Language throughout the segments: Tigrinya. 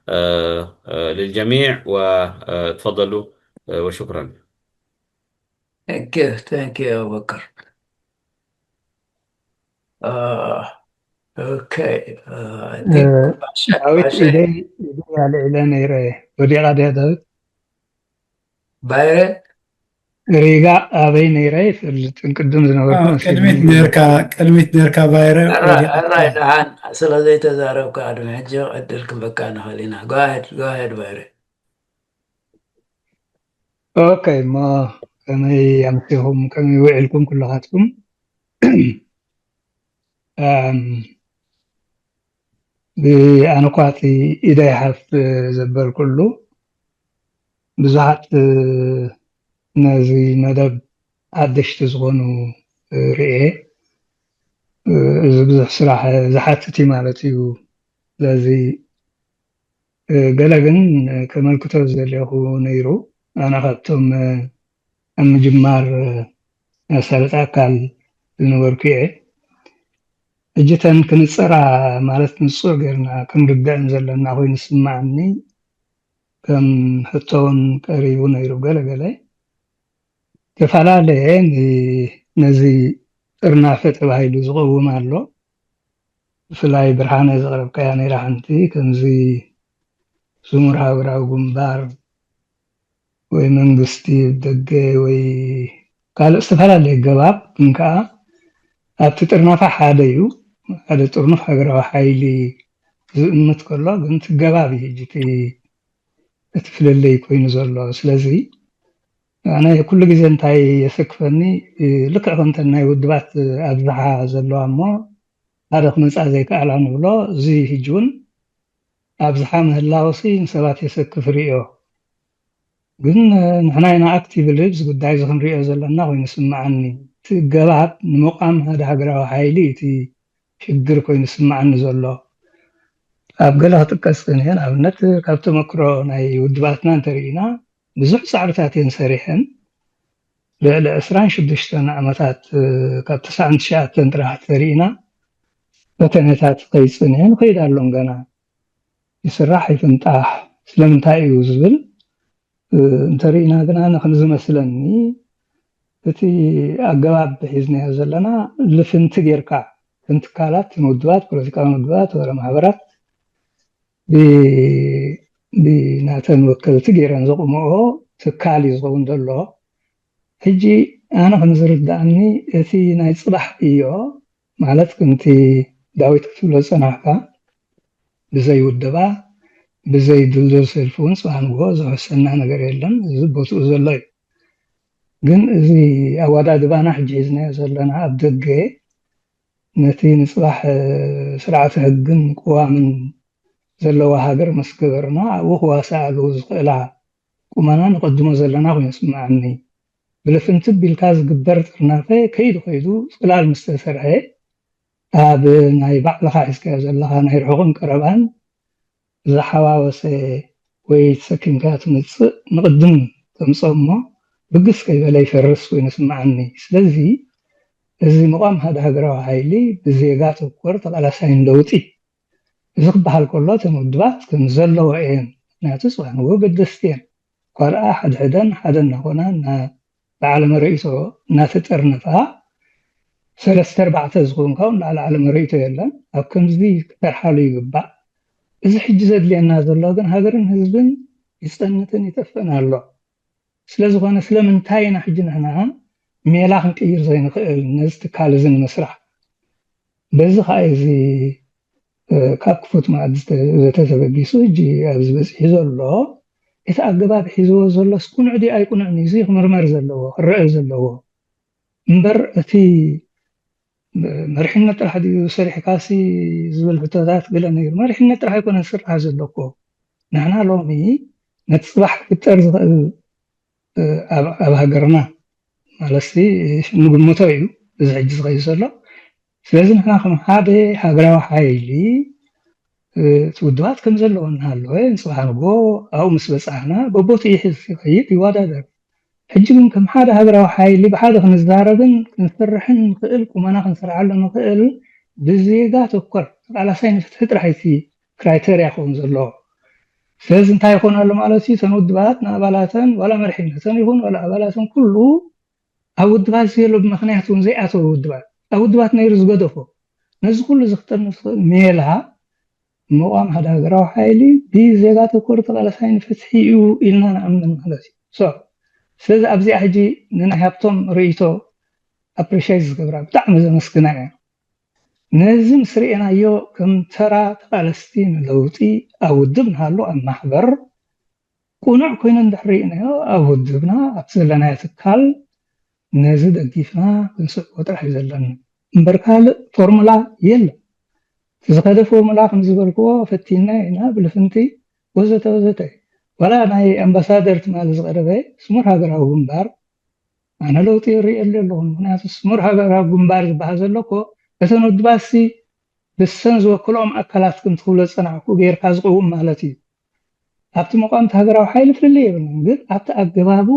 للجميع، وتفضلوا، وشكرا. Thank you, thank you, Abubakar. Uh, okay, uh, I think Pasha, ዳዊት Pasha, ኢደይ ኢደይ ኣልዒለ ነይረ። ወዲቓ ድያ ዳዊት? ባይረ ሪጋ ኣበይ ነይረ ይፈልጥን ቅድም ዝነበርኩ ኣዎ፣ መሲሉኒ ቅድሚት ነርካ ቅድሚት ነርካ ባይረ ሕራይ ወዲቓ ሕራይ ደሓን ስለ ዘይተዛረብካ ቅድሚ ሕጂ ዕድል ክንበካ ንኽእል ኢና። Go ahead, go ahead ባይረ። ኦኬ እሞ ከመይ ኣምሲኹም ከመይ ውዒልኩም ኩልኻትኩም? ኣም፣ ብኣነ እኳ እቲ ኢደይ ሓፍ ዘበልኩሉ ብዙሓት ነዚ መደብ ሓደሽቲ ዝኾኑ ርኤ። እዚ ብዙሕ ስራሕ ዝሓትት እዩ ማለት እዩ። ስለዚ ገለ ግን ከመልክቶ ዝደለኹ ነይሩ። ኣነ ካብቶም ኣብ ምጅማር ኣሳልጥ ኣካል ዝነበርኩ እየ። ሕጂ ተን ክንፀራ ማለት ንፁር ጌርና ክንርድአን ዘለና ኮይኑ ዝስማዓኒ ከም ሕቶ እውን ቀሪቡ ነይሩ። ገለ ገለ ዝተፈላለየ ን- ነዚ ጥርናፈ ተባሂሉ ዝቐውም ኣሎ። ብፍላይ ብርሃነ ዘቕረብካያ ነይራ ሓንቲ ከምዚ ስሙር ሃገራዊ ግንባር ወይ መንግስቲ ደገ ወይ ካልእ ዝተፈላለየ ገባብ ግን ከዓ ኣብቲ ጥርናፈ ሓደ እዩ። ሓደ ጥርኑፍ ሃገራዊ ሓይሊ ዝእምት ከሎ ግን እቲ ገባብ እዩ ሕጂ እቲ እቲ ፍልልይ ኮይኑ ዘሎ። ስለዚ ኣነ ኩሉ ግዜ እንታይ የሰክፈኒ ልክዕ ከምተን ናይ ውድባት ኣብዝሓ ዘለዋ እሞ ሓደ ክመፃ ዘይከኣላ ንብሎ እዚ ሕጂ እውን ኣብዝሓ ምህላውሲ ንሰባት የሰክፍ ርእዮ። ግን ንሕና ኢና ኣክቲቭሊ እዚ ጉዳይ እዚ ክንሪኦ ዘለና ኮይኑ ስምዓኒ። እቲ ገባብ ንምቋም ሓደ ሃገራዊ ሓይሊ እቲ ሽግር ኮይኑ ስምዓኒ ዘሎ። ኣብ ገለ ክጥቀስ ክንየ ንኣብነት ካብ ተመክሮ ናይ ውድባትና እንተርኢና ብዙሕ ፃዕርታት እየን ሰሪሐን። ልዕሊ ዕስራን ሽዱሽተን ዓመታት ካብ ተስዓን ትሽዓተን ጥራሕ ተሪእና ፈተነታት ከይፅንየን ይኸይድ ኣሎን ገና ይስራሕ ይፍንጣሕ ስለምንታይ እዩ ዝብል እንተሪእና ግና ንክም ዝመስለኒ እቲ ኣገባብ ሒዝናዮ ዘለና ልፍንቲ ጌርካ ከም ትካላት ንውድባት ፖለቲካዊ ውድባት ወረ ማሕበራት ብናተን ወከልቲ ገይረን ዘቑምኦ ትካል እዩ ዝኸውን ዘሎ። ሕጂ ኣነ ከም ዝርዳእኒ እቲ ናይ ፅባሕ ዕዮ ማለት ከምቲ ዳዊት ክትብሎ ዝፀናሕካ ብዘይ ውደባ ብዘይ ድልዱል ሰልፊ እውን ፅባሕ ንግሆ ዝሕሰና ነገር የለን። እዚ ቦትኡ ዘሎ እዩ። ግን እዚ ኣወዳድባና ሕጂ ሒዝናዮ ዘለና ኣብ ደገ ነቲ ንፅባሕ ስርዓተ ሕግን ቅዋምን ዘለዋ ሃገር ምስ ገበርና ኣብኡ ክዋሳኣሉ ዝኽእላ ቁመና ንቐድሞ ዘለና ኮይኑ ይስምዓኒ። ብልፍንቲ ቢልካ ዝግበር ጥርናፈ ከይዱ ከይዱ ፅላል ምስ ተሰርሐ ኣብ ናይ ባዕልኻ ሒዝካዮ ዘለኻ ናይ ርሑቕን ቀረባን ዝሓዋወሰ ወይ ተሰኪምካ ትምፅእ ንቕድም ተምፅኦ እሞ ብግስ ከይበለ ይፈርስ ኮይኑ ይስምዓኒ። ስለዚ እዚ ምቋም ሓደ ሃገራዊ ሓይሊ ብዜጋ ተኮር ተቓላሳይን ለውጢ እዚ ክበሃል ከሎ እተን ውድባት ከም ዘለዎ እየን። ምክንያቱ ፅባሕ ንግሆ ገደስቲ እየን። እኳ ደኣ ሓድሕደን ሓደ እናኾና በዓለ መረኢቶ እናተጠርነፋ ሰለስተ ኣርባዕተ ዝኸውን ካብኡ ንላዕሊ ዓለ መረኢቶ የለን። ኣብ ከምዚ ክሰርሓሉ ይግባእ። እዚ ሕጂ ዘድልየና ዘሎ ግን ሃገርን ህዝብን ይፀንትን ይጠፍእን ኣሎ። ስለዝኾነ ስለምንታይ ኢና ሕጂ ንሕና ሜላ ክንቅይር ዘይንኽእል ነዚ ትካል እዚ ንምስራሕ? በዚ ከዓ እዚ ካብ ክፉት መኣዲ ዝተተበጊሱ ሕጂ ኣብዚ በፂሑ ዘሎ እቲ ኣገባብ ሒዝዎ ዘሎስ ቁኑዕ ድዩ ኣይቁኑዕን እዩ? እዚ ክምርመር ዘለዎ ክረአ ዘለዎ እምበር እቲ መሪሕነት ጥራሕ ድዩ ሰሪሕካሲ ዝብል ሕቶታት ገለ ነይሩ። መሪሕነት ጥራሕ ኣይኮነን ዝስራሕ ዘሎ እኮ ንሕና ሎሚ ነቲ ፅባሕ ክፍጠር ዝኽእል ኣብ ሃገርና ማለትሲ ንግምቶ እዩ እዚ ሕጂ ዝኸይድ ዘሎ። ስለዚ ንሕና ከም ሓደ ሃገራዊ ሓይሊ እቲ ውድባት ከም ዘለዎ እናሃለወ ንፅባሕ ንግሆ ኣብኡ ምስ በፃሕና በቦትኡ ይሕዝ ይኸይድ ይወዳደር። ሕጂ ግን ከም ሓደ ሃገራዊ ሓይሊ ብሓደ ክንዛረብን ክንሰርሕን ንኽእል ቁመና ክንሰርሓሉ ንኽእል ብዜጋ ተኮር ተቃላሳይ ንፍትሒ ጥራሕ እቲ ክራይተርያ ክኸውን ዘለዎ። ስለዚ እንታይ ይኾን ኣሎ ማለት እዩ? እተን ውድባት ንኣባላተን ዋላ መሪሕነተን ይኹን ዋላ ኣባላተን ኩሉ ኣብ ውድባት ዘሎ ብምኽንያት እውን ዘይኣተወ ውድባት ኣብ ውድባት ነይሩ ዝገደፎ ነዚ ኩሉ እዚ ክጠርንፍ ዝኽእል ሜላ ምቋም ሓደ ሃገራዊ ሓይሊ ብዜጋ ተኮር ተቓላሳይ ንፍትሒ እዩ ኢልና ንኣምን ማለት እዩ። So ስለዚ ኣብዚኣ ሕጂ ንናይ ሃብቶም ርእይቶ ኣፕሪሼት ዝገብራ ብጣዕሚ ዘመስግና እያ። ነዚ ምስ ርኤናዮ ከም ተራ ተቓለስቲ ንለውጢ ኣብ ውድብ ንሃሉ ኣብ ማሕበር ቁኑዕ ኮይኑ እንድሕር ርኢናዮ ኣብ ውድብና ኣብቲ ዘለናዮ ትካል ነዚ ደጊፍና ክንስዕቦ ጥራሕ እዩ ዘለና እምበር ካልእ ፎርሙላ የለን። እቲ ዝኸደ ፎርሙላ ከም ዝበልክዎ ፈቲና ኢና ብልፍንቲ ወዘተ ወዘተ ዋላ ናይ ኣምባሳደር ትማሊ ዝቐረበ ስሙር ሃገራዊ ግንባር ኣነ ለውጢ ይርእየሉ ኣለኹ። ምክንያቱ ስሙር ሃገራዊ ግንባር ዝበሃል ዘሎ እኮ እተን ውድባትሲ ብሰን ዝወክልኦም ኣካላት ከምቲ ክብሎ ዝጸናዕኩ ጌርካ ዝቐውም ማለት እዩ። ኣብቲ መቋምቲ ሃገራዊ ሓይሊ ፍልልይ የብሉን፣ ግን ኣብቲ ኣገባቡ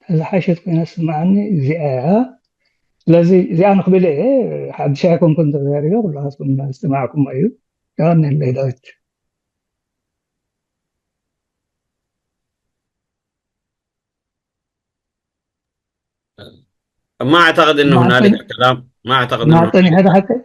እታ ዝሓሸት ኮይና ትስምዓኒ እዚኣ እያ። ስለዚ እዚኣ ንክብል እየ ሓድሽ ኣይኮንኩን ተዛሪበ ኩላትኩም ዝሰማዕኩሞ እዩ። የቐንየለይ ዳዊት። ما أعتقد أنه هنالك كلام ما أعتقد أنه ማዕጠኒ ሓደ ሓቀይ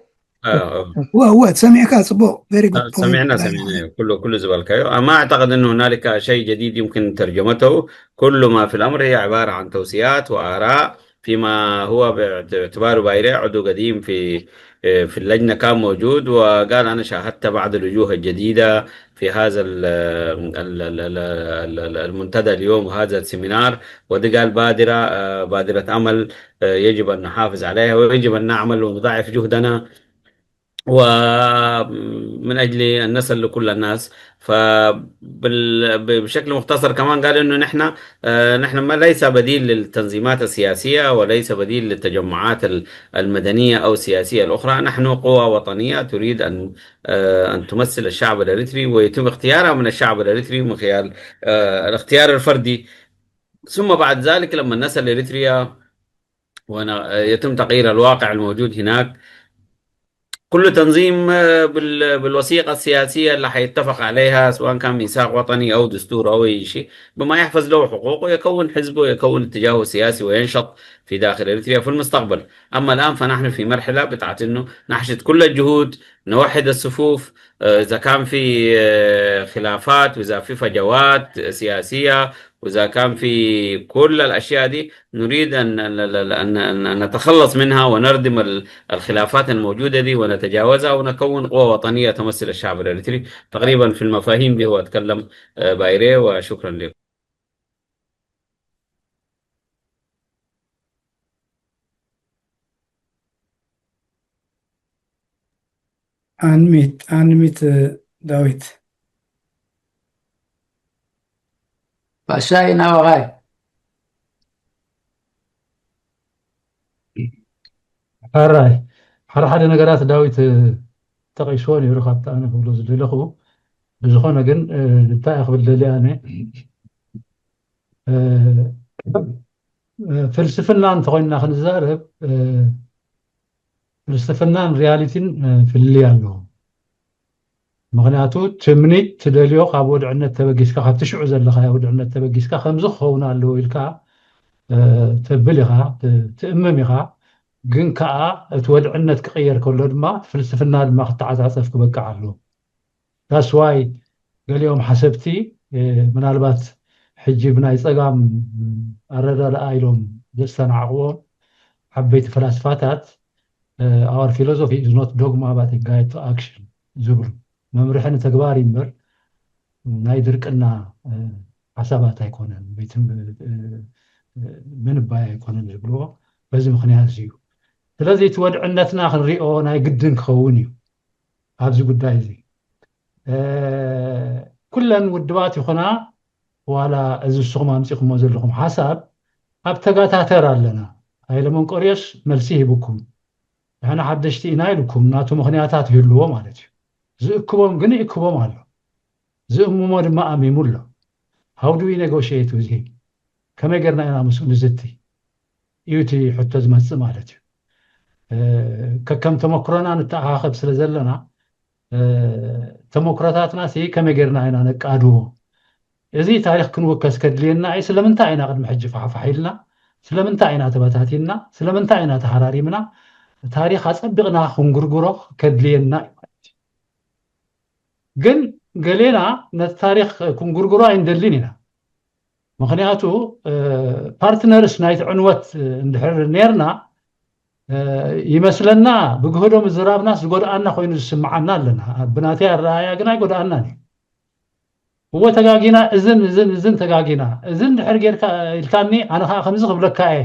آه، እወ እወ ሰሚዕካ ጽቡቕ very good point سمعنا سمعنا كله كله زبالكايو ما أعتقد أنه هنالك شيء جديد يمكن ترجمته. كل ما في الأمر هي عبارة عن توصيات وآراء فيما هو باعتباره بايري عضو قديم في في اللجنة كان موجود وقال: أنا شاهدت بعض الوجوه الجديدة في هذا ال- ال- ال- ال- ال- ال- المنتدى اليوم وهذا السيمينار. ودي قال بادرة آه، بادرة أمل آه، يجب أن نحافظ عليها ويجب أن نعمل ونضاعف جهدنا ومن أجل أن نصل لكل الناس. فبشكل مختصر كمان قال إنه نحن آه، نحن ما ليس بديل للتنظيمات السياسية وليس بديل للتجمعات المدنية أو السياسية الأخرى. نحن قوة وطنية تريد أن آه، أن تمثل الشعب الإريتري ويتم اختيارها من الشعب الإريتري من خلال آه، الاختيار الفردي. ثم بعد ذلك لما نصل إريتريا ويتم تغيير الواقع الموجود هناك، كل تنظيم بالوثيقة السياسية اللي حيتفق عليها، سواء كان ميثاق وطني أو دستور أو أي شيء، بما يحفظ له حقوقه، يكون حزبه، يكون اتجاهه السياسي، وينشط في داخل إريتريا في المستقبل. أما الآن فنحن في مرحلة بتاعت إنه نحشد كل الجهود، نوحد الصفوف. آه، إذا كان في آه، خلافات، وإذا في فجوات سياسية، وإذا كان في كل الأشياء دي، نريد أن أن أن أن نتخلص منها ونردم الخلافات الموجودة دي ونتجاوزها ونكون قوة وطنية تمثل الشعب الإريتري. تقريبا في المفاهيم دي هو أتكلم آه، بايري، وشكرا لكم. ኣንሚት ኣንሚት ዳዊት ባሻይ ናባኻይ ሕራይ ሓደ ሓደ ነገራት ዳዊት ጠቒስዎ ነይሩ ካብቲ ኣነ ክብሎ ዝደለኹ። ብዝኾነ ግን እንታይ ክብል ደልየ ኣነ፣ ፍልስፍና እንተኾይንና ክንዛረብ፣ ፍልስፍናን ሪያሊቲን ፍልልይ ኣለዎም። ምኽንያቱ ትምኒት ትደልዮ ካብ ወድዕነት ተበጊስካ፣ ካብቲ ሽዑ ዘለኻዮ ወድዕነት ተበጊስካ ከምዚ ክኸውን ኣለዎ ኢልካ ተብል ኢኻ፣ ትእምም ኢኻ። ግን ከኣ እቲ ወድዕነት ክቕየር ከሎ ድማ እቲ ፍልስፍና ድማ ክተዓጻጸፍ ክበቅዕ ኣለዎ። That's why ገሊኦም ሓሰብቲ ምናልባት ሕጂ ብናይ ጸጋም ኣረዳድኣ ኢሎም ዘስተናዕቕዎም ዓበይቲ ፈላስፋታት our philosophy is not dogma but a guide to action ዝብሉ፣ መምርሒ ንተግባር እዩ እምበር ናይ ድርቅና ሓሳባት ኣይኮነን፣ ምንባይ ኣይኮነን ዝብልዎ በዚ ምኽንያት እዚ እዩ። ስለዚ እቲ ወድዕነትና ክንሪኦ ናይ ግድን ክኸውን እዩ ኣብዚ ጉዳይ እዚ። ኩለን ውድባት ይኹና ዋላ እዚ ንስኹም ኣምፂኹሞ ዘለኹም ሓሳብ ኣብ ተጋታተር ኣለና። ሃይለ መንቆርዮስ መልሲ ሂብኩም፣ ንሕና ሓደሽቲ ኢና ኢልኩም ናቱ ምኽንያታት ይህልዎ ማለት እዩ። ዝእክቦም ግን ይእክቦም ኣሎ፣ ዝእምሞ ድማ ኣሚሙ ኣሎ። How do we negotiate with him? ከመይ ጌርና ኢና ምስኡ ንዝቲ እዩ እቲ ሕቶ ዝመፅእ ማለት እዩ። ከከም ተመክሮና ንተኣኻኸብ ስለ ዘለና ተመክሮታትና ሲ ከመይ ጌርና ኢና ነቃድዎ? እዚ ታሪኽ ክንውከስ ከድልየና እዩ። ስለምንታይ ኢና ቅድሚ ሕጂ ፋሕፋሕ ኢልና? ስለምንታይ ኢና ተበታቲንና? ስለምንታይ ኢና ተሃራሪምና? ታሪኽ ኣጸቢቕና ክንጉርጉሮ ከድልየና እዩ ማለት እዩ። ግን ገሌና ነቲ ታሪኽ ክንጉርጉሮ ኣይንደልን ኢና። ምኽንያቱ ፓርትነርስ ናይቲ ዕንወት እንድሕር ነርና ይመስለና፣ ብግህዶ ምዝራብናስ ዝጎድኣና ኮይኑ ዝስምዓና ኣለና። ብናተይ ኣረኣያ ግን ኣይጎድኣናን እዩ። እወ ተጋጊና፣ እዝን እዝን እዝን ተጋጊና፣ እዝን ድሕር ጌርካ ኢልካኒ ኣነ ከዓ ከምዚ ክብለካ እየ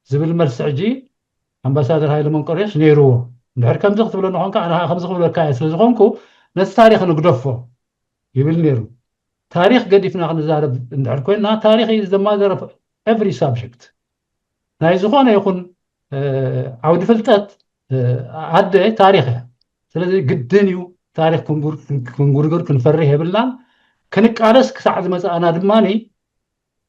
ዝብል መልሲ ሕጂ ኣምባሳደር ሃይለ መንቆርዮስ ነይርዎ። እንድሕር ከምዚ ክትብለኒ ኾንካ ኣነ ከዓ ከምዚ ክብለካ እየ ስለዝኾንኩ ነቲ ታሪኽ ንግደፎ ይብል ነይሩ። ታሪኽ ገዲፍና ክንዛረብ እንድሕር ኮይና ታሪኽ is the mother of every subject። ናይ ዝኾነ ይኹን ዓውዲ ፍልጠት ኣደ ታሪኽ እያ። ስለዚ ግድን እዩ ታሪኽ ክንጉርግር ክንፈርህ የብልናን። ክንቃለስ ክሳዕ ዝመፅኣና ድማ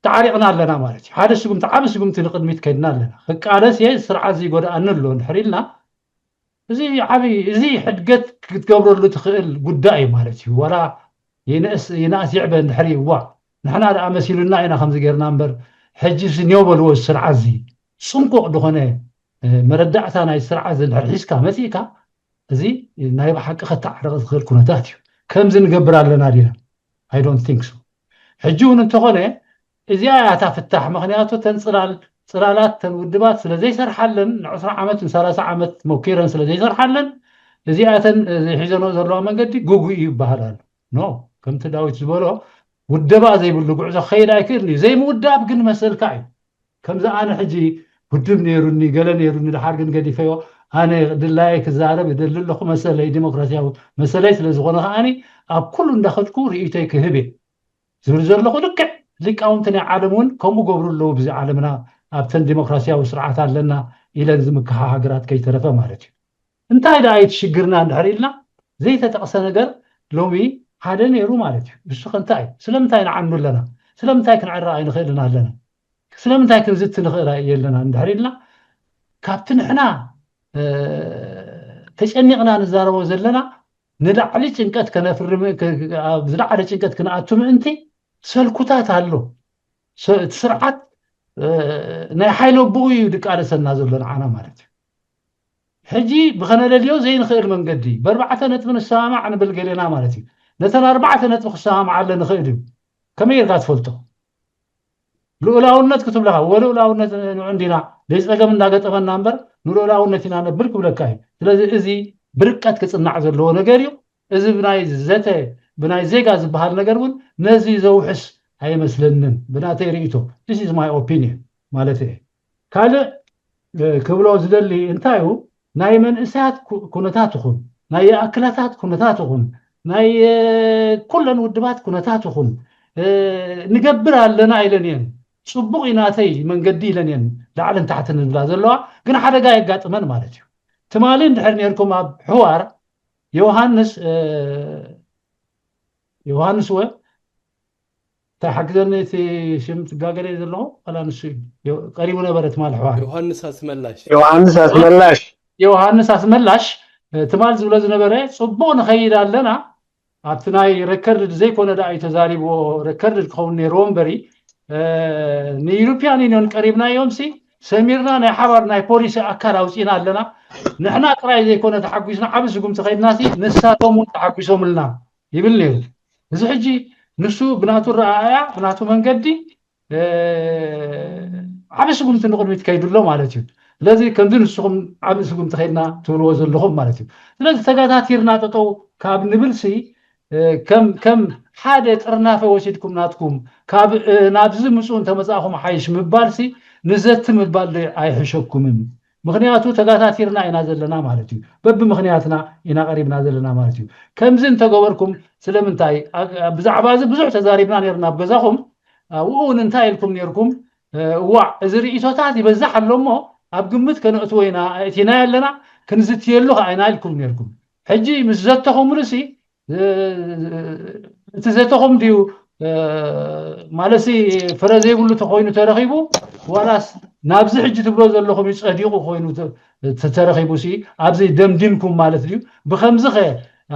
ተዓሪቕና ኣለና ማለት እዩ። ሓደ ስጉምቲ ዓቢ ስጉምቲ ንቅድሚት ከይድና ኣለና። ክቃለስ እየ ስርዓት ዘይጎድኣኒ ኣሎ እንድሕር ኢልና እዚ ዓቢ እዚ ሕድገት ክትገብረሉ ትኽእል ጉዳይ እዩ ማለት እዩ። ዋላ ይንእስ ይንኣስ ይዕበ እንድሕር እዩ እዋ ንሕና ደኣ መሲሉና ኢና ከምዚ ጌርና እምበር ሕጂ እዚ ኔው በልዎ እዚ ስርዓት እዚ ጽንቁቕ ዝኾነ መረዳእታ ናይ ስርዓት እዚ እንድሕር ሒዝካ መጺእካ እዚ ናይ ብሓቂ ከተዓርቕ ዝኽእል ኩነታት እዩ። ከምዚ ንገብር ኣለና ዲና? I don't think so። ሕጂ እውን እንተኾነ እዚኣ እያ እታ ፍታሕ። ምኽንያቱ ተን ፅላል ፅላላት ተን ውድባት ስለ ዘይሰርሓለን ንዕስራ ዓመት ንሰላሳ ዓመት ሞኪረን ስለ ዘይሰርሓለን እዚኣተን ሒዘንኦ ዘለዋ መንገዲ ግጉይ እዩ ይበሃል ኣሎ። ኖ፣ ከምቲ ዳዊት ዝበሎ ውደባ ዘይብሉ ጉዕዞ ክኸይድ ኣይክእልን እዩ። ዘይምውዳብ ግን መሰልካ እዩ። ከምዚ ኣነ ሕጂ ውድብ ነይሩኒ ገለ ነይሩኒ ድሓር ግን ገዲፈዮ ኣነ ድላየ ክዛረብ ይደሊ ኣለኹ መሰለይ ዲሞክራሲያዊ መሰለይ ስለ ዝኾነ ከዓኒ ኣብ ኩሉ እንዳኸድኩ ርእይቶይ ክህብ እየ ዝብል ዘለኹ ልክዕ ሊቃውንቲ ናይ ዓለም እውን ከምኡ ገብሩ ኣለዉ ብዚ ዓለምና ኣብተን ዲሞክራሲያዊ ስርዓት ኣለና ኢለን ዝምክሓ ሃገራት ከይተረፈ ማለት እዩ እንታይ ደኣ እቲ ሽግርና እንድሕር ኢልና ዘይተጠቕሰ ነገር ሎሚ ሓደ ነይሩ ማለት እዩ እሱ ከ እንታይ ስለምንታይ ንዓኑ ኣለና ስለምንታይ ክንዕረቕ ኣይንኽእልን ኣለና ስለምንታይ ክንዝቲ ንኽእል የለና እንድሕር ኢልና ካብቲ ንሕና ተጨኒቕና ንዛረቦ ዘለና ንላዕሊ ጭንቀት ከነፍርም ዝለዓለ ጭንቀት ክንኣቱ ምእንቲ ሰልኩታት ኣሎ እቲ ስርዓት ናይ ሓይለ ኣቦኡ እዩ ድቃለሰና ዘሎ ንዓና ማለት እዩ ሕጂ ብኸነለልዮ ዘይንኽእል መንገዲ በርባዕተ ነጥቢ ንሰማማዕ ንብል ገሌና ማለት እዩ ነተን ኣርባዕተ ነጥቢ ክሰማማዓለ ንኽእል እዩ ከመይ ጌርካ ትፈልጦ ልኡላውነት ክትብለኻ ወልኡላውነት ንዑ እንዲና ደይ ፀገም እንዳገጠመና እምበር ንልኡላውነት ኢና ነብል ክብለካ እዩ ስለዚ እዚ ብርቀት ክፅናዕ ዘለዎ ነገር እዩ እዚ ብናይ ዘተ ብናይ ዜጋ ዝበሃል ነገር እውን ነዚ ዘውሕስ ኣይመስለንን ብናተይ ርእቶ this is my opinion ማለት እየ ካልእ ክብሎ ዝደሊ እንታይ እዩ ናይ መንእሰያት ኩነታት ይኹን ናይ የኣክላታት ኩነታት ይኹን ናይ ኩለን ውድባት ኩነታት ይኹን ንገብር ኣለና ኢለን እየን ፅቡቕ እዩ ናተይ መንገዲ ኢለን እየን ላዕልን ታሕትን ዝብላ ዘለዋ ግን ሓደጋ የጋጥመን ማለት እዩ ትማሊ እንድሕር ነርኩም ኣብ ሕዋር ዮሃንስ ዮሃንስ ወ እንታይ ሓግዘኒ እቲ ሽም ትጋገለ ዘለኹ ዋላ ንሱ እዩ ቀሪቡ ነበረ ትማል ሕዋር ዮሃንስ ኣስመላሽ ዮሃንስ ኣስመላሽ ዮሃንስ ኣስመላሽ ትማል ዝብሎ ዝነበረ ፅቡቕ ንኸይድ ኣለና ኣብቲ ናይ ረከርድ ዘይኮነ ደኣ እዩ ተዛሪብዎ ረከርድ ክኸውን ነይርዎ እምበሪ ንኢሮፒያን ዩኒዮን ቀሪብናዮም ሲ ሰሚርና ናይ ሓባር ናይ ፖሊሲ ኣካል ኣውፂና ኣለና ንሕና ጥራይ ዘይኮነ ተሓጒስና ዓብ ስጉምቲ ከይድና ሲ ንሳቶም እውን ተሓጒሶምልና ይብል ነይሩ እዚ ሕጂ ንሱ ብናቱ ረኣያ ብናቱ መንገዲ ዓብ ስጉምቲ ንቅድሚት ከይዱ ኣሎ ማለት እዩ ስለዚ ከምዚ ንስኹም ዓብ ስጉምቲ ከይድና ትብልዎ ዘለኹም ማለት እዩ ስለዚ ተጋታቲርና ጠጠው ካብ ንብል ሲ ከም ከም ሓደ ጥርናፈ ወሲድኩም ናትኩም ካብ ናብዚ ምፁ እንተመፃእኹም ሓይሽ ምባል ሲ ንዘቲ ምባል ኣይሕሸኩምን ምኽንያቱ ተጋታቲርና ኢና ዘለና ማለት እዩ በቢ ምኽንያትና ኢና ቀሪብና ዘለና ማለት እዩ ከምዚ እንተገበርኩም ስለምንታይ ብዛዕባ እዚ ብዙሕ ተዛሪብና ነርና ኣብ ገዛኹም ኣብኡ እውን እንታይ ኢልኩም ነርኩም እዋዕ እዚ ርእቶታት ይበዛሕ ኣሎ እሞ ኣብ ግምት ከነእትዎ ኢና ኣእቲና ኣለና ክንዝትየሉ ከዓ ኢና ኢልኩም ነርኩም ሕጂ ምስ ዘተኹምሉ ሲ እቲ ዘተኹም ድዩ ማለሲ ፍረ ዘይብሉ ተኮይኑ ተረኺቡ ዋላስ ናብዚ ሕጂ ትብሎ ዘለኹም ጸዲቑ ኮይኑ ተረኺቡ ሲ ኣብዚ ደምዲምኩም ማለት ድዩ ብከምዚ ኸ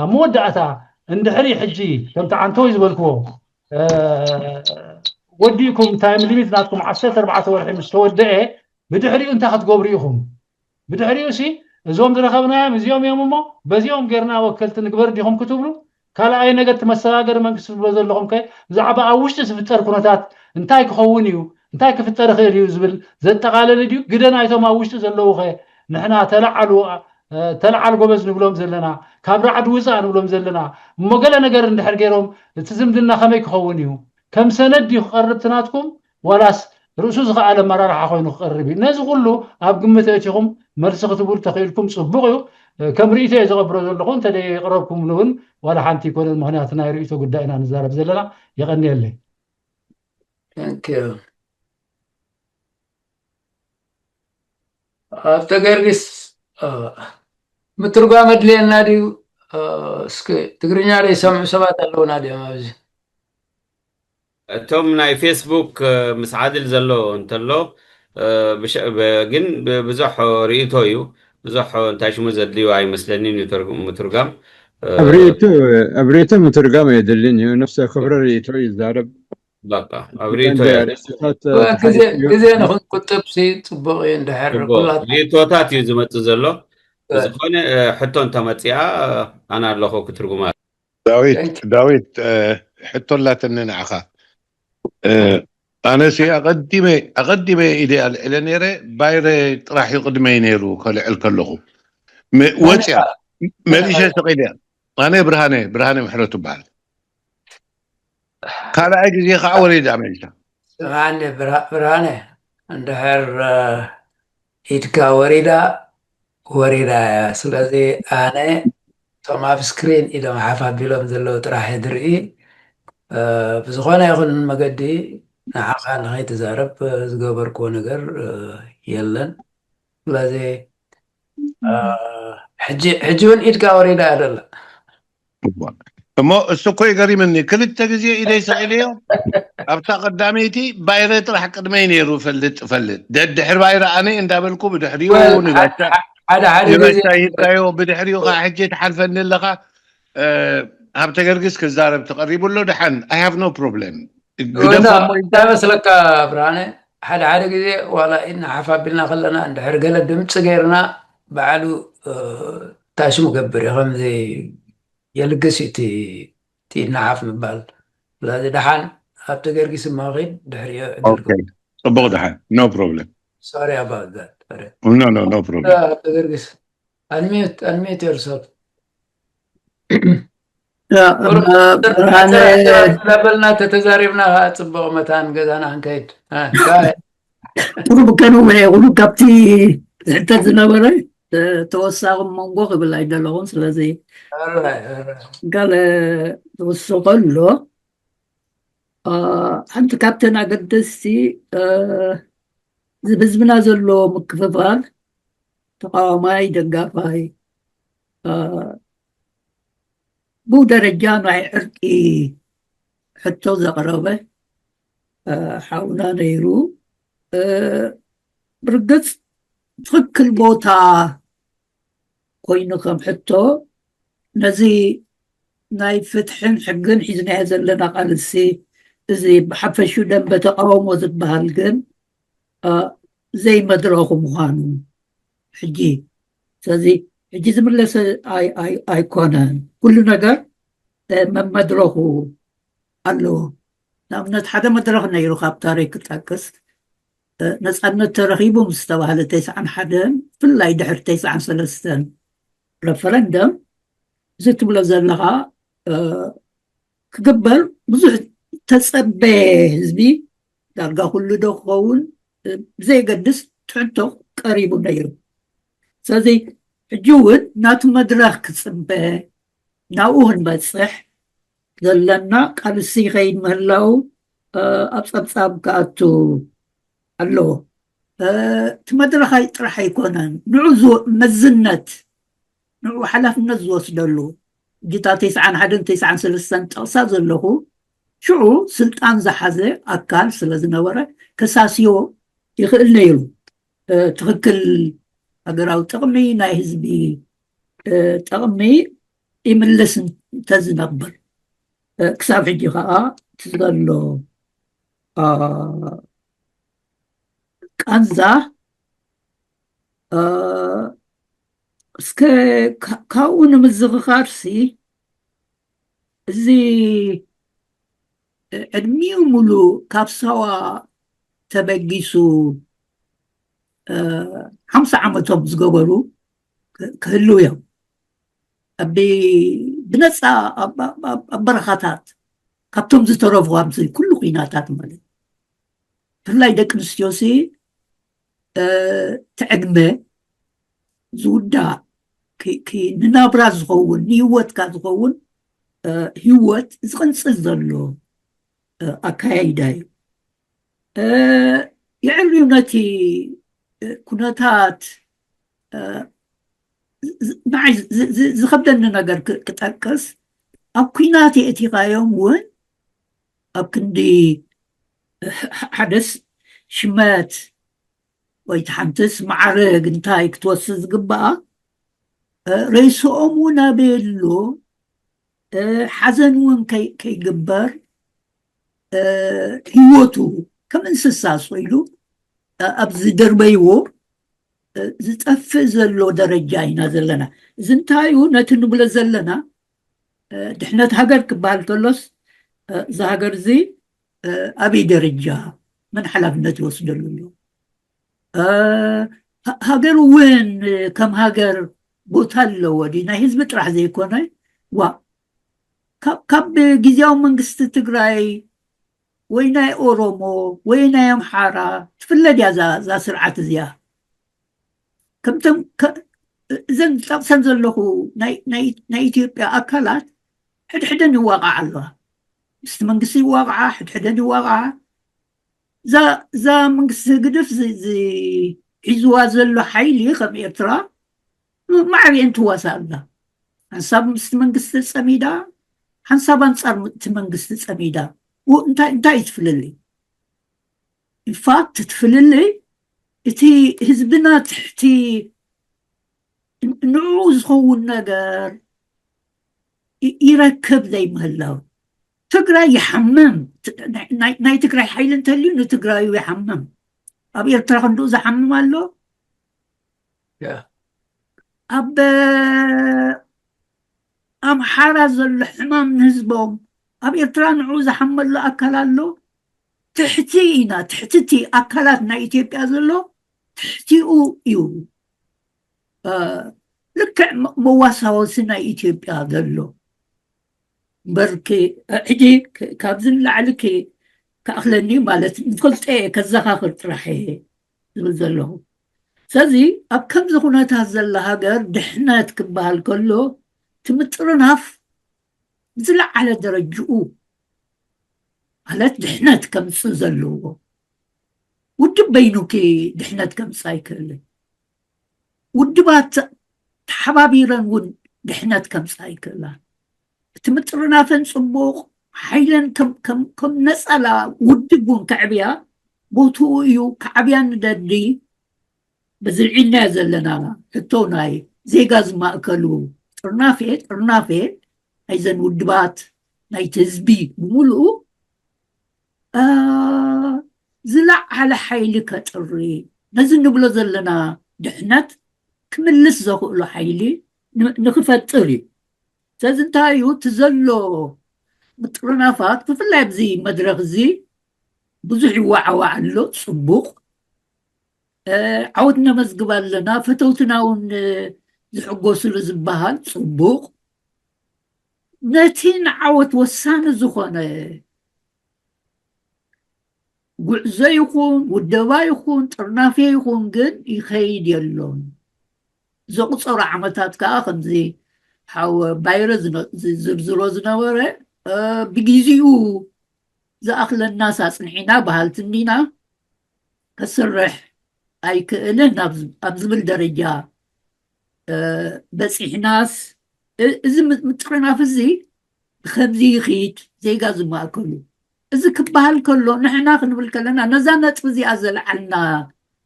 ኣብ መወዳእታ እንድሕሪ ሕጂ ከምቲ ዓንተወይ ዝበልክዎ ወዲእኩም ታይም ሊሚት ናትኩም ዓሰርተ ኣርባዕተ ወርሒ ምስ ተወደአ ብድሕሪኡ እንታይ ክትገብሩ ኢኹም? ብድሕሪኡ ሲ እዞም ዝረኸብናዮም እዚኦም እዮም እሞ በዚኦም ጌርና ወከልቲ ንግበር ዲኹም ክትብሉ ካልኣይ ነገር እቲ መሰጋገሪ መንግስቲ ዝብሎ ዘለኹም ከ ብዛዕባ ኣብ ውሽጢ ዝፍጠር ኩነታት እንታይ ክኸውን እዩ እንታይ ክፍጠር ይኽእል እዩ ዝብል ዘጠቓለለ ድዩ ግደ ናይቶም ኣብ ውሽጢ ዘለዉ ኸ ንሕና ተለዓሉ ተለዓል ጎበዝ ንብሎም ዘለና ካብ ራዕዲ ውፃእ ንብሎም ዘለና እሞ ገለ ነገር እንድሕር ገይሮም እቲ ዝምድና ከመይ ክኸውን እዩ ከም ሰነድ ድዩ ክቐርብ ትናትኩም ዋላስ ርእሱ ዝኸኣለ ኣመራርሓ ኮይኑ ክቐርብ እዩ ነዚ ኩሉ ኣብ ግምት እቲኹም መልሲ ክትብሉ ተኽኢልኩም ፅቡቕ እዩ ከም ርእቶ እየ ዝቐብሮ ዘለኹ እንተ የቕረብኩምሉ እውን ዋላ ሓንቲ ይኮነ ምክንያቱ ናይ ርእቶ ጉዳይ ኢና ንዛረብ ዘለና የቐንየለይ ኣብተ ገርግስ ምትርጓም ኣድልየና ድዩ እስኪ ትግርኛ ዘይሰምዑ ሰባት ኣለውና ድዮም ኣብዚ እቶም ናይ ፌስቡክ ምስ ዓድል ዘሎ እንተሎ ግን ብዙሕ ርእቶ እዩ ብዙሕ እንታይ ሽሙ ዘድልዩ ኣይመስለኒን እዩ ምትርጋም ኣብ ርእቶ ምትርጋም የድልን እዩ ነፍሰ ክብረ ርእቶ ይዛረብ በቃ ኣብ ርእቶ ግዜ ንክንቁጥብ ሲ ፅቡቅ እዩ እንድሕር ኩላት ርእቶታት እዩ ዝመፅእ ዘሎ ዝኾነ ሕቶ እንተመፅኣ ኣነ ኣለኹ ክትርጉማ ዳዊት ዳዊት ሕቶ ኣላትኒ ንዓኻ ኣነሲ ኣቐዲመ ኣቐዲመ ኢደ ኣልዕለ ነይረ ባይረ ጥራሕ እዩ ቅድመይ ነይሩ ከልዕል ከለኹ ወፅያ መሊሸ ስቕ ኢለ ኣነ ብርሃነ ብርሃነ ምሕረቱ በሃል ካልኣይ ግዜ ከዓ ወሪዳ መሊሳ ስምዓኒ ብርሃነ እንድሕር ኢድካ ወሪዳ ወሪዳ እያ ስለዚ ኣነ እቶም ኣብ ስክሪን ኢዶም ሓፍ ኣቢሎም ዘለዉ ጥራሕ እየ ዝርኢ ብዝኾነ ይኹን መገዲ ንዓኻ ንኸይትዛረብ ዝገበርክዎ ነገር የለን ስለዚ ሕጂ እውን ኢድካ ወሪዳ እያ ዘላ እሞ እሱ እኮ ይገሪምኒ ክልተ ግዜ ኢደይ ሰቂለዮ ኣብታ ቀዳመይቲ ባይረ ጥራሕ ቅድመይ ነይሩ ፈልጥ ፈልጥ ደድሕር ባይረ ኣነ እንዳበልኩ ብድሕሪኡ ንጋሻ ሂብካዮ ብድሕሪኡ ከዓ ሕጂ ትሓልፈኒ ኣለኻ ሃብተ ገርግስ ክዛረብ ተቐሪቡ ኣሎ ደሓን I have no problem እንታይ መስለካ ብርሃነ ሓደ ሓደ ግዜ ዋላ ኢድና ሓፍ ኣቢልና ከለና እንድሕር ገለ ድምፂ ገይርና ባዕሉ ታሽሙ ገብር እዩ ከምዚ የልግስ እዩ እቲ ኢድና ሓፍ ምባል ስለዚ ደሓን ኣብቲ ገርጊስ እሞ ኺድ ድሕሪዮ ዕድልኩም ፅቡቅ ደሓን no problem sorry about that no no no problem ኣብቲ ገርጊስ unmute unmute yourself ብርሃነ እናበልና ተተዛሪብና ከዓ ፅቡቅ መታን ገዛና ክንከይድ ቁሩብ ከንውሕ ይኹኑ ካብቲ ዝሕተት ዝነበረ ተወሳኺ መንጎ ክብል ኣይደለኹን ስለዚ ጋለ ዝውስኾ ኣሎ ሓንቲ ካብተን ኣገደስቲ ህዝብና ዘሎ ምክፍፋል ተቃዋማይ ደጋፋይ ብኡ ደረጃ ናይ ዕርቂ ሕቶ ዘቕረበ ሓውና ነይሩ ብርግፅ ትኽክል ቦታ ኮይኑ ከም ሕቶ ነዚ ናይ ፍትሕን ሕግን ሒዝናዮ ዘለና ቃልሲ እዚ ብሓፈሹ ደንበ ተቃውሞ ዝበሃል ግን ዘይመድረኹ ምዃኑ ሕጂ ስለዚ ሕጂ ዝምለሰ ኣይኮነን ኩሉ ነገር መመድረኹ ኣለዎ ንኣብነት ሓደ መድረኽ ነይሩ ካብ ታሪክ ክጠቅስ ነፃነት ተረኺቡ ምስ ተባህለ ተስዓን ሓደን ብፍላይ ድሕሪ ተስዓን ሰለስተን ረፈረንደም እዚ ትብሎ ዘለኻ ክግበር ብዙሕ ተፀበየ ህዝቢ ዳርጋ ኩሉ ዶ ክኸውን ብዘየገድስ ትሕቶ ቀሪቡ ነይሩ ስለዚ ሕጂ እውን ናቱ መድረኽ ክፅበ ናብኡ ክንበፅሕ ዘለና ቃልሲ ይኸይድ ምህላው ኣብ ፀብፃብ ክኣቱ ኣለዎ እቲ መድረኻይ ጥራሕ ኣይኮነን ንዑ መዝነት ንዑ ሓላፍነት ዝወስደሉ እጅታ ተስዓን ሓደን ተስዓን ሰለስተን ጠቕሳ ዘለኹ ሽዑ ስልጣን ዝሓዘ ኣካል ስለ ዝነበረ ከሳስዮ ይኽእል ነይሩ ትኽክል ሃገራዊ ጥቕሚ ናይ ህዝቢ ጥቕሚ ይምልስ እንተዝነብር ክሳብ ሕጂ ከዓ ዘሎ ቃንዛ እስከ ካብኡ ንምዝኽኻርሲ፣ እዚ ዕድሚኡ ሙሉ ካብ ሳዋ ተበጊሱ ሓምሳ ዓመቶም ዝገበሩ ክህልው እዮም። ብነፃ ኣብ በረኻታት ካብቶም ዝተረፉ ኣብዚ ኩሉ ኩናታት ማለት፣ ብፍላይ ደቂ ኣንስትዮሲ ትዕድመ ዝውዳእ ንናብራ ዝኸውን ንህይወትካ ዝኸውን ህይወት ዝቕንፅል ዘሎ ኣካያይዳ እዩ። የዕልዩ ነቲ ኩነታት ንዓይ ዝኸብደኒ ነገር ክጠቅስ፣ ኣብ ኩናት የእቲኻዮም እውን ኣብ ክንዲ ሓደስ ሽመት ወይ ሓንትስ ማዕረግ እንታይ ክትወስድ ዝግባኣ፣ ሬስኦም እውን ኣበየሎ፣ ሓዘን እውን ከይግበር፣ ህይወቱ ከም እንስሳ ስኢሉ ኣብ ዝደርበይዎ ዝጠፍእ ዘሎ ደረጃ ኢና ዘለና። እዚ እንታይ እዩ? ነቲ ንብሎ ዘለና ድሕነት ሃገር ክበሃል ከሎስ፣ እዚ ሃገር እዚ ኣበይ ደረጃ መን ሓላፍነት ይወስደሉ ኣሎ? ሃገር እውን ከም ሃገር ቦታ ኣለዎ ድዩ? ናይ ህዝቢ ጥራሕ ዘይኮነ፣ ዋ፣ ካብ ግዜያዊ መንግስቲ ትግራይ ወይ ናይ ኦሮሞ ወይ ናይ ኣምሓራ ትፍለድ እያ እዛ ስርዓት እዚኣ። ከምቶም እዘን ዝጠቕሰን ዘለኹ ናይ ኢትዮጵያ ኣካላት ሕድሕደን ይዋቃዓ ኣለዋ። ምስቲ መንግስቲ ይዋቃዓ፣ ሕድሕደን ይዋቃዓ። እዛ መንግስቲ ህግድፍ ሒዝዋ ዘሎ ሓይሊ ከም ኤርትራ ማዕሪኤን ትዋሳእ ኣላ። ሓንሳብ ምስቲ መንግስቲ ጸሚዳ፣ ሓንሳብ ኣንጻር እቲ መንግስቲ ጸሚዳ። እንታይ እዩ ትፍልልይ? ኢንፋክት እቲ ፍልልይ እቲ ህዝብና ትሕቲ ንዕኡ ዝኸውን ነገር ይረክብ ዘይምህላው። ትግራይ ይሓምም። ናይ ትግራይ ሓይሊ እንተልዩ ንትግራዩ ይሓምም። ኣብ ኤርትራ ክንድኡ ዝሓምም ኣሎ። ኣብ ኣምሓራ ዘሎ ሕማም ንህዝቦም ኣብ ኤርትራ ንዑ ዝሓመሉ ኣካል ኣሎ። ትሕቲ ኢና፣ ትሕቲ እቲ ኣካላት ናይ ኢትዮጵያ ዘሎ ትሕቲኡ እዩ። ልክዕ መዋሳወሲ ናይ ኢትዮጵያ ዘሎ እምበር፣ ሕጂ ካብዚ ንላዕሊ ክኣኽለኒ ማለት ንፈልጦ እየ፣ ከዘኻኽር ጥራሕ እየ ዝብል ዘለኹ። ስለዚ ኣብ ከምዚ ኩነታት ዘላ ሃገር ድሕነት ክበሃል ከሎ፣ እቲ ምጥርናፍ ብዝለዓለ ደረጅኡ ማለት ድሕነት ከምፅእ ዘለዎ። ውድብ በይኑኪ ድሕነት ከምፅእ ኣይክእልን። ውድባት ተሓባቢረን እውን ድሕነት ከምፅእ ኣይክእላን። እቲ ምጥርናፈን ፅቡቕ ሓይለን ከም ነፃላ ውድብ እውን ከዕብያ ቦትኡ እዩ። ከዓብያ ንደሊ በዚ ልዒልና ዘለና ሕቶ ናይ ዜጋ ዝማእከሉ ጥርናፌ፣ ጥርናፌ ናይዘን ውድባት ናይቲ ህዝቢ ብምሉኡ ዝለዓለ ሓይሊ ከጥሪ፣ ነዚ ንብሎ ዘለና ድሕነት ክምልስ ዘኽእሎ ሓይሊ ንክፈጥር እዩ። ስለዚ እንታይ እዩ እቲ ዘሎ ምጥርናፋት፣ ብፍላይ ኣብዚ መድረኽ እዚ ብዙሕ ይዋዓዋዕ ኣሎ። ፅቡቕ ዓወት ነመዝግብ ኣለና፣ ፈተውትና እውን ዝሕጎስሉ ዝበሃል ፅቡቕ። ነቲ ንዓወት ወሳኒ ዝኾነ ጉዕዞ ይኹን ውደባ ይኹን ጥርናፌ ይኹን ግን ይኸይድ የሎን። ዘቑፀሩ ዓመታት ከዓ ከምዚ ሓወ ባይረ ዝዝርዝሮ ዝነበረ ብግዜኡ ዝኣኽለናስ ኣፅንዒና በሃልቲ እንዲና፣ ከስርሕ ኣይክእልን ኣብ ዝብል ደረጃ በፂሕናስ፣ እዚ ምጥርናፍ እዚ ብከምዚ ይኽይድ፣ ዜጋ ዝማእከሉ እዚ ክበሃል ከሎ፣ ንሕና ክንብል ከለና ነዛ ነጥቢ እዚኣ ዘልዓልና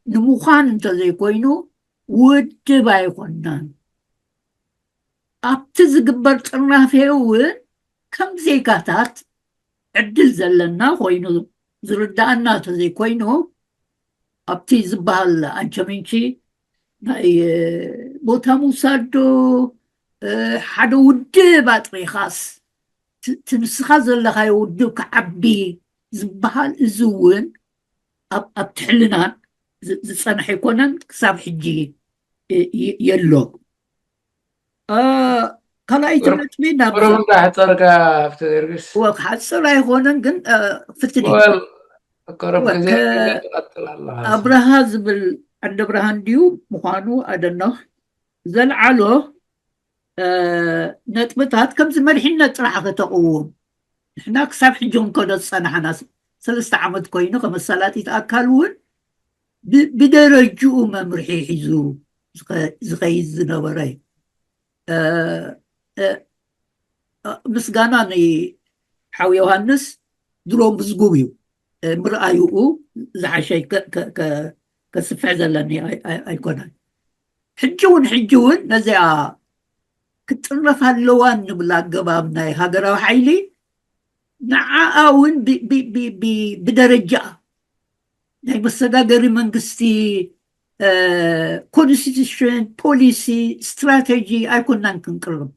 ንምዃን እንተዘይኮይኑ ውድብ ኣይኮናን። ኣብቲ ዝግበር ጥርናፌ እውን ከም ዜጋታት ዕድል ዘለና ኮይኑ ዝርዳእና ተዘይኮይኑ ኣብቲ ዝበሃል ኣንቸምንቺ ናይ ቦታ ምውሳድ ዶ ሓደ ውድብ ኣጥሪኻስ እቲ ንስኻ ዘለኻዮ ውድብ ክዓቢ ዝበሃል እዚ እውን ኣብ ትሕልናን ዝፀንሐ ኣይኮነን። ክሳብ ሕጂ የሎ። ካልኣይቲ ነጥቢ ናብ ቁሩብ እንዳሕፀርካ ኣብቲ ጊዮርጊስ። ክሓፅር ኣይኮነን ግን ፍትን ቁሩብ ግዜ ትቐጥል ኣለኻ። ኣብርሃ ዝብል ዓንደ ብርሃን ድዩ ምዃኑ ኣደኖ ዘልዓሎ ነጥብታት ከምዚ መሪሕነት ጥራሕ ከተቕውም ንሕና ክሳብ ሕጂ ክንከዶ ዝፀናሕና ሰለስተ ዓመት ኮይኑ ከመሳላጢት ኣካል እውን ብደረጅኡ መምርሒ ሒዙ ዝኸይድ ዝነበረ እዩ። ምስጋና ንሓው ዮሃንስ ድሮ ምዝጉብ እዩ። ምርኣይኡ ዝሓሸ ከስፍሕ ዘለኒ ኣይኮነን። ሕጂ እውን ሕጂ እውን ነዚኣ ክትጥረፍ ኣለዋ እንብል ኣገባብ ናይ ሃገራዊ ሓይሊ ንዓኣ እውን ብደረጃ ናይ መሰጋገሪ መንግስቲ ኮንስቲቱሽን ፖሊሲ ስትራተጂ ኣይኮናን ክንቅርብ።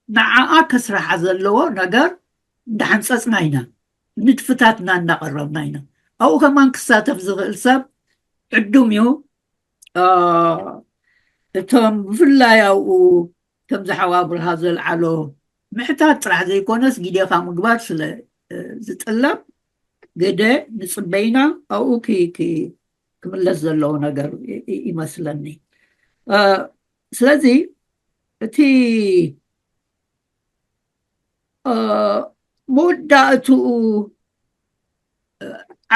ንዓኣ ከስራሓ ዘለዎ ነገር እንዳሓንፀፅና ኢና፣ ንድፍታትና እንዳቐረብና ኢና። ኣብኡ ከማን ክሳተፍ ዝኽእል ሰብ ዕዱም እዩ። እቶም ብፍላይ ኣብኡ ከምዚ ሓው ኣብርሃ ዘልዓሎ ምሕታት ጥራሕ ዘይኮነስ ግዴኻ ምግባር ስለ ዝጥለብ ግደ ንፅበይና ኣብኡ ክምለስ ዘለዎ ነገር ይመስለኒ። ስለዚ እቲ መወዳእትኡ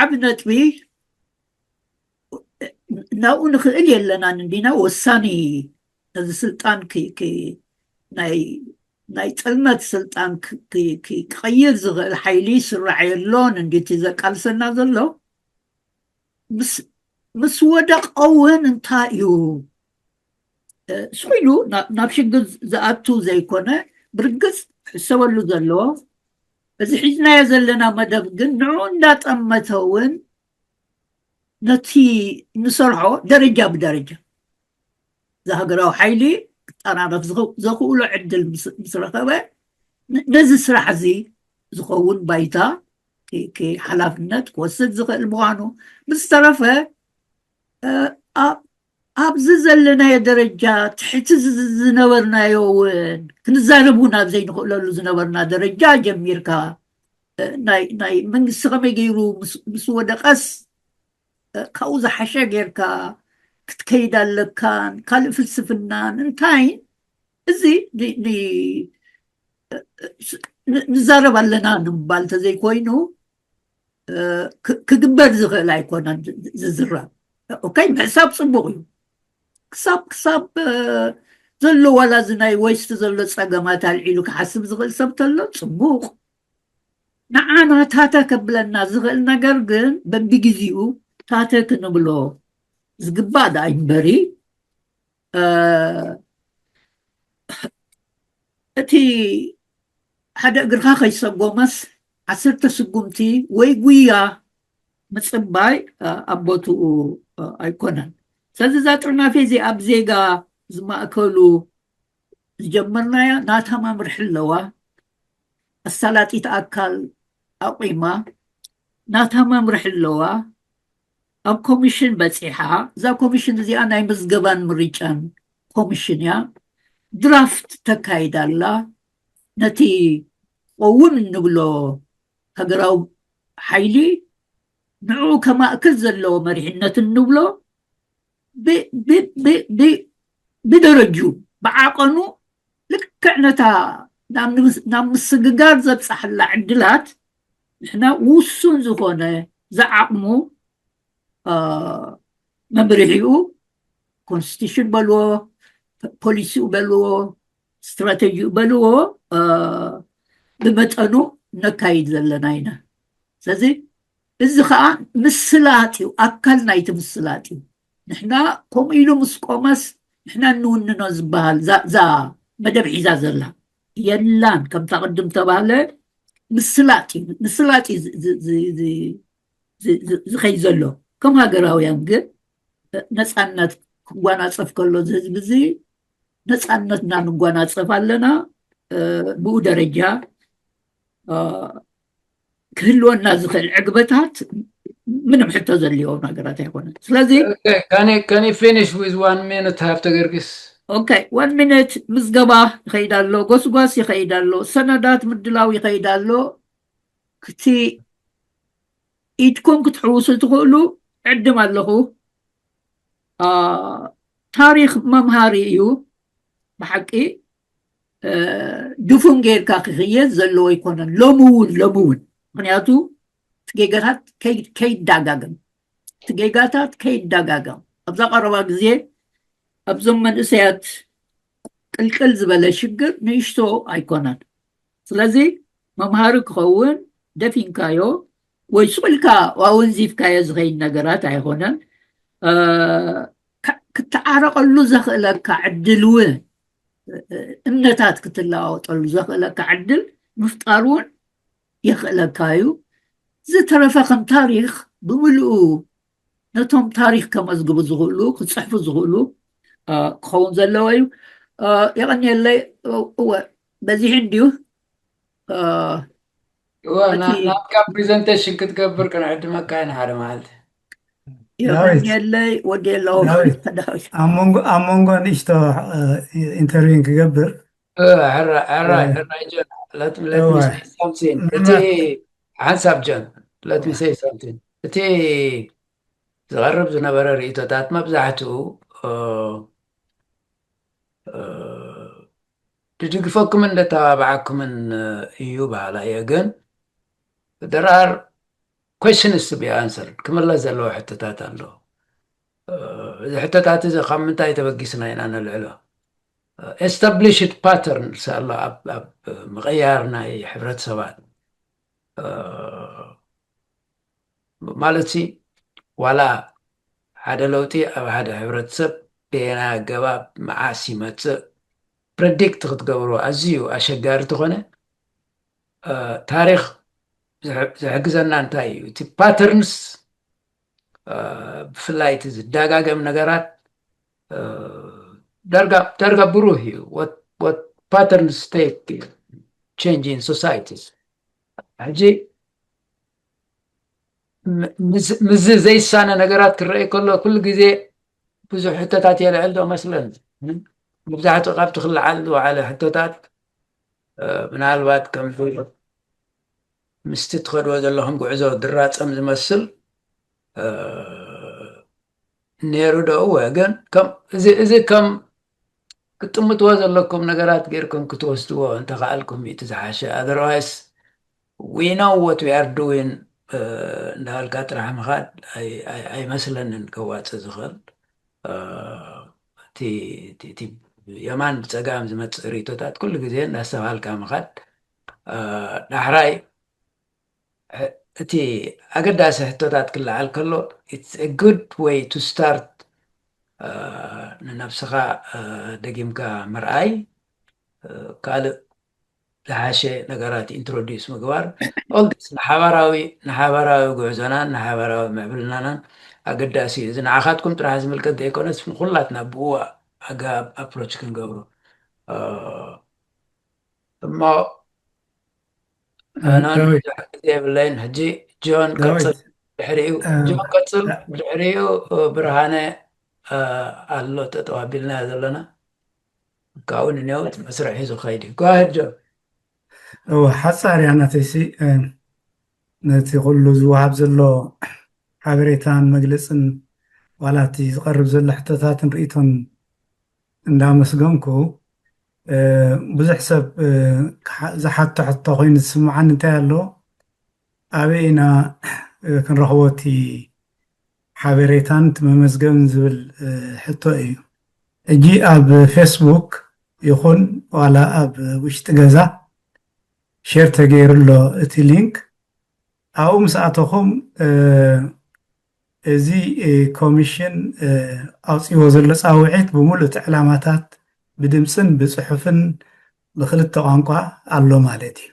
ዓብ ነጥቢ ናብኡ ንኽእል የለናን እንዲና ወሳኒ ነዚ ስልጣን ናይ ጥልመት ስልጣን ክቐይር ዝኽእል ሓይሊ ስራሕ የሎን እንዲቲ ዘቃልሰና ዘሎ። ምስ ወደቀ እውን እንታይ እዩ ስኢሉ ናብ ሽግር ዝኣቱ ዘይኮነ ብርግፅ ሕሰበሉ ዘለዎ እዚ ሒዝናዮ ዘለና መደብ ግን ንዑ እንዳጠመተ እውን ነቲ ንሰርሖ ደረጃ ብደረጃ ዝሃገራዊ ሓይሊ ክጠናረፍ ዘኽእሎ ዕድል ምስ ረኸበ ነዚ ስራሕ እዚ ዝኸውን ባይታ ሓላፍነት ክወስድ ዝኽእል ምዃኑ ብዝተረፈ ኣብዚ ዘለናዮ ደረጃ ትሕቲ ዝነበርናዮ እውን ክንዛረብ እውን ኣብ ዘይንኽእለሉ ዝነበርና ደረጃ ጀሚርካ ናይ መንግስቲ ከመይ ገይሩ ምስ ወደቀስ ካብኡ ዝሓሸ ጌርካ ክትከይድ ኣለካን ካልእ ፍልስፍናን እንታይን እዚ ንዛረብ ኣለና ንምባል እንተዘይኮይኑ ክግበር ዝኽእል ኣይኮነን ዝዝረብ። ኦኬ፣ ምሕሳብ ፅቡቕ እዩ። ክሳብ ክሳብ ዘሎ ዋላ እዚ ናይ ወስት ዘሎ ፀገማት ኣልዒሉ ክሓስብ ዝኽእል ሰብ ተሎ ፅቡቕ። ንዓና ታተ ከብለና ዝኽእል ነገር ግን በቢግዜኡ ታተ ክንብሎ ዝግባእ ደኣ ይንበሪ እቲ ሓደ እግርኻ ከይሰጎመስ ዓሰርተ ስጉምቲ ወይ ጉያ ምፅባይ ኣብ ቦትኡ ኣይኮነን። ስለዚ እዛ ጥርናፌ እዚ ኣብ ዜጋ ዝማእከሉ ዝጀመርናያ ናታ መምርሒ ኣለዋ። ኣሳላጢት ኣካል ኣቑማ ናታ መምርሒ ኣለዋ። ኣብ ኮሚሽን በፂሓ። እዛ ኮሚሽን እዚኣ ናይ ምዝገባን ምርጫን ኮሚሽን እያ። ድራፍት ተካይድ ኣላ። ነቲ ቀውም እንብሎ ሃገራዊ ሓይሊ ንዕኡ ከማእክል ዘለዎ መሪሕነት እንብሎ ብደረጁ ብዓቐኑ ልክዕ ነታ ናብ ምስግጋር ዘብፅሓላ ዕድላት ንሕና ውሱን ዝኾነ ዝዓቕሙ መምርሒኡ ኮንስቲቱሽን በልዎ ፖሊሲኡ በልዎ ስትራተጂኡ በልዎ ብመጠኑ ነካይድ ዘለና ኢና። ስለዚ እዚ ከዓ ምስላጥ እዩ፣ ኣካል ናይቲ ምስላጥ እዩ። ንሕና ከምኡ ኢሉ ምስ ቆመስ ንሕና እንውንኖ ዝበሃል እዛ መደብ ሒዛ ዘላ የላን። ከምታ ቅድም ተባህለ ምስላጥ እዩ ምስላጥ እዩ ዝ- ዝ- ዝ- ዝ- ዝ- ዝ- ዝኸይድ ዘሎ። ከም ሃገራውያን ግን ነፃነት ክጓናፀፍ ከሎ እዚ ህዝቢ እዚ ነፃነትና ንጓናፀፍ ኣለና። ብኡ ደረጃ ክህልወና ዝኽእል ዕግበታት ምንም ሕቶ ዘልዮ ነገራት ኣይኮነን። ስለዚ Can you finish with one minute? Have to Gergis. Okay, one minute. ምዝገባ ይኸይድ ኣሎ፣ ጎስጓስ ይኸይድ ኣሎ፣ ሰነዳት ምድላው ይኸይድ ኣሎ። ክቲ ኢድኩም ክትሕውሱ ትኽእሉ ዕድም ኣለኹ። ታሪኽ መምሃሪ እዩ። ብሓቂ ድፉን ጌርካ ክኽየድ ዘለዎ ኣይኮነን። ሎሚ እውን ሎሚ እውን ምክንያቱ እቲ ጌጋታት ከይዳጋገም እቲ ጌጋታት ከይዳጋገም ኣብዛ ቀረባ ግዜ ኣብዞም መንእሰያት ቅልቅል ዝበለ ሽግር ንእሽቶ ኣይኮነን። ስለዚ መምሃሪ ክኸውን ደፊንካዮ ወይ ስቕ ኢልካ ኣወንዚፍካዮ ዝኸይድ ነገራት ኣይኾነን። ክትዓረቐሉ ዘኽእለካ ዕድል እውን እምነታት ክትለዋወጠሉ ዘኽእለካ ዕድል ምፍጣር እውን የኽእለካ እዩ። ዝተረፈ ከም ታሪኽ ብምልኡ ነቶም ታሪኽ ከመዝግቡ ዝኽእሉ ክፅሕፉ ዝኽእሉ ክኸውን ዘለዎ እዩ። የቐንየለይ። እወ በዚሕ እንድዩ። ናትካ ፕሬዘንቴሽን ክትገብር ክንዕድመካ ኢና ሓደ መዓልቲ። የቐንየለይ። ወዲ ኣለዎ ኣብ መንጎ ንእሽቶ ኢንተርቪን ክገብር ሕራይ ሕራይ ጆን let me say something። እቲ ሓንሳብ ጆን let me say something። እቲ ዝቐርብ ዝነበረ ርእቶታት መብዛሕትኡ ድድግፈኩምን ደተባብዓኩምን እዩ በሃላ እየ። ግን there are questions to be answered። ክምለስ ዘለዎ ሕቶታት ኣሎ። እዚ ሕቶታት እዚ ካብ ምንታይ ተበጊስና ኢና ነልዕሎ? Established patterns ኣሎ ኣብ ምቕያር ናይ ሕብረተሰባት ማለት ሲ ዋላ ሓደ ለውጢ ኣብ ሓደ ሕብረተሰብ ብየናይ ኣገባብ መዓስ ይመፅእ ፕረዲክት ክትገብርዎ ኣዝዩ ኣሸጋሪ ተኾነ ታሪኽ ዝሕግዘና እንታይ እዩ? እቲ ፓተርንስ ብፍላይ እቲ ዝደጋገም ነገራት ዳርጋ ብሩህ እዩ። What patterns take change in societies። ሕጂ ምዚ ዘይሳነ ነገራት ክረአ ከሎ ኩሉ ግዜ ብዙሕ ሕቶታት የልዕል ዶ መስለን። መብዛሕትኡ ካብቲ ክለዓል ዝወዓለ ሕቶታት ምናልባት ከም ምስቲ ትኸድዎ ዘለኹም ጉዕዞ ድራፀም ዝመስል ነይሩ ዶ? እወ፣ ግን እዚ ከም ክትጥምትዎ ዘለኩም ነገራት ጌርኩም ክትወስድዎ እንተኸኣልኩም እቲ ዝሓሸ። Otherwise we know what we are doing እንዳበልካ ጥራሕ ምኻድ ኣይመስለንን ከዋፅእ ዝኽእል። እቲ የማን ብፀጋም ዝመፅእ ርእቶታት ኩሉ ግዜ እንዳስተባሃልካ ምኻድ ዳሕራይ እቲ ኣገዳሲ ሕቶታት ክለዓል ከሎ it's a good way to start ንነብስኻ ደጊምካ ምርኣይ ካልእ ዝሓሸ ነገራት ኢንትሮዲስ ምግባር ኦልስ ንሓባራዊ ንሓባራዊ ጉዕዞናን ንሓባራዊ ምዕብልናናን ኣገዳሲ እዩ። እዚ ንዓኻትኩም ጥራሕ ዝምልከት ዘይኮነስ ንኩላትና ብኡ ኣገባብ ኣፕሮች ክንገብሮ እሞ ኖን ብዙሕ ግዜ የብለይን። ሕጂ ጆን ቀፅል፣ ድሕሪኡ ጆን ቀፅል፣ ድሕሪኡ ብርሃነ ኣሎ ጠጠው ኣቢልና ዘለና ካብኡ ንኔው እቲ መስርሕ ሒዙ ክኸይድ እዩ። ጓሄድ ጆን። እወ ሓፃር እያ ናተይሲ ነቲ ኩሉ ዝወሃብ ዘሎ ሓበሬታን መግለፅን ዋላ እቲ ዝቐርብ ዘሎ ሕቶታትን ርእቶን እንዳመስገንኩ ብዙሕ ሰብ ዝሓቶ ሕቶ ኮይኑ ዝስምዓኒ እንታይ ኣሎ ኣበይ ኢና ክንረኽቦ እቲ ሓበሬታን እቲ መመዝገብን ዝብል ሕቶ እዩ። ሕጂ ኣብ ፌስቡክ ይኹን ዋላ ኣብ ውሽጢ ገዛ ሼር ተገይሩ ኣሎ እቲ ሊንክ ኣብኡ ምስ ኣተኹም እዚ ኮሚሽን ኣውፅዎ ዘሎ ፃውዒት ብምሉእ እቲ ዕላማታት ብድምፅን ብፅሑፍን ብክልተ ቋንቋ ኣሎ ማለት እዩ።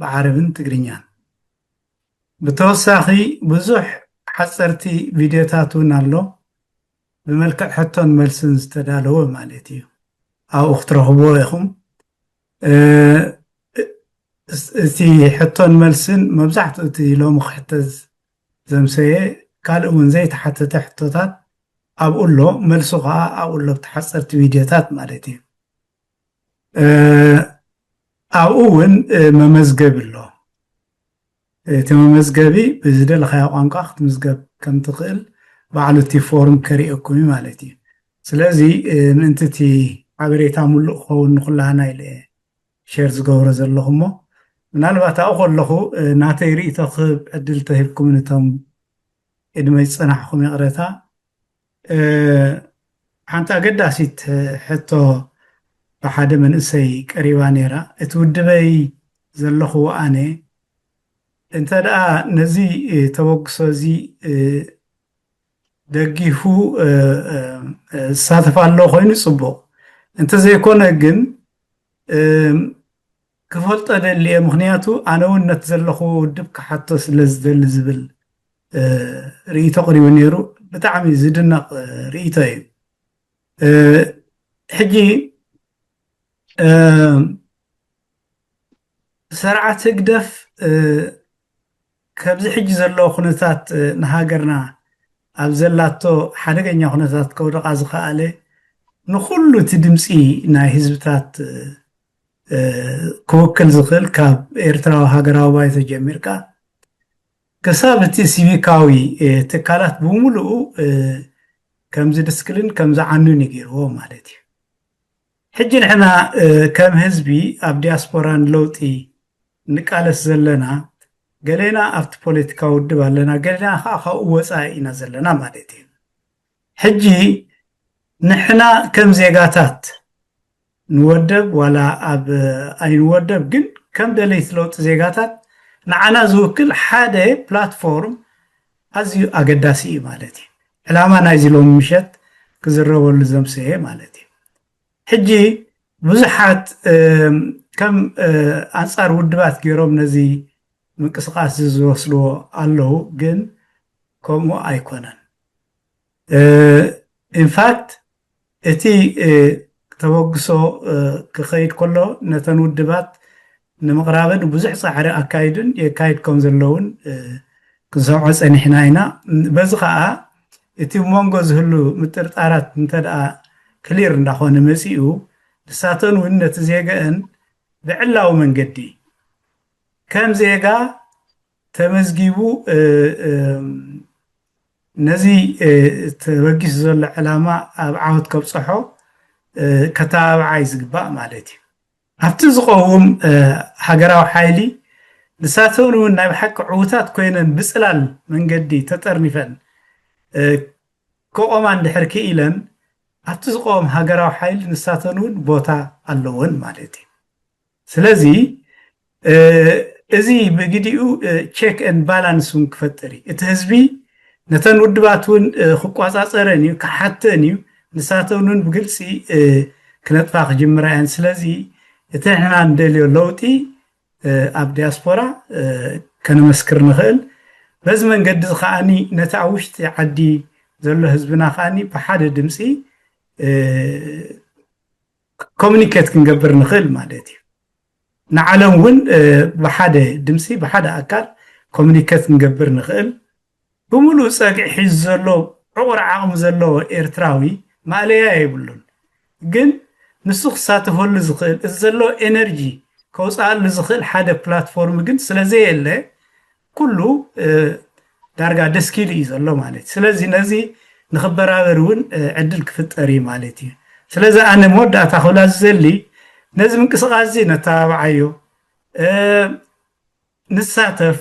ብዓረብን ትግርኛን። ብተወሳኺ ብዙሕ ሓፀርቲ ቪድዮታት እውን ኣሎ፣ ብመልክዕ ሕቶን መልስን ዝተዳለወ ማለት እዩ። ኣብኡ ክትረኽብዎ ኢኹም። እቲ ሕቶን መልስን መብዛሕትኡ እቲ ሎሚ ክሕተት ዘምሰየ፣ ካልእ እውን ዘይተሓተተ ሕቶታት ኣብኡ ኣሎ፣ መልሱ ከዓ ኣብኡ ኣሎ፣ ብተሓፀርቲ ቪድዮታት ማለት እዩ። ኣብኡ እውን መመዝገቢ ኣሎ። እቲ መመዝገቢ ብዝደለኻዮ ቋንቋ ክትምዝገብ ከም ትኽእል ባዕሉ እቲ ፎርም ከርእየኩም እዩ ማለት እዩ። ስለዚ ምእንቲ እቲ ሓበሬታ ሙሉእ ክኸውን ንኩላህና ኢለ ሸር ዝገብሮ ዘለኹ እሞ፣ ምናልባት ኣብኡ ከለኹ ናተይ ርእይቶ ክህብ ዕድል ተሂብኩም፣ ነቶም ዕድመ ዝፀናሕኩም ይቕረታ። ሓንቲ ኣገዳሲት ሕቶ ብሓደ መንእሰይ ቀሪባ ነይራ። እቲ ውድበይ ዘለኹዎ ኣነ እንተ ደኣ ነዚ ተበግሶ እዚ ደጊፉ ዝሳተፍ ኣሎ ኮይኑ ፅቡቕ፣ እንተዘይኮነ ግን ክፈልጦ ደሊ እየ። ምክንያቱ ኣነ እውን ነቲ ዘለኹዎ ውድብ ክሓቶ ስለ ዝደሊ ዝብል ርእይቶ ቅሪቡ ነይሩ። ብጣዕሚ ዝድነቕ ርእይቶ እዩ። ሕጂ ስርዓት ህግደፍ ከብዚ ሕጂ ዘለዎ ኩነታት ንሃገርና ኣብ ዘላቶ ሓደገኛ ኩነታት ከውድቓ ዝኸኣለ፣ ንኩሉ እቲ ድምፂ ናይ ህዝብታት ክውክል ዝኽእል፣ ካብ ኤርትራዊ ሃገራዊ ባይቶ ጀሚርካ ክሳብ እቲ ሲቪካዊ ትካላት ብምሉኡ ከም ዝድስክልን ከም ዝዓኑን እዩ ገይርዎ ማለት እዩ። ሕጂ ንሕና ከም ህዝቢ ኣብ ዲያስፖራ ንለውጢ ንቃለስ ዘለና፣ ገሌና ኣብቲ ፖለቲካ ውድብ ኣለና፣ ገሌና ከዓ ካብኡ ወፃኢ ኢና ዘለና ማለት እዩ። ሕጂ ንሕና ከም ዜጋታት ንወደብ ዋላ ኣብ ኣይንወደብ፣ ግን ከም ደለይቲ ለውጢ ዜጋታት ንዓና ዝውክል ሓደ ፕላትፎርም ኣዝዩ ኣገዳሲ እዩ ማለት እዩ። ዕላማ ናይዚ ሎሚ ምሸት ክዝረበሉ ዘምሰየ ማለት እዩ። ሕጂ ብዙሓት ከም ኣንጻር ውድባት ገይሮም ነዚ ምንቅስቃስ ዝወስድዎ ኣለዉ፣ ግን ከምኡ ኣይኮነን። ኢንፋክት እቲ ተበግሶ ክኸይድ ከሎ ነተን ውድባት ንምቕራበን ብዙሕ ፃዕሪ ኣካይዱን የካይድ ከም ዘለውን ክንሰምዖ ፀኒሕና ኢና። በዚ ከዓ እቲ መንጎ ዝህሉ ምጥርጣራት እንተደኣ ክሊር እንዳኾነ መፂኡ፣ ንሳተን እውን ነቲ ዜገአን ብዕላዊ መንገዲ ከም ዜጋ ተመዝጊቡ ነዚ ተበጊሱ ዘሎ ዕላማ ኣብ ዓወት ከብፅሖ ከተባብዓ እዩ ዝግባእ ማለት እዩ። ኣብቲ ዝቐውም ሃገራዊ ሓይሊ ንሳተን እውን ናይ ብሓቂ ዕዉታት ኮይነን ብፅላል መንገዲ ተጠርኒፈን ክቆማ እንድሕር ክኢለን ኣብቲ ዝቐውም ሃገራዊ ሓይሊ ንሳተን እውን ቦታ ኣለወን ማለት እዩ። ስለዚ እዚ ብግዲኡ ቸክ ኤንድ ባላንስ እውን ክፈጥር እዩ። እቲ ህዝቢ ነተን ውድባት እውን ክቋፃፀረን እዩ፣ ክሓተን እዩ። ንሳተን እውን ብግልፂ ክነጥፋ ክጅምራ እየን። ስለዚ እቲ ንሕና ንደልዮ ለውጢ ኣብ ዲያስፖራ ከነመስክር ንኽእል። በዚ መንገዲ እዚ ከዓኒ ነቲ ኣብ ውሽጢ ዓዲ ዘሎ ህዝብና ከዓኒ ብሓደ ድምፂ ኮሚኒኬት ክንገብር ንኽእል ማለት እዩ። ንዓለም እውን ብሓደ ድምፂ ብሓደ ኣካል ኮሚኒኬት ክንገብር ንኽእል። ብምሉእ ፀግዒ ሒዙ ዘሎ ዕቑር ዓቕሚ ዘለዎ ኤርትራዊ ማእለያ የብሉን። ግን ንሱ ክሳተፈሉ ዝኽእል፣ እዚ ዘሎ ኤነርጂ ከውፅኣሉ ዝኽእል ሓደ ፕላትፎርም ግን ስለ ዘየለ ኩሉ ዳርጋ ደስኪሉ እዩ ዘሎ ማለት እዩ። ስለዚ ነዚ ንኽበራበር እውን ዕድል ክፍጠር እዩ ማለት እዩ። ስለዚ ኣነ መወዳእታ ክብላ ዝዘሊ ነዚ ምንቅስቃስ እዚ ነተባብዓዮ፣ ንሳተፍ፣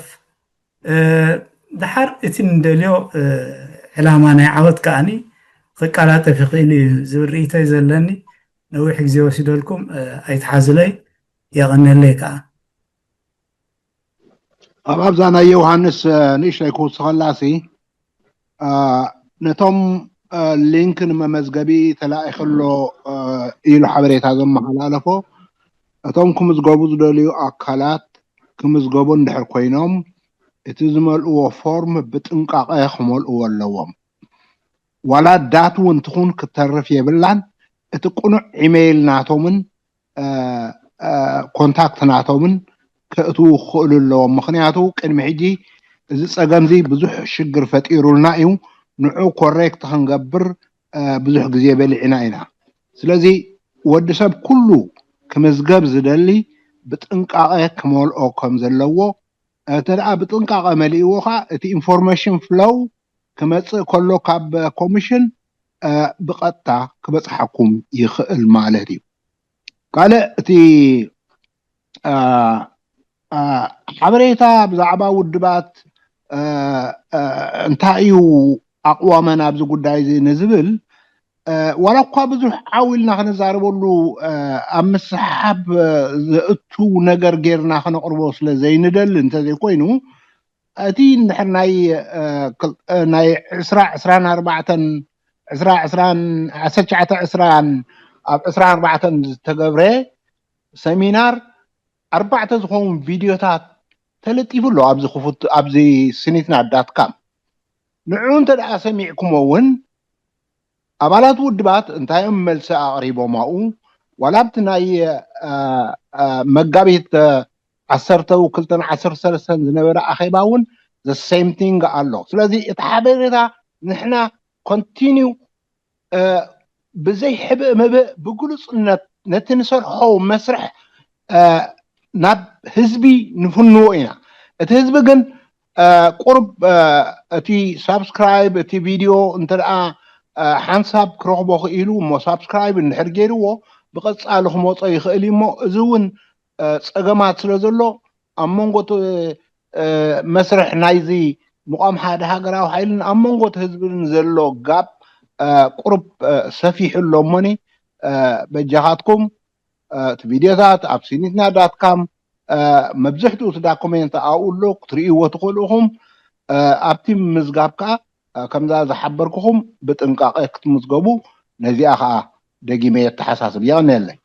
ድሓር እቲ ንደልዮ ዕላማ ናይ ዓወት ከዓኒ ክቀላጠፍ ይኽእል እዩ ዝብል ርእይቶ እዩ ዘለኒ። ነዊሕ ግዜ ወሲደልኩም ኣይትሓዙለይ። የቐንየለይ ከዓ። ኣብ ኣብዛ ናይ ዮሃንስ ንእሽተይ ክውስኸላሲ ነቶም ሊንክ ንመመዝገቢ ተላኢኽሎ ኢሉ ሓበሬታ ዘመሓላለፎ፣ እቶም ክምዝገቡ ዝደልዩ ኣካላት ክምዝገቡ እንድሕር ኮይኖም፣ እቲ ዝመልእዎ ፎርም ብጥንቃቐ ክመልእዎ ኣለዎም። ዋላ ዳት እውን ትኹን ክትተርፍ የብላን። እቲ ቅኑዕ ኢሜይል ናቶምን ኮንታክት ናቶምን ከእትዉ ክኽእሉ ኣለዎም። ምኽንያቱ ቅድሚ ሕጂ እዚ ፀገምዚ ብዙሕ ሽግር ፈጢሩልና እዩ። ንዑ ኮሬክት ክንገብር ብዙሕ ግዜ በሊዕና ኢና። ስለዚ ወዲ ሰብ ኩሉ ክምዝገብ ዝደሊ ብጥንቃቐ ክመልኦ ከም ዘለዎ፣ እንተ ደኣ ብጥንቃቐ መሊእዎ ኸዓ እቲ ኢንፎርሜሽን ፍሎው ክመጽእ ከሎ ካብ ኮሚሽን ብቐጥታ ክበጽሓኩም ይኽእል ማለት እዩ። ካልእ እቲ ሓበሬታ ብዛዕባ ውድባት እንታይ እዩ ኣቕዋመን ኣብዚ ጉዳይ እዚ ንዝብል ዋላ እኳ ብዙሕ ዓው ኢልና ክንዛረበሉ ኣብ ምስሓብ ዘእቱ ነገር ጌርና ክነቕርቦ ስለ ዘይንደሊ እንተዘይኮይኑ እቲ እንድሕር ናይ ናይ ዕስራ ዕስራን ኣርባዕተን ዕስራ ዕስራን ዓሰርተ ትሽዓተ ዕስራን ኣብ ዕስራን ኣርባዕተን ዝተገብረ ሰሚናር ኣርባዕተ ዝኸውን ቪድዮታት ተለጢፉ ኣሎ ኣብዚ ክፉት ኣብዚ ስኒትና ዳት ካም ንዑ እንተ ደኣ ሰሚዕኩሞ እውን ኣባላት ውድባት እንታይ እዮም መልሲ ኣቕሪቦም ኣብኡ ዋላ ኣብቲ ናይ መጋቢት ዓሰርተ ክልተን ዓሰርተ ሰለስተን ዝነበረ ኣኼባ እውን the same thing ኣሎ። ስለዚ እቲ ሓበሬታ ንሕና continue ብዘይ ሕብእ ምብእ ብግሉፅነት ነቲ ንሰርሖ መስርሕ ናብ ህዝቢ ንፍንዎ ኢና። እቲ ህዝቢ ግን ቁርብ እቲ ሳብስክራይብ እቲ ቪድዮ እንተ ደኣ ሓንሳብ ክረኽቦ ክኢሉ እሞ ሳብስክራይብ እንድሕር ገይርዎ ብቐፃሊ ክመፆ ይኽእል እዩ እሞ እዚ እውን ፀገማት ስለ ዘሎ ኣብ መንጎ መስርሕ ናይዚ ምቋም ሓደ ሃገራዊ ሓይልን ኣብ መንጎ ህዝብን ዘሎ ጋብ ቁርብ ሰፊሑ ኣሎ እሞኒ በጃኻትኩም እቲ ቪድዮታት ኣብ ሲኒትና ዳት ካም መብዝሕትኡ እቲ ዳኩሜንት ኣብኡ ኣሎ ክትርእይዎ ትኽእሉ ኢኹም ኣብቲ ምዝጋብ ከዓ ከምዛ ዝሓበርኩኹም ብጥንቃቐ ክትምዝገቡ ነዚኣ ከዓ ደጊመ የተሓሳስብ የቐንየለይ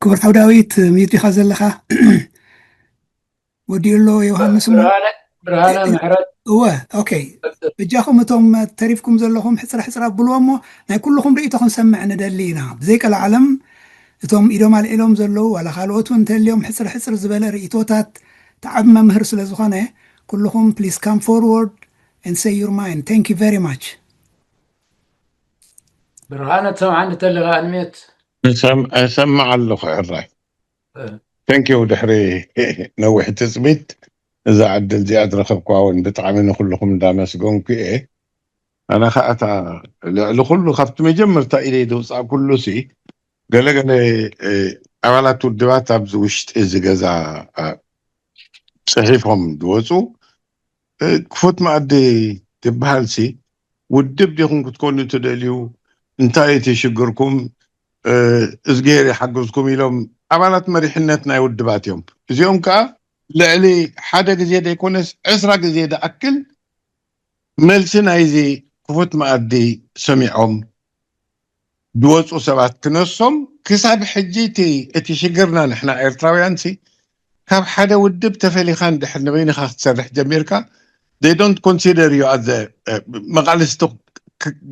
ክቡር ሓው ዳዊት ሚዩት ኢኻ ዘለኻ ወዲኡ ኣሎ ዮሃንስ እሞ ብርሃነ ምሕረት እወ ኦኬ በጃኹም እቶም ተሪፍኩም ዘለኹም ሕፅረ ሕፅረ ኣብልዎ እሞ ናይ ኩልኹም ርእይቶ ክንሰምዕ ንደሊ ኢና ብዘይቀላዓለም እቶም ኢዶም ኣልዒሎም ዘለዉ ዋላ ካልኦት እውን እንተልዮም ሕፅር ሕፅር ዝበለ ርእይቶታት ተዓብ መምህር ስለ ዝኾነ ኩልኹም please come forward and say your mind thank you very much ብርሃነ ትሰምዓኒ ተለኻ ኣንሜት እሰምዕ ኣለኹ ሕራይ ቴንኪው ድሕሪ ነዊሕ ትፅቢት እዛ ዕድል እዚኣ ዝረኸብኩዋ እውን ብጣዕሚ ንኩልኹም እንዳመስገንኩ እየ ኣነ ከዓ እታ ልዕሊ ኩሉ ካብቲ መጀመርታ ኢደይ ዘውፃእ ኩሉ ሲ ገለገለ ኣባላት ውድባት ኣብዚ ውሽጢ እዚ ገዛ ፅሒፎም ዝወፁ ክፉት መኣዲ ትበሃል ሲ ውድብ ዲኹም ክትኮኑ ትደልዩ እንታይ እቲ ሽግርኩም እዝግሄር ይሓግዝኩም ኢሎም ኣባላት መሪሕነት ናይ ውድባት እዮም እዚኦም ከዓ ልዕሊ ሓደ ግዜ ዘይኮነስ ዕስራ ግዜ ዝኣክል መልሲ ናይዚ ክፉት መኣዲ ሰሚዖም ዝወፁ ሰባት ክነሶም ክሳብ ሕጂ እቲ ሽግርና ንሕና ኤርትራውያን ሲ ካብ ሓደ ውድብ ተፈሊኻ እንድሕር ንበይንኻ ክትሰርሕ ጀሚርካ they don't consider you as መቃልስቲ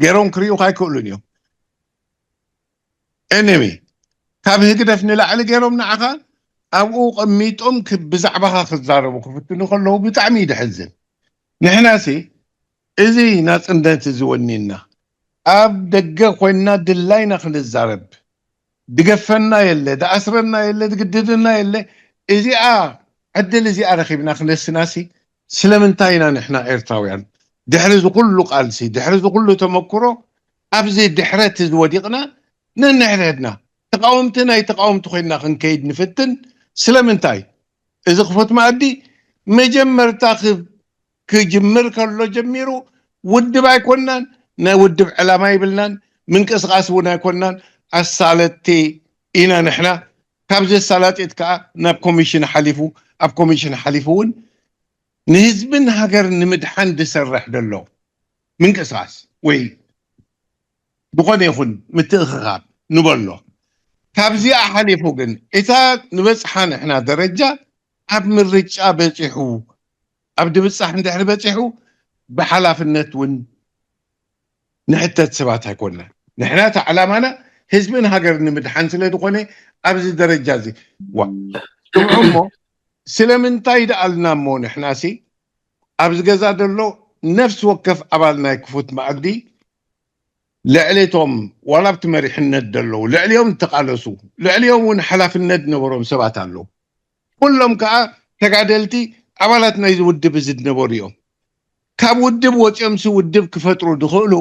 ገይሮም ክርእዩኻ ኣይክእሉን እዮም enemy ካብ ህግደፍ ንላዕሊ ገይሮም ንዓኻ ኣብኡ ቀሚጦም ብዛዕባኻ ክዛረቡ ክፍትኑ ከለዉ ብጣዕሚ እዩ ድሕዝን ንሕናሲ እዚ ናፅነት እዚ ወኒና ኣብ ደገ ኮይንና ድላይና ክንዛረብ ድገፈና የለ ድኣስረና የለ ድግድድና የለ እዚኣ ዕድል እዚኣ ረኺብና ክነስናሲ ስለምንታይ ኢና ንሕና ኤርትራውያን ድሕሪ ዝኩሉ ቃልሲ ድሕሪ ዝኩሉ ተመክሮ ኣብዚ ድሕረት እዚ ወዲቕና ነንሕድሕድና ተቃወምቲ ናይ ተቃወምቲ ኮይንና ክንከይድ ንፍትን ስለምንታይ እዚ ክፉት መኣዲ መጀመርታ ክጅምር ከሎ ጀሚሩ ውድብ ኣይኮናን ናይ ውድብ ዕላማ ይብልናን ምንቅስቃስ እውን ኣይኮናን ኣሳለጥቲ ኢና ንሕና ካብዚ ኣሳላጢት ከዓ ናብ ኮሚሽን ሓሊፉ ኣብ ኮሚሽን ሓሊፉ እውን ንህዝብን ሃገር ንምድሓን ዝሰርሕ ዘሎ ምንቅስቃስ ወይ ዝኾነ ይኹን ምትእኽኻብ ንበሎ። ካብዚኣ ሓሊፉ ግን እታ ንበጽሓ ንሕና ደረጃ ኣብ ምርጫ በጺሑ ኣብ ድብጻሕ እንድሕር በጺሑ ብሓላፍነት እውን ንሕተት ሰባት ኣይኮንና። ንሕና እቲ ዓላማና ህዝብን ሃገር ንምድሓን ስለ ዝኾነ ኣብዚ ደረጃ እዚ ዋ ስምዑ እሞ ስለምንታይ ደኣልና እሞ ንሕናሲ ኣብዚ ገዛ ዘሎ ነፍሲ ወከፍ ኣባል ናይ ክፉት ማዕዲ ልዕሌቶም ዋላ ኣብቲ መሪሕነት ዘለዉ ልዕሊኦም ዝተቃለሱ ልዕሊኦም እውን ሓላፍነት ዝነበሮም ሰባት ኣለዉ። ኩሎም ከዓ ተጋደልቲ ኣባላት ናይዚ ውድብ እዚ ዝነበሩ እዮም። ካብ ውድብ ወፂኦምሲ ውድብ ክፈጥሩ ዝኽእሉ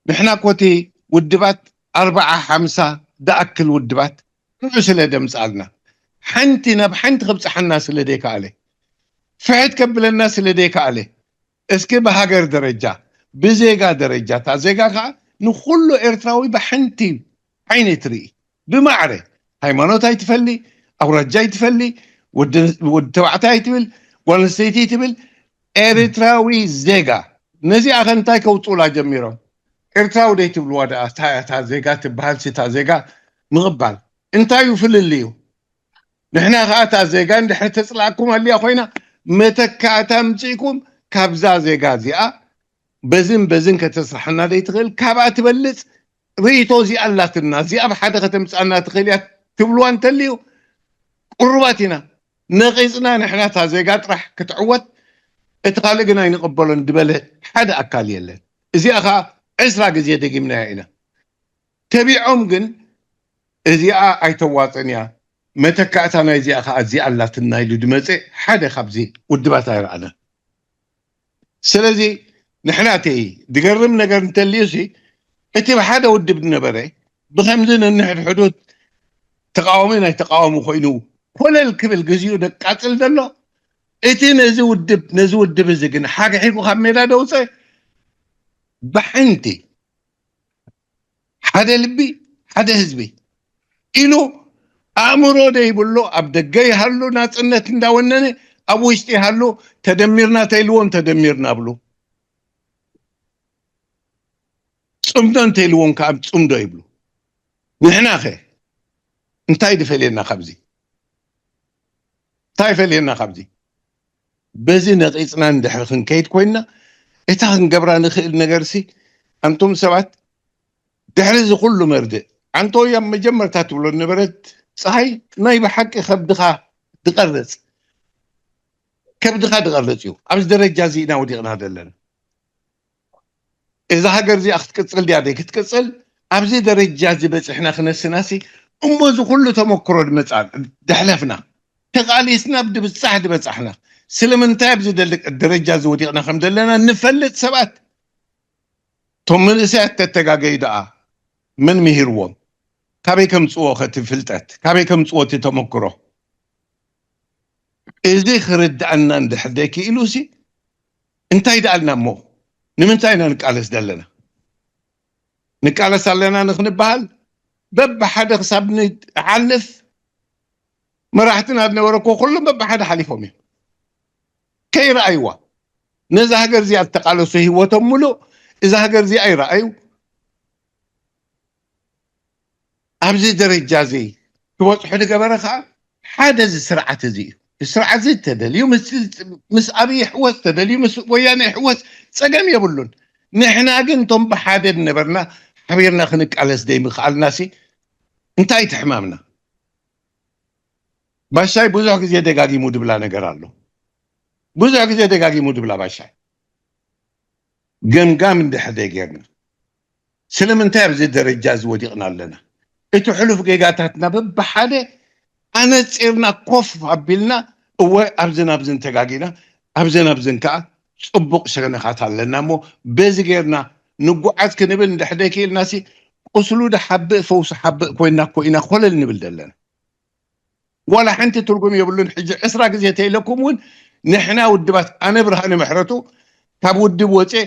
ንሕና ኮቲ ውድባት ኣርባዓ ሓምሳ ዝኣክል ውድባት ንዑ ስለ ደምፃልና ሓንቲ ናብ ሓንቲ ክብፅሓና ስለ ዘይከኣለ ፍሕት ከብለና ስለ ዘይከኣለ እስኪ ብሃገር ደረጃ ብዜጋ ደረጃ እታ ዜጋ ከዓ ንኩሉ ኤርትራዊ ብሓንቲ ዓይኒ ትርኢ ብማዕረ ሃይማኖት ኣይትፈሊ ኣውራጃ ኣይትፈሊ ወዲ ተባዕታይ ኣይትብል ጓል ኣንስተይቲ ትብል ኤርትራዊ ዜጋ ነዚኣ ከ እንታይ ከውፅኡላ ጀሚሮም ኤርትራዊ ደይ ትብልዋ ደኣ እታ ዜጋ ትበሃል እታ ዜጋ ምቕባል እንታይ እዩ ፍልልዩ ንሕና ከዓ እታ ዜጋ እንድሕር ተፅላእኩም ኣልያ ኮይና መተካእታ ምፅእኩም ካብዛ ዜጋ እዚኣ በዝን በዝን ከተስርሓና ዘይትኽእል ካብኣ ትበልፅ ርእይቶ እዚኣ ኣላትና እዚኣ ብሓደ ከተምፅኣና ትኽእል እያ ትብልዋ እንተልዩ ቅሩባት ኢና ነቒፅና ንሕና እታ ዜጋ ጥራሕ ክትዕወት እቲ ካልእ ግን ኣይንቕበሎን ዝበለ ሓደ ኣካል የለን እዚኣ ከዓ ዕስራ ግዜ ደጊምናያ ኢና ተቢዖም ግን እዚኣ ኣይተዋፅን እያ መተካእታ ናይዚኣ ከዓ እዚኣ ኣላትና ኢሉ ዝመፀ ሓደ ካብዚ ውድባት ኣይረኣናን ስለዚ ንሕና እቲ ዝገርም ነገር እንተልዩ ሲ እቲ ብሓደ ውድብ ዝነበረ ብከምዚ ነንሕድሕዱ ተቃዋሚ ናይ ተቃዋሚ ኮይኑ ኮለል ክብል ግዚኡ ደቃፅል ዘሎ እቲ ነዚ ውድብ ነዚ ውድብ እዚ ግን ሓግሒጉ ካብ ሜዳ ደውፀ ብሓንቲ ሓደ ልቢ ሓደ ህዝቢ ኢሉ ኣእምሮ ደይብሉ ኣብ ደገ ይሃሉ ናፅነት እንዳወነነ ኣብ ውሽጢ ይሃሉ ተደሚርና ተይልዎም ተደሚርና ብሉ ፅምዶ እንተይልዎም ከዓ ፅምዶ ይብሉ ንሕና ኸ እንታይ ድፈልየና ካብዚ እንታይ ፈልየና ካብዚ በዚ ነቒፅና እንድሕር ክንከይድ ኮይንና እታ ክንገብራ ንኽእል ነገርሲ ኣንቱም ሰባት ድሕሪ እዚ ኩሉ መርድእ ኣንቶይ ኣብ መጀመርታ ትብሎ ነበረት ፀሃይ ናይ ብሓቂ ከብድኻ ድቐርፅ ከብድኻ ድቐርፅ እዩ ኣብዚ ደረጃ እዚ ኢና ወዲቕና ዘለና እዛ ሃገር እዚኣ ክትቅፅል ድያ ደይ ክትቅፅል ኣብዚ ደረጃ እዚ በፂሕና ክነስናሲ እሞ እዚ ኩሉ ተመክሮ ድመፃ ድሕለፍና ተቃሊስና ብድብፃሕ ድበፃሕና ስለምንታይ ኣብዚ ደረጃ እዚ ወዲቕና ከም ዘለና ንፈልጥ ሰባት እቶም መንእሰያት ተተጋገዩ ደኣ መን ምሂርዎም ካበይ ከምፅዎ ከቲ ፍልጠት ካበይ ከምፅዎ እቲ ተመክሮ እዚ ክርድኣና እንድሕር ደይክኢሉ ሲ እንታይ ደኣልና እሞ ንምንታይ ኢና ንቃለስ ዘለና ንቃለስ ኣለና ንክንበሃል በብሓደ ክሳብ ንሓልፍ መራሕትና ዝነበረ እኮ ኩሎም በብሓደ ሓሊፎም እዮም ከይረኣይዋ ነዛ ሃገር እዚኣ ዝተቃለሱ ህይወቶም ሙሉእ እዛ ሃገር እዚኣ ይረኣዩ ኣብዚ ደረጃ እዚ ክበፅሑ ዝገበረ ከዓ ሓደ እዚ ስርዓት እዚ እዩ ስርዓት እዚ ተደልዩ ምስ ኣብይ ይሕወስ ተደልዩ ምስ ወያነ ይሕወስ ፀገም የብሉን ንሕና ግን እቶም ብሓደ ዝነበርና ሓቢርና ክንቃለስ ዘይምክኣልና ሲ እንታይ ትሕማምና ባሻይ ብዙሕ ግዜ ደጋጊሙ ድብላ ነገር ኣሎ ብዙሕ ግዜ ደጋጊሙ ድብላ ባሻይ ገምጋም እንድሕር ደይ ጌርና ስለምንታይ ኣብዚ ደረጃ እዚ ወዲቕና ኣለና እቲ ሕሉፍ ጌጋታትና በብሓደ ኣነፂርና ኮፍ ኣቢልና እወ ኣብዝን ኣብዝን ተጋጊና ኣብዝን ኣብዝን ከዓ ፅቡቕ ሸነኻት ኣለና እሞ በዚ ጌርና ንጓዓዝ ክንብል እንድሕር ደይ ክኢልና ሲ ቁስሉ ድሓብእ ፈውሱ ሓብእ ኮይና እኮ ኢና ኮለል ንብል ዘለና ዋላ ሓንቲ ትርጉም የብሉን ሕጂ ዕስራ ግዜ ተኢለኩም እውን ንሕና ውድባት ኣነ ብርሃነ ምሕረቱ ካብ ውድብ ወፅየ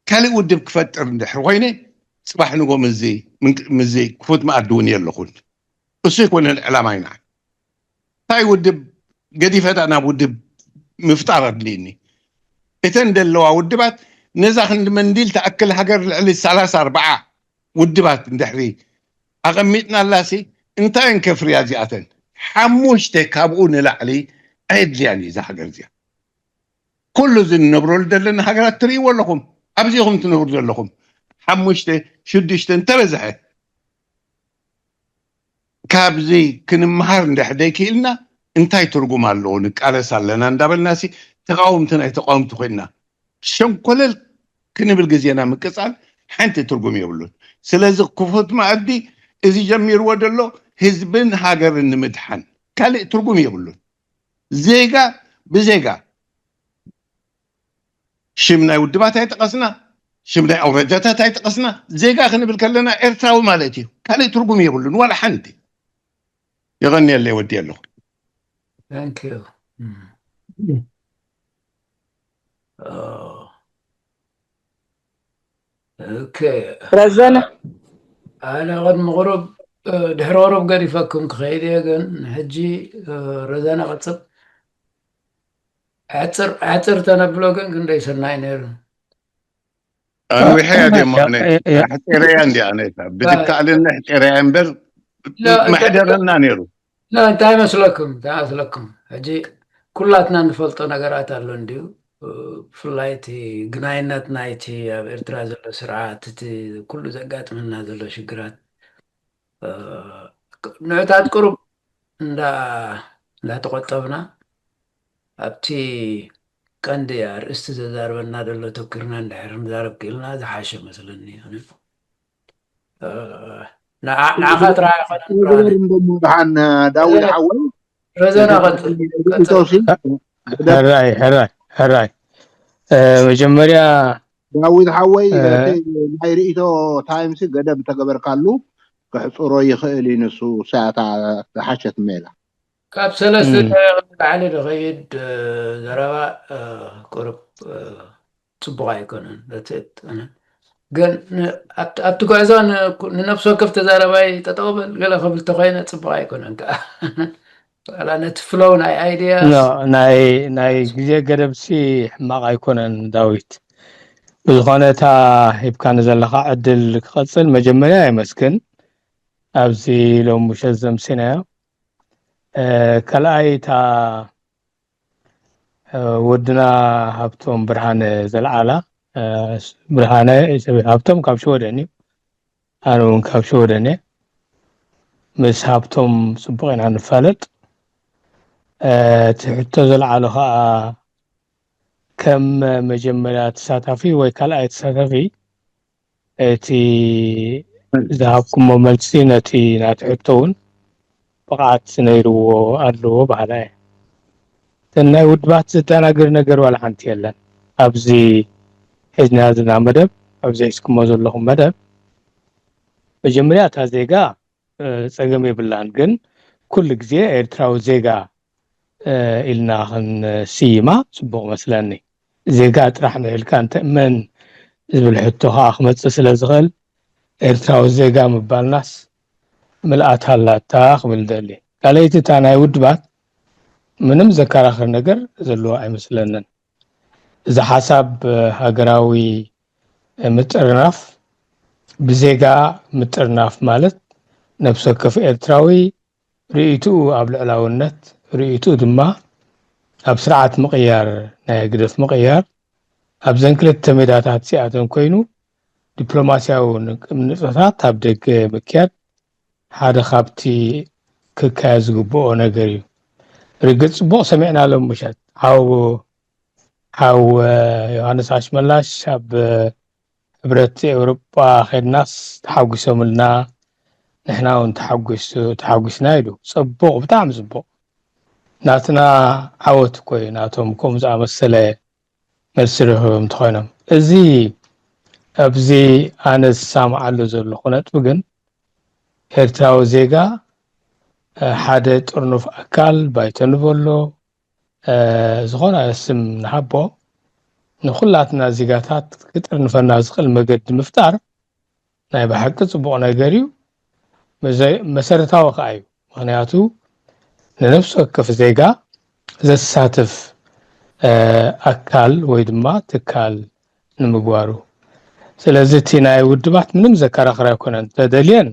ካልእ ውድብ ክፈጥር እንድሕር ኮይነ ፅባሕ ንጎ ምዚ ክፉት መኣዲ እውን የለኹን እሱ ኣይኮነን ዕላማይና እንታይ ውድብ ገዲፈ ዳ ናብ ውድብ ምፍጣር ኣድልይኒ። እተን ዘለዋ ውድባት ነዛ ክንዲ መንዲል ትኣክል ሃገር ልዕሊ ሰላሳ ኣርባዓ ውድባት እንድሕሪ ኣቐሚጥናላሲ እንታይ እየን ከፍርያ እዚኣተን? ሓሙሽተ ካብኡ ንላዕሊ ኣየድልያን እዩ እዛ ሃገር እዚኣ። ኩሉ እዚ ንነብረሉ ዘለና ሃገራት ትርእይዎ ኣለኹም። ኣብዚ ኢኹም ትነብሩ ዘለኹም። ሓሙሽተ ሽዱሽተ እንተበዝሐ ካብዚ ክንምሃር እንድሕር ደይክኢልና እንታይ ትርጉም ኣለዎ? ንቃለስ ኣለና እንዳበልና ሲ ተቃወምቲ ናይ ተቃወምቲ ኮይንና ሸንኮለል ክንብል ግዜና ምቅጻል ሓንቲ ትርጉም የብሉን። ስለዚ ክፉት መኣዲ እዚ ጀሚርዎ ዘሎ ህዝብን ሃገርን ንምድሓን ካልእ ትርጉም የብሉን። ዜጋ ብዜጋ ሽም ናይ ውድባት ኣይጠቐስና፣ ሽም ናይ ኣውራጃታት ኣይጠቐስና። ዜጋ ክንብል ከለና ኤርትራዊ ማለት እዩ። ካልእ ትርጉም የብሉን ዋላ ሓንቲ። የቐንየለይ ወዲ ኣለኹ። Thank you. ኦኬ። ረዘነ ኣነ ቅድሚ ቁሩብ ድሕሪ ቁሩብ ገዲፈኩም ክኸይድ እየ፣ ግን ሕጂ ረዘነ ቀጽል። ኣሕፅር ኣሕፅር ተነብሎ ግን ክንደይ ሰናይ ነይሩ። ኣንዊሐያ ድሞ ኣነ ኣሕፂረያ እንዲ ኣነ ብትካእልን ኣሕፂረያ እምበር መሕደረና ነይሩ። እንታይ መስለኩም እንታይ መስለኩም? ሕጂ ኩላትና ንፈልጦ ነገራት ኣሎ እንድዩ። ብፍላይ እቲ ግናይነት ናይቲ ኣብ ኤርትራ ዘሎ ስርዓት፣ እቲ ኩሉ ዘጋጥመና ዘሎ ሽግራት ንዕታት ቁሩብ እንዳ እንዳተቆጠብና ኣብቲ ቀንዲ ኣርእስቲ ዘዛርበና ዘሎ ተኪርና እንድሕር ንዛረብ ክኢልና ዝሓሸ መስለኒ። ንዓኻ ጥራይ ኣይኮነን ደሓን ዳዊት ሓወይ ረዘና ቀጽል። ሕራይ ሕራይ ሕራይ መጀመርያ ዳዊት ሓወይ ናይ ርእይቶ ታይምሲ ገደብ ተገበርካሉ ክሕፅሮ ይኽእል እዩ። ንሱ ሳያታ ዝሓሸት ሜላ ካብ ሰለስተ ደቂቕ ንላዕሊ ዝኸይድ ዘረባ ቁርብ ፅቡቕ ኣይኮነን። ግን ኣብቲ ጉዕዞ ንነፍሲ ወከፍ ተዛረባይ ጠጠው በል ገለ ክብል ተኮይነ ፅቡቕ ኣይኮነን። ከዓ ዋላ ነቲ ፍሎው ናይ ኣይድያ ናይ ግዜ ገደብሲ ሕማቕ ኣይኮነን ዳዊት። ብዝኾነ እታ ሂብካኒ ዘለኻ ዕድል ክቐፅል መጀመርያ የመስግን። ኣብዚ ሎም ምሸት ዘምሲናዮ ካልኣይ እታ ወድና ሃብቶም ብርሃነ ዘልዓላ ብርሃነ ሃብቶም ካብ ሽወደን እዩ። ኣነ እውን ካብ ሽወደን እየ። ምስ ሃብቶም ፅቡቕ ኢና ንፋለጥ። እቲ ሕቶ ዘልዓሎ ከዓ ከም መጀመርያ ተሳታፊ ወይ ካልኣይ ተሳታፊ እቲ ዝሃብኩሞ መልሲ ነቲ ናቲ ሕቶ እውን ብቕዓት ነይርዎ ኣለዎ በሃላይ እየ። እተን ናይ ውድባት ዘደናግር ነገር ዋላ ሓንቲ የለን። ኣብዚ ሒዝና ዘለና መደብ ኣብዚ ሒዝኩሞ ዘለኹም መደብ መጀመርያ እታ ዜጋ ፀገም የብላን፣ ግን ኩሉ ግዜ ኤርትራዊ ዜጋ ኢልና ክንስይማ ፅቡቕ መስለኒ። ዜጋ ጥራሕ ነው ኢልካ እንተ መን ዝብል ሕቶ ከዓ ክመፅእ ስለ ዝኽእል ኤርትራዊ ዜጋ ምባልናስ ምልኣት ኣላታ ክብል ደሊ። ካልኣይቲ እታ ናይ ውድባት ምንም ዘከራኽር ነገር ዘለዎ ኣይመስለንን። እዚ ሓሳብ ሃገራዊ ምጥርናፍ ብዜጋ ምጥርናፍ ማለት ነብሲ ወከፍ ኤርትራዊ ርእይትኡ ኣብ ልዕላውነት፣ ርእይትኡ ድማ ኣብ ስርዓት ምቕያር፣ ናይ ህግደፍ ምቕያር ኣብዘን ክልተ ሜዳታት እዚኣተን ኮይኑ ዲፕሎማስያዊ ንጥፈታት ኣብ ደገ ምክያድ ሓደ ካብቲ ክካየድ ዝግብኦ ነገር እዩ። ርግጽ ጽቡቕ ሰሚዕና ሎም ምሸት ሓው ሓው ዮሃንስ ኣሽመላሽ ኣብ ሕብረት ኤውሮጳ ከድናስ ተሓጒሶምልና ንሕና እውን ተሓጒስና ኢሉ። ጽቡቕ፣ ብጣዕሚ ጽቡቕ። ናትና ዓወት እኮ እዩ ናቶም ከምኡ ዝኣመሰለ መልሲ ረኺቦም እንተኾይኖም። እዚ ኣብዚ ኣነ ዝሰማዓሉ ዘለኹ ነጥቢ ግን ኤርትራዊ ዜጋ ሓደ ጥርኑፍ ኣካል ባይቶ ንበሎ ዝኾነ ስም ንሃቦ ንኹላትና ዜጋታት ክጥርንፈና ዝኽእል መገዲ ምፍጣር ናይ ብሓቂ ጽቡቕ ነገር እዩ። መሰረታዊ ከዓ እዩ። ምኽንያቱ ንነፍሲ ወከፍ ዜጋ ዘሳትፍ ኣካል ወይ ድማ ትካል ንምግባሩ። ስለዚ እቲ ናይ ውድባት ምንም ዘከራኽር ኣይኮነን። ተደልየን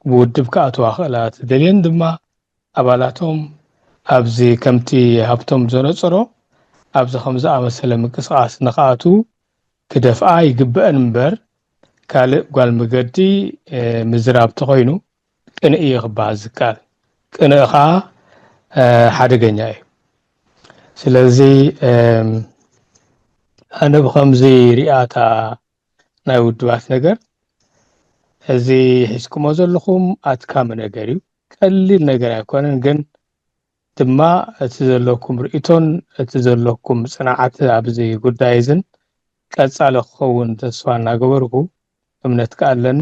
ብውድብ ክኣትዋ ክእላ፣ ተደልየን ድማ ኣባላቶም ኣብዚ ከምቲ ሃብቶም ዘነጽሮ ኣብዚ ከም ዝኣመሰለ ምንቅስቃስ ንክኣትዉ ክደፍኣ ይግበአን እምበር ካልእ ጓል መገዲ ምዝራብ ተኾይኑ ቅንኢ እዩ ክበሃል ዝከኣል። ቅንኢ ኸዓ ሓደገኛ እዩ። ስለዚ ኣነ ብኸምዚ ሪኣታ ናይ ውድባት ነገር እዚ ሒዝኩሞ ዘለኹም ኣድካሚ ነገር እዩ። ቀሊል ነገር ኣይኮነን፣ ግን ድማ እቲ ዘለኩም ርእይቶን እቲ ዘለኩም ጽንዓት ኣብዚ ጉዳይ እዝን ቀጻሊ ክኸውን ተስፋ እናገበርኩ እምነት ከኣ ኣለኒ።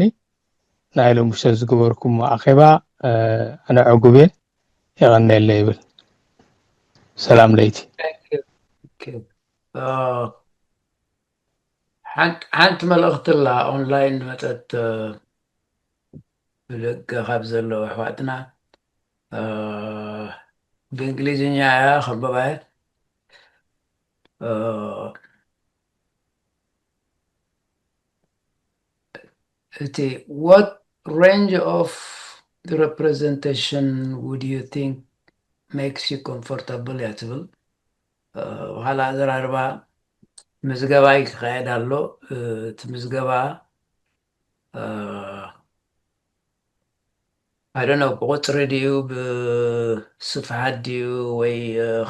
ናይ ሎምሽተ ዝገበርኩም ኣኼባ ኣነ ዕጉብ እየ። የቐንየለይ ይብል። ሰላም ለይቲ። ሓንቲ መልእኽቲ ኣላ ኦንላይን መጠት ብደገ ካብ ዘለዉ ኣሕዋትና ብእንግሊዝኛ እያ ከንበባየ። እቲ what range of representation would you think makes you comfortable እያ ትብል። ብካልእ ኣዘራርባ ምዝገባ ይካየድ ኣሎ። እቲ ምዝገባ I don't know ብቁፅሪ ድዩ ብስፍሓት ድዩ ወይ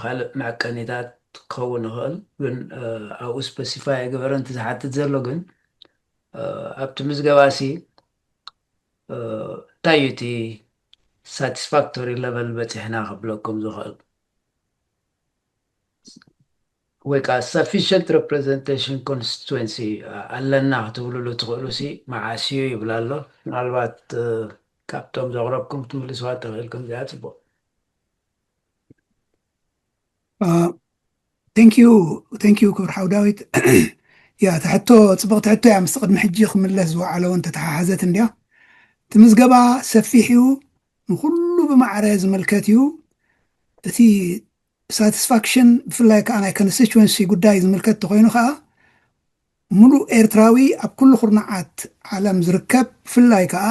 ካልእ መዐቀኒታት ክኸውን ይኽእል፣ ግን ኣብኡ ስፐሲፋይ ኣይገበረን። እቲ ዝሓትት ዘሎ ግን ኣብቲ ምዝገባ ሲ እንታይ እዩ እቲ ሳቲስፋክቶሪ ለቨል በፂሕና ክብለኩም ዝኽእል ወይ ከዓ sufficient representation constituency ኣለና ክትብልሉ ትኽእሉ ሲ መዓስ እዩ ይብል ኣሎ። ምናልባት ካብቶም ዘቕረብኩም ክትምልስዋ ተኽእልኩም እዚኣ ፅቡቕ። Thank you thank you ክቡር ሓው ዳዊት። ያ እታ ሕቶ ፅብቕቲ ሕቶ እያ። ምስ ቅድሚ ሕጂ ክምለስ ዝወዓለ እውን ተተሓሓዘት እንድያ። እቲ ምዝገባ ሰፊሕ እዩ፣ ንኩሉ ብማዕረ ዝምልከት እዩ። እቲ ሳቲስፋክሽን ብፍላይ ከዓ ናይ ኮንስቲትዌንሲ ጉዳይ ዝምልከት ተኮይኑ ከዓ ሙሉእ ኤርትራዊ ኣብ ኩሉ ኩርናዓት ዓለም ዝርከብ ብፍላይ ከዓ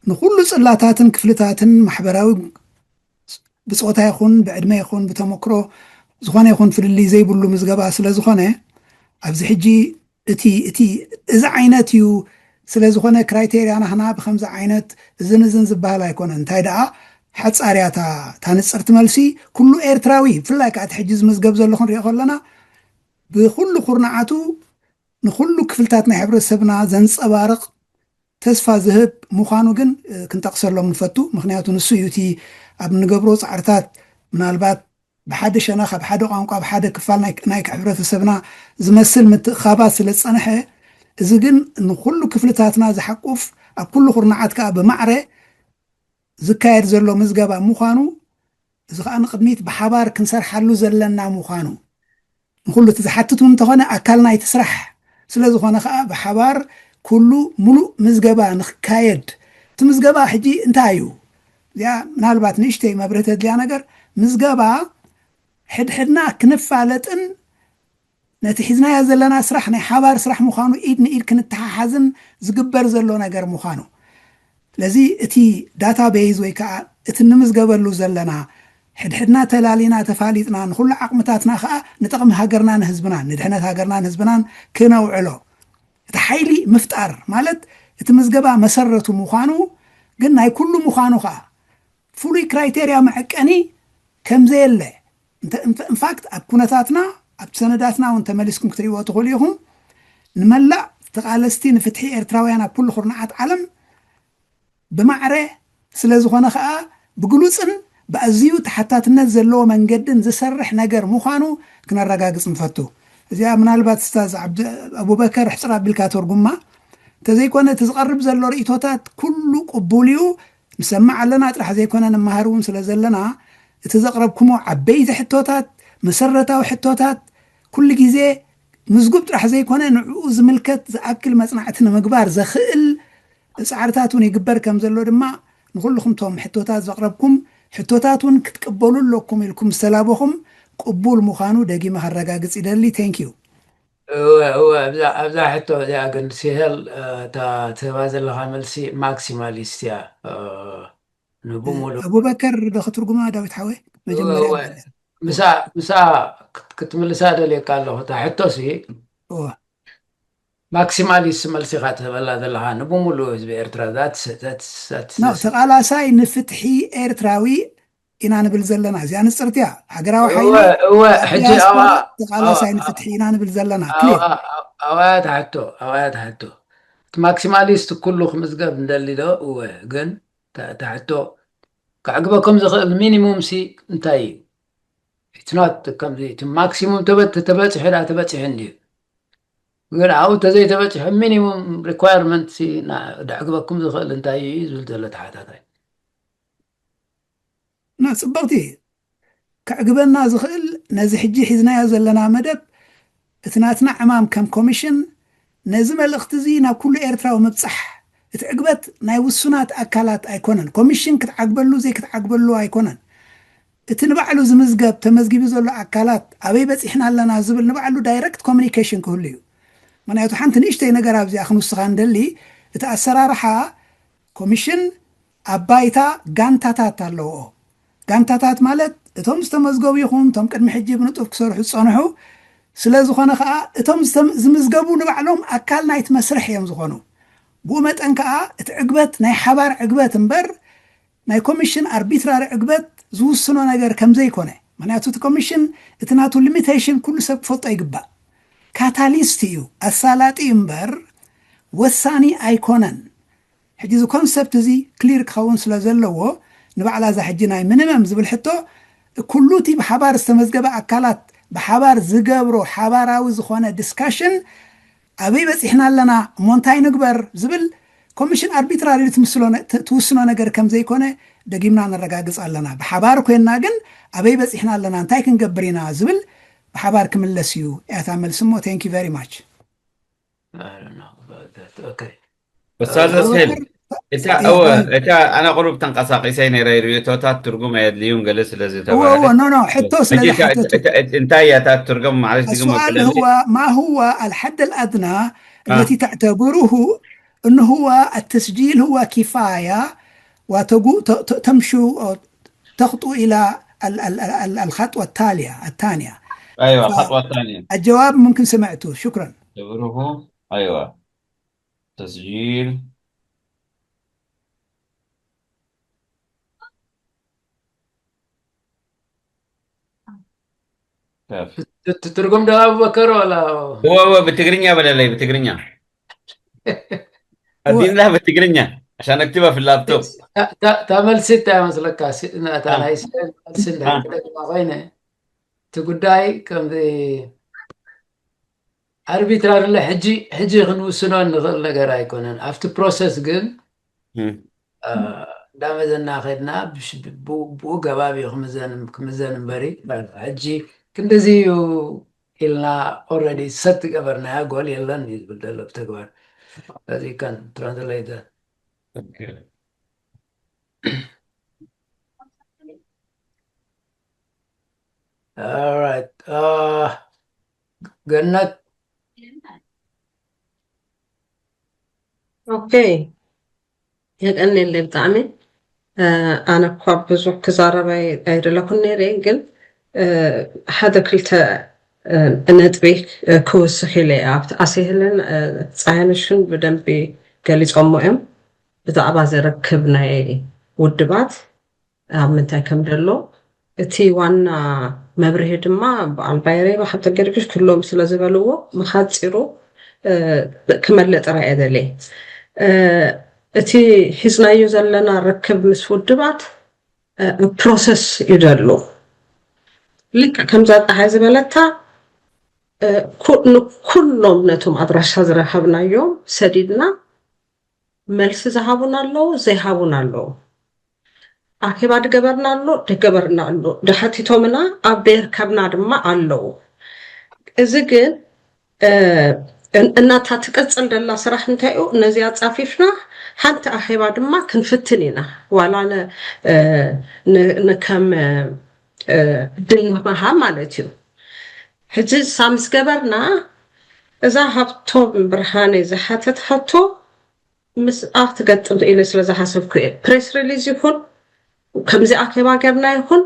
ንኩሉ ፅላታትን ክፍልታትን ማሕበራዊ ብፆታ ይኹን ብዕድመ ይኹን ብተመክሮ ዝኾነ ይኹን ፍልልይ ዘይብሉ ምዝገባ ስለ ዝኾነ ኣብዚ ሕጂ እቲ እቲ እዚ ዓይነት እዩ ስለ ዝኾነ ክራይቴርያ ናህና ብከምዚ ዓይነት እዝን እዝን ዝበሃል ኣይኮነን። እንታይ ደኣ ሓፃርያ እታ ንፅርቲ መልሲ ኩሉ ኤርትራዊ ብፍላይ ከዓ እቲ ሕጂ ዝምዝገብ ዘሎ ክንሪኦ ከለና ብኩሉ ኩርናዓቱ ንኩሉ ክፍልታት ናይ ሕብረተሰብና ዘንፀባርቕ ተስፋ ዝህብ ምዃኑ ግን ክንጠቕሰሎም ንፈቱ። ምክንያቱ ንሱ እዩ እቲ ኣብ ንገብሮ ፃዕርታት ምናልባት ብሓደ ሸነኽ ኣብ ሓደ ቋንቋ ኣብ ሓደ ክፋል ናይ ሕብረተሰብና ዝመስል ምትእኻባት ስለ ዝፀንሐ እዚ ግን ንኩሉ ክፍልታትና ዝሓቁፍ ኣብ ኩሉ ኩርናዓት ከዓ ብማዕረ ዝካየድ ዘሎ ምዝገባ ምዃኑ እዚ ከዓ ንቅድሚት ብሓባር ክንሰርሓሉ ዘለና ምዃኑ ንኩሉ እቲ ዝሓትት እውን እንተኾነ ኣካል ናይቲ ስራሕ ስለ ዝኾነ ከዓ ብሓባር ኩሉ ሙሉእ ምዝገባ ንክካየድ እቲ ምዝገባ ሕጂ እንታይ እዩ እዚኣ ምናልባት ንእሽተይ መብርህ ተድልያ ነገር ምዝገባ ሕድሕድና ክንፋለጥን ነቲ ሒዝናዮ ዘለና ስራሕ ናይ ሓባር ስራሕ ምዃኑ ኢድ ንኢድ ክንተሓሓዝን ዝግበር ዘሎ ነገር ምዃኑ ስለዚ እቲ ዳታ ቤዝ ወይ ከዓ እቲ ንምዝገበሉ ዘለና ሕድሕድና ተላሊና ተፋሊጥና ንኩሉ ዓቕምታትና ከዓ ንጥቕሚ ሃገርናን ህዝብናን ንድሕነት ሃገርናን ህዝብናን ክነውዕሎ እቲ ሓይሊ ምፍጣር ማለት እቲ ምዝገባ መሰረቱ ምዃኑ ግን ናይ ኩሉ ምዃኑ ከዓ ፍሉይ ክራይቴርያ መዐቀኒ ከምዘየለ ኢንፋክት ኣብ ኩነታትና ኣብቲ ሰነዳትና እውን ተመሊስኩም ክትሪእዎ ትኽእሉ ኢኹም ንመላእ ተቓለስቲ ንፍትሒ ኤርትራውያን ኣብ ኩሉ ኩርናዓት ዓለም ብማዕረ ስለ ዝኾነ ከዓ ብግሉፅን ብኣዝዩ ተሓታትነት ዘለዎ መንገድን ዝሰርሕ ነገር ምዃኑ ክነረጋግፅ ንፈቱ። እዚኣ ምናልባት ስታዝ ኣቡበከር ሕፅር ኣቢልካ ተርጉማ እንተዘይኮነ እቲ ዝቐርብ ዘሎ ርእቶታት ኩሉ ቅቡል እዩ ንሰምዕ ኣለና ጥራሕ ዘይኮነ ንመሃር እውን ስለ ዘለና እቲ ዘቕረብኩሞ ዓበይቲ ሕቶታት መሰረታዊ ሕቶታት ኩሉ ግዜ ምዝጉብ ጥራሕ ዘይኮነ ንዕኡ ዝምልከት ዝኣክል መፅናዕቲ ንምግባር ዘኽእል ፃዕርታት እውን ይግበር ከም ዘሎ ድማ ንኩልኹም ቶም ሕቶታት ዘቕረብኩም ሕቶታት እውን ክትቅበሉ ኣለኩም ኢልኩም ዝተላበኹም ቅቡል ምዃኑ ደጊመ ከረጋግጽ ይደሊ። Thank you። እወ እወ ኣብዛ ኣብዛ ሕቶ እዚኣ ግን ሲሄል እታ ትህባ ዘለኻ መልሲ ማክሲማሊስት እያ። ንብሙሉ ኣቡበከር ዶ ክትርጉማ ዳዊት ሓወይ? መጀመርያ ምሳ ምሳ ክትምልሳ ደልየካ ኣለኹ። እታ ሕቶ ሲ እወ ማክሲማሊስት መልሲ ኢኻ ትህበላ ዘለኻ ንብሙሉ ህዝቢ ኤርትራ። ኖ ተቓላሳይ ንፍትሒ ኤርትራዊ ኢና ንብል ዘለና። እዚኣ ንጽርትያ ሃገራዊ ሓይሊ እወ እወ ሕጂ ዲያስፖራ ኣዋ ተቓላሳይ ንፍትሒ ኢና ንብል ዘለና። ክሊር ኣዋያ ትሓቶ ኣዋያ ትሓቶ እቲ ማክሲማሊስት ኩሉ ክምዝገብ እንደሊ ዶ? እወ ግን እታ እታ ሕቶ ከዕግበኩም ዝኽእል ሚኒሙም ሲ እንታይ እዩ? It's not ከምዚ እቲ ማክሲሙም ተበ- ተበፂሑ ዳ ተበፂሑ እንድዩ። ግን ኣብኡ ተዘይተበፂሑ ሚኒሙም ሪኳየርመንት ሲ ና- ደዕግበኩም ዝኽእል እንታይ እዩ ዝብል ዘሎ ተሓታታይ። ና ጽብቕቲ ከዕግበና ዝኽእል ነዚ ሕጂ ሒዝናዮ ዘለና መደብ እቲ ናትና ዕማም ከም ኮሚሽን ነዚ መልእኽቲ እዚ ናብ ኩሉ ኤርትራዊ ምብጻሕ። እቲ ዕግበት ናይ ውሱናት ኣካላት ኣይኮነን። ኮሚሽን ክትዓግበሉ ዘይክትዓግበሉ ኣይኮነን። እቲ ንባዕሉ ዝምዝገብ ተመዝጊቡ ዘሎ ኣካላት ኣበይ በጺሕና ኣለና ዝብል ንባዕሉ ዳይረክት ኮሚኒኬሽን ክህሉ እዩ። ምክንያቱ ሓንቲ ንእሽተይ ነገር ኣብዚኣ ክንውስኻ ንደሊ እቲ ኣሰራርሓ ኮሚሽን ኣብ ባይታ ጋንታታት ኣለዎ። ጋንታታት ማለት እቶም ዝተመዝገቡ ይኹን እቶም ቅድሚ ሕጂ ብንጡፍ ክሰርሑ ዝጸንሑ ስለ ዝኾነ ከኣ እቶም ዝተም- ዝምዝገቡ ንባዕሎም ኣካል ናይቲ መስርሕ እዮም ዝኾኑ። ብኡ መጠን ከኣ እቲ ዕግበት ናይ ሓባር ዕግበት እምበር ናይ ኮሚሽን ኣርቢትራሪ ዕግበት ዝውስኖ ነገር ከም ዘይኮነ። ምክንያቱ እቲ ኮሚሽን እቲ ናቱ ሊሚቴሽን ኩሉ ሰብ ክፈልጦ ይግባእ። ካታሊስት እዩ፣ ኣሳላጢ እምበር ወሳኒ ኣይኮነን። ሕጂ እዚ ኮንሰፕት እዚ ክሊር ክኸውን ስለ ዘለዎ ንባዕላ እዛ ሕጂ ናይ ሚኒመም ዝብል ሕቶ ኩሉ እቲ ብሓባር ዝተመዝገበ ኣካላት ብሓባር ዝገብሮ ሓባራዊ ዝኾነ ዲስካሽን ኣበይ በፂሕና ኣለና እሞ እንታይ ንግበር ዝብል ኮሚሽን ኣርቢትራሪ ትምስሎ ነ- ት- ትውስኖ ነገር ከም ዘይኮነ ደጊምና ነረጋግፅ ኣለና። ብሓባር ኮይንና ግን ኣበይ በፂሕና ኣለና እንታይ ክንገብር ኢና ዝብል ብሓባር ክምለስ እዩ። ያታ መልሲ እሞ thank you very much። I don't know about that. Okay. ኡስታዝ እስሄል እታ እወ እታ ኣነ ቁሩብ ተንቀሳቂሰይ ነይረ። ርእቶታት ትርጉም ኣየድልዩን ገለ ስለ እወ ዝተባህለ እወ ኖ ኖ ሕቶ ስለ ሕጂ ዝሓተቱ እንታይ እያ እታ ትርጉም ማለት ትግሞ السؤال هو ما هو الحد الأدنى التي تعتبره أنه هو التسجيل هو كفاية وتمشي تخطو إلى الخطوة التالية الثانية. أيوة الخطوة الثانية. الجواب ممكن سمعته. شكرا. تبره أيوة تسجيل. ትርጉም ዶ ኣቡበከር ዋላ هو هو ብትግርኛ በለለይ ብትግርኛ أدينا بالتجرينيا عشان أكتبها في اللابتوب. እታ መልሲ እንታይ መስለካ? እታ ናይ ስለን መልሲ እንድሕር ክደግማ ኮይነ እቲ ጉዳይ ከምዚ ኣርቢትራርለ ሕጂ ሕጂ ክንውስኖ እንኽእል ነገር ኣይኮነን። ኣብቲ ፕሮሰስ ግን እንዳመዘና ከድና ብኡ ገባብ እዩ ክምዘን እምበሪ ሕጂ ክንድዚ እዩ ኢልና ኦረዲ ሰት ዝገበርናያ ጎል የለን እዩ ዝብል ዘሎ ብተግባር። ስለዚ you can translate that. All right. ገነት Okay. የቀንየለይ ብጣዕሚ። ኣነ እኳ ብዙሕ ክዛረብ ኣይደለኩን ነይረ፣ ግን ሓደ ክልተ ነጥቢ ክውስኽ ኢለ እየ። ኣብቲ ኣሴህልን ፃያንሽን ብደንቢ ገሊፆሞ እዮም ብዛዕባ ዘረክብ ናይ ውድባት ኣብ ምንታይ ከም ዘሎ እቲ ዋና መብርሂ ድማ በዓል ባይሬ ብሓብተ ገርግሽ ክህልዎም ስለ ዝበልዎ ብሓፂሩ ክመልእ ጥራይ እየ ደልየ። እቲ ሒዝናዮ ዘለና ርክብ ምስ ውድባት ፕሮሰስ እዩ ዘሎ። ልክዕ ከምዛ ፀሓይ ዝበለታ ንኩሎም ነቶም ኣድራሻ ዝረኸብናዮም ሰዲድና መልሲ ዝሃቡና ኣለዉ፣ ዘይሃቡና ኣለዉ። ኣኼባ ድገበርና ኣሎ፣ ደገበርና ኣሎ። ድሓቲቶምና ኣብ ደይርከብና ድማ ኣለዉ። እዚ ግን እናታ ትቅጽል ደላ ስራሕ እንታይ እዩ? ነዚ ኣጻፊፍና ሓንቲ ኣኼባ ድማ ክንፍትን ኢና። ዋላ ንከም ድል ምሃብ ማለት እዩ። ሕጂ ሳምስ ገበርና እዛ ሃብቶም ብርሃነ ዝሓተት ሕቶ ምስ ኣብ ትገጥም ኢለ ስለ ዝሓሰብኩ እየ። ፕሬስ ሪሊዝ ይኹን ከምዚ ኣኬባ ጌርና ይኹን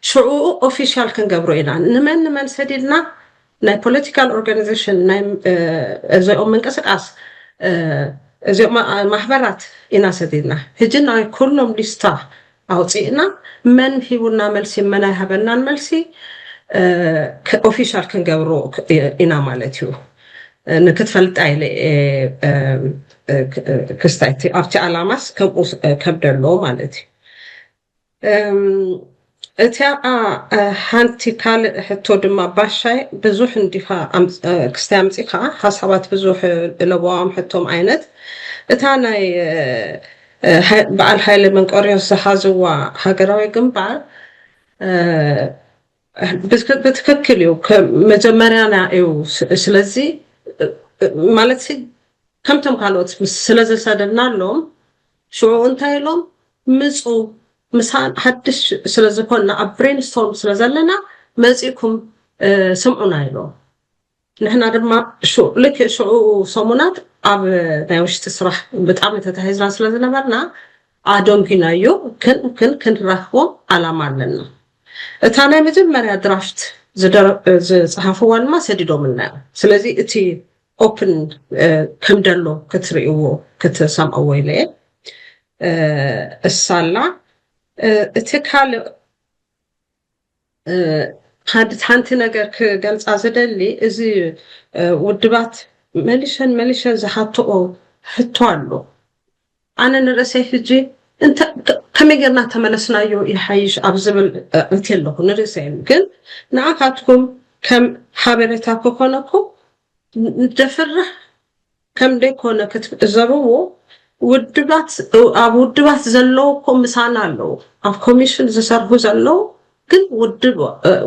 ሽዑኡ ኦፊሻል ክንገብሮ ኢና። ንመን ንመን ሰዲድና ናይ ፖለቲካል ኦርጋናይዜሽን ናይ እዚኦም ምንቅስቃስ እዚኦም ማሕበራት ኢና ሰዲድና። ሕጂ ናይ ኩሎም ሊስታ ኣውፂእና መን ሂቡና መልሲ መን ኣይሃበናን መልሲ ኦፊሻል ክንገብሮ ኢና ማለት እዩ። ንክትፈልጣ ኢለ ክስታይቲ ኣብቲ ዓላማስ ከምኡ ከብደሎ ማለት እዩ። እቲኣ ሓንቲ ካልእ ሕቶ ድማ ባሻይ ብዙሕ እንዲኻ ክስታይ ኣምፂኻ ሓሳባት ብዙሕ ለበዋም ሕቶም ዓይነት እታ ናይ በዓል ሓይለ መንቀርዮስ ዝሓዝዋ ሃገራዊ ግንባር ብትክክል እዩ። መጀመርያና እዩ። ስለዚ ማለት ከምቶም ካልኦት ስለ ዘሰደድናሎም ሽዑ እንታይ ኢሎም ምፁ ምሳን ሓድሽ ስለ ዝኾንና ኣብ ብሬንስቶርም ስለ ዘለና መፂእኩም ስምዑና ኢሎም። ንሕና ድማ ልክዕ ሽዑ ሰሙናት ኣብ ናይ ውሽጢ ስራሕ ብጣዕሚ ተታሒዝና ስለ ዝነበርና ኣደንጒናዮ። ክን ክን ክንራኽቦም ዓላማ ኣለና። እታ ናይ መጀመርያ ድራፍት ዝጸሓፍዋ ድማ ሰዲዶምልና እዮም። ስለዚ እቲ ኦፕን ከም ደሎ ክትርእይዎ ክትሰምዕዎ ኢለ እየ። እሳላ እቲ ካልእ ሓንቲ ነገር ክገልጻ ዝደሊ እዚ ውድባት መሊሸን መሊሸን ዝሓትኦ ሕቶ ኣሎ። ኣነ ንርእሰይ ሕጂ ከመይ ጌርና ተመለስናዮ ይሓይሽ ኣብ ዝብል እትየ ኣለኹ። ንርእሰይ ግን ንኣኻትኩም ከም ሓበሬታ ክኾነኩም ደፍርሕ ከም ደይኮነ ክትዕዘብዎ ውድባት ኣብ ውድባት ዘለዉ እኮ ምሳና ኣለዉ። ኣብ ኮሚሽን ዝሰርሑ ዘለዉ ግን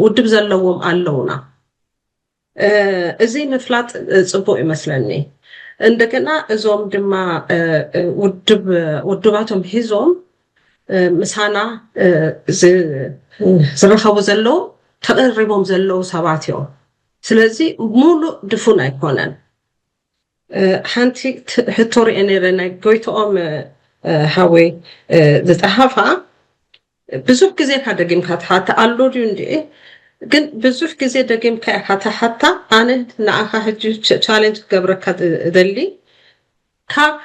ውድብ ዘለዎም ኣለዉና። እዚ ምፍላጥ ጽቡቅ ይመስለኒ። እንደገና እዞም ድማ ውድብ ውድባቶም ሒዞም ምሳና ዝረኸቡ ዘለዉ ተቐሪቦም ዘለዉ ሰባት እዮም። ስለዚ ሙሉእ ድፉን ኣይኮነን። ሓንቲ ሕቶ ርኤ ነይረ ናይ ጎይትኦም ሓወይ ዝፀሓፋ ብዙሕ ግዜ ኢኻ ደጊምካ ትሓታ ኣሎ ድዩ እንዲ ግን ብዙሕ ግዜ ደጊምካ ኢኻ ትሓታ። ኣነ ንኣኻ ሕጂ ቻሌንጅ ክገብረካ እደሊ ካብ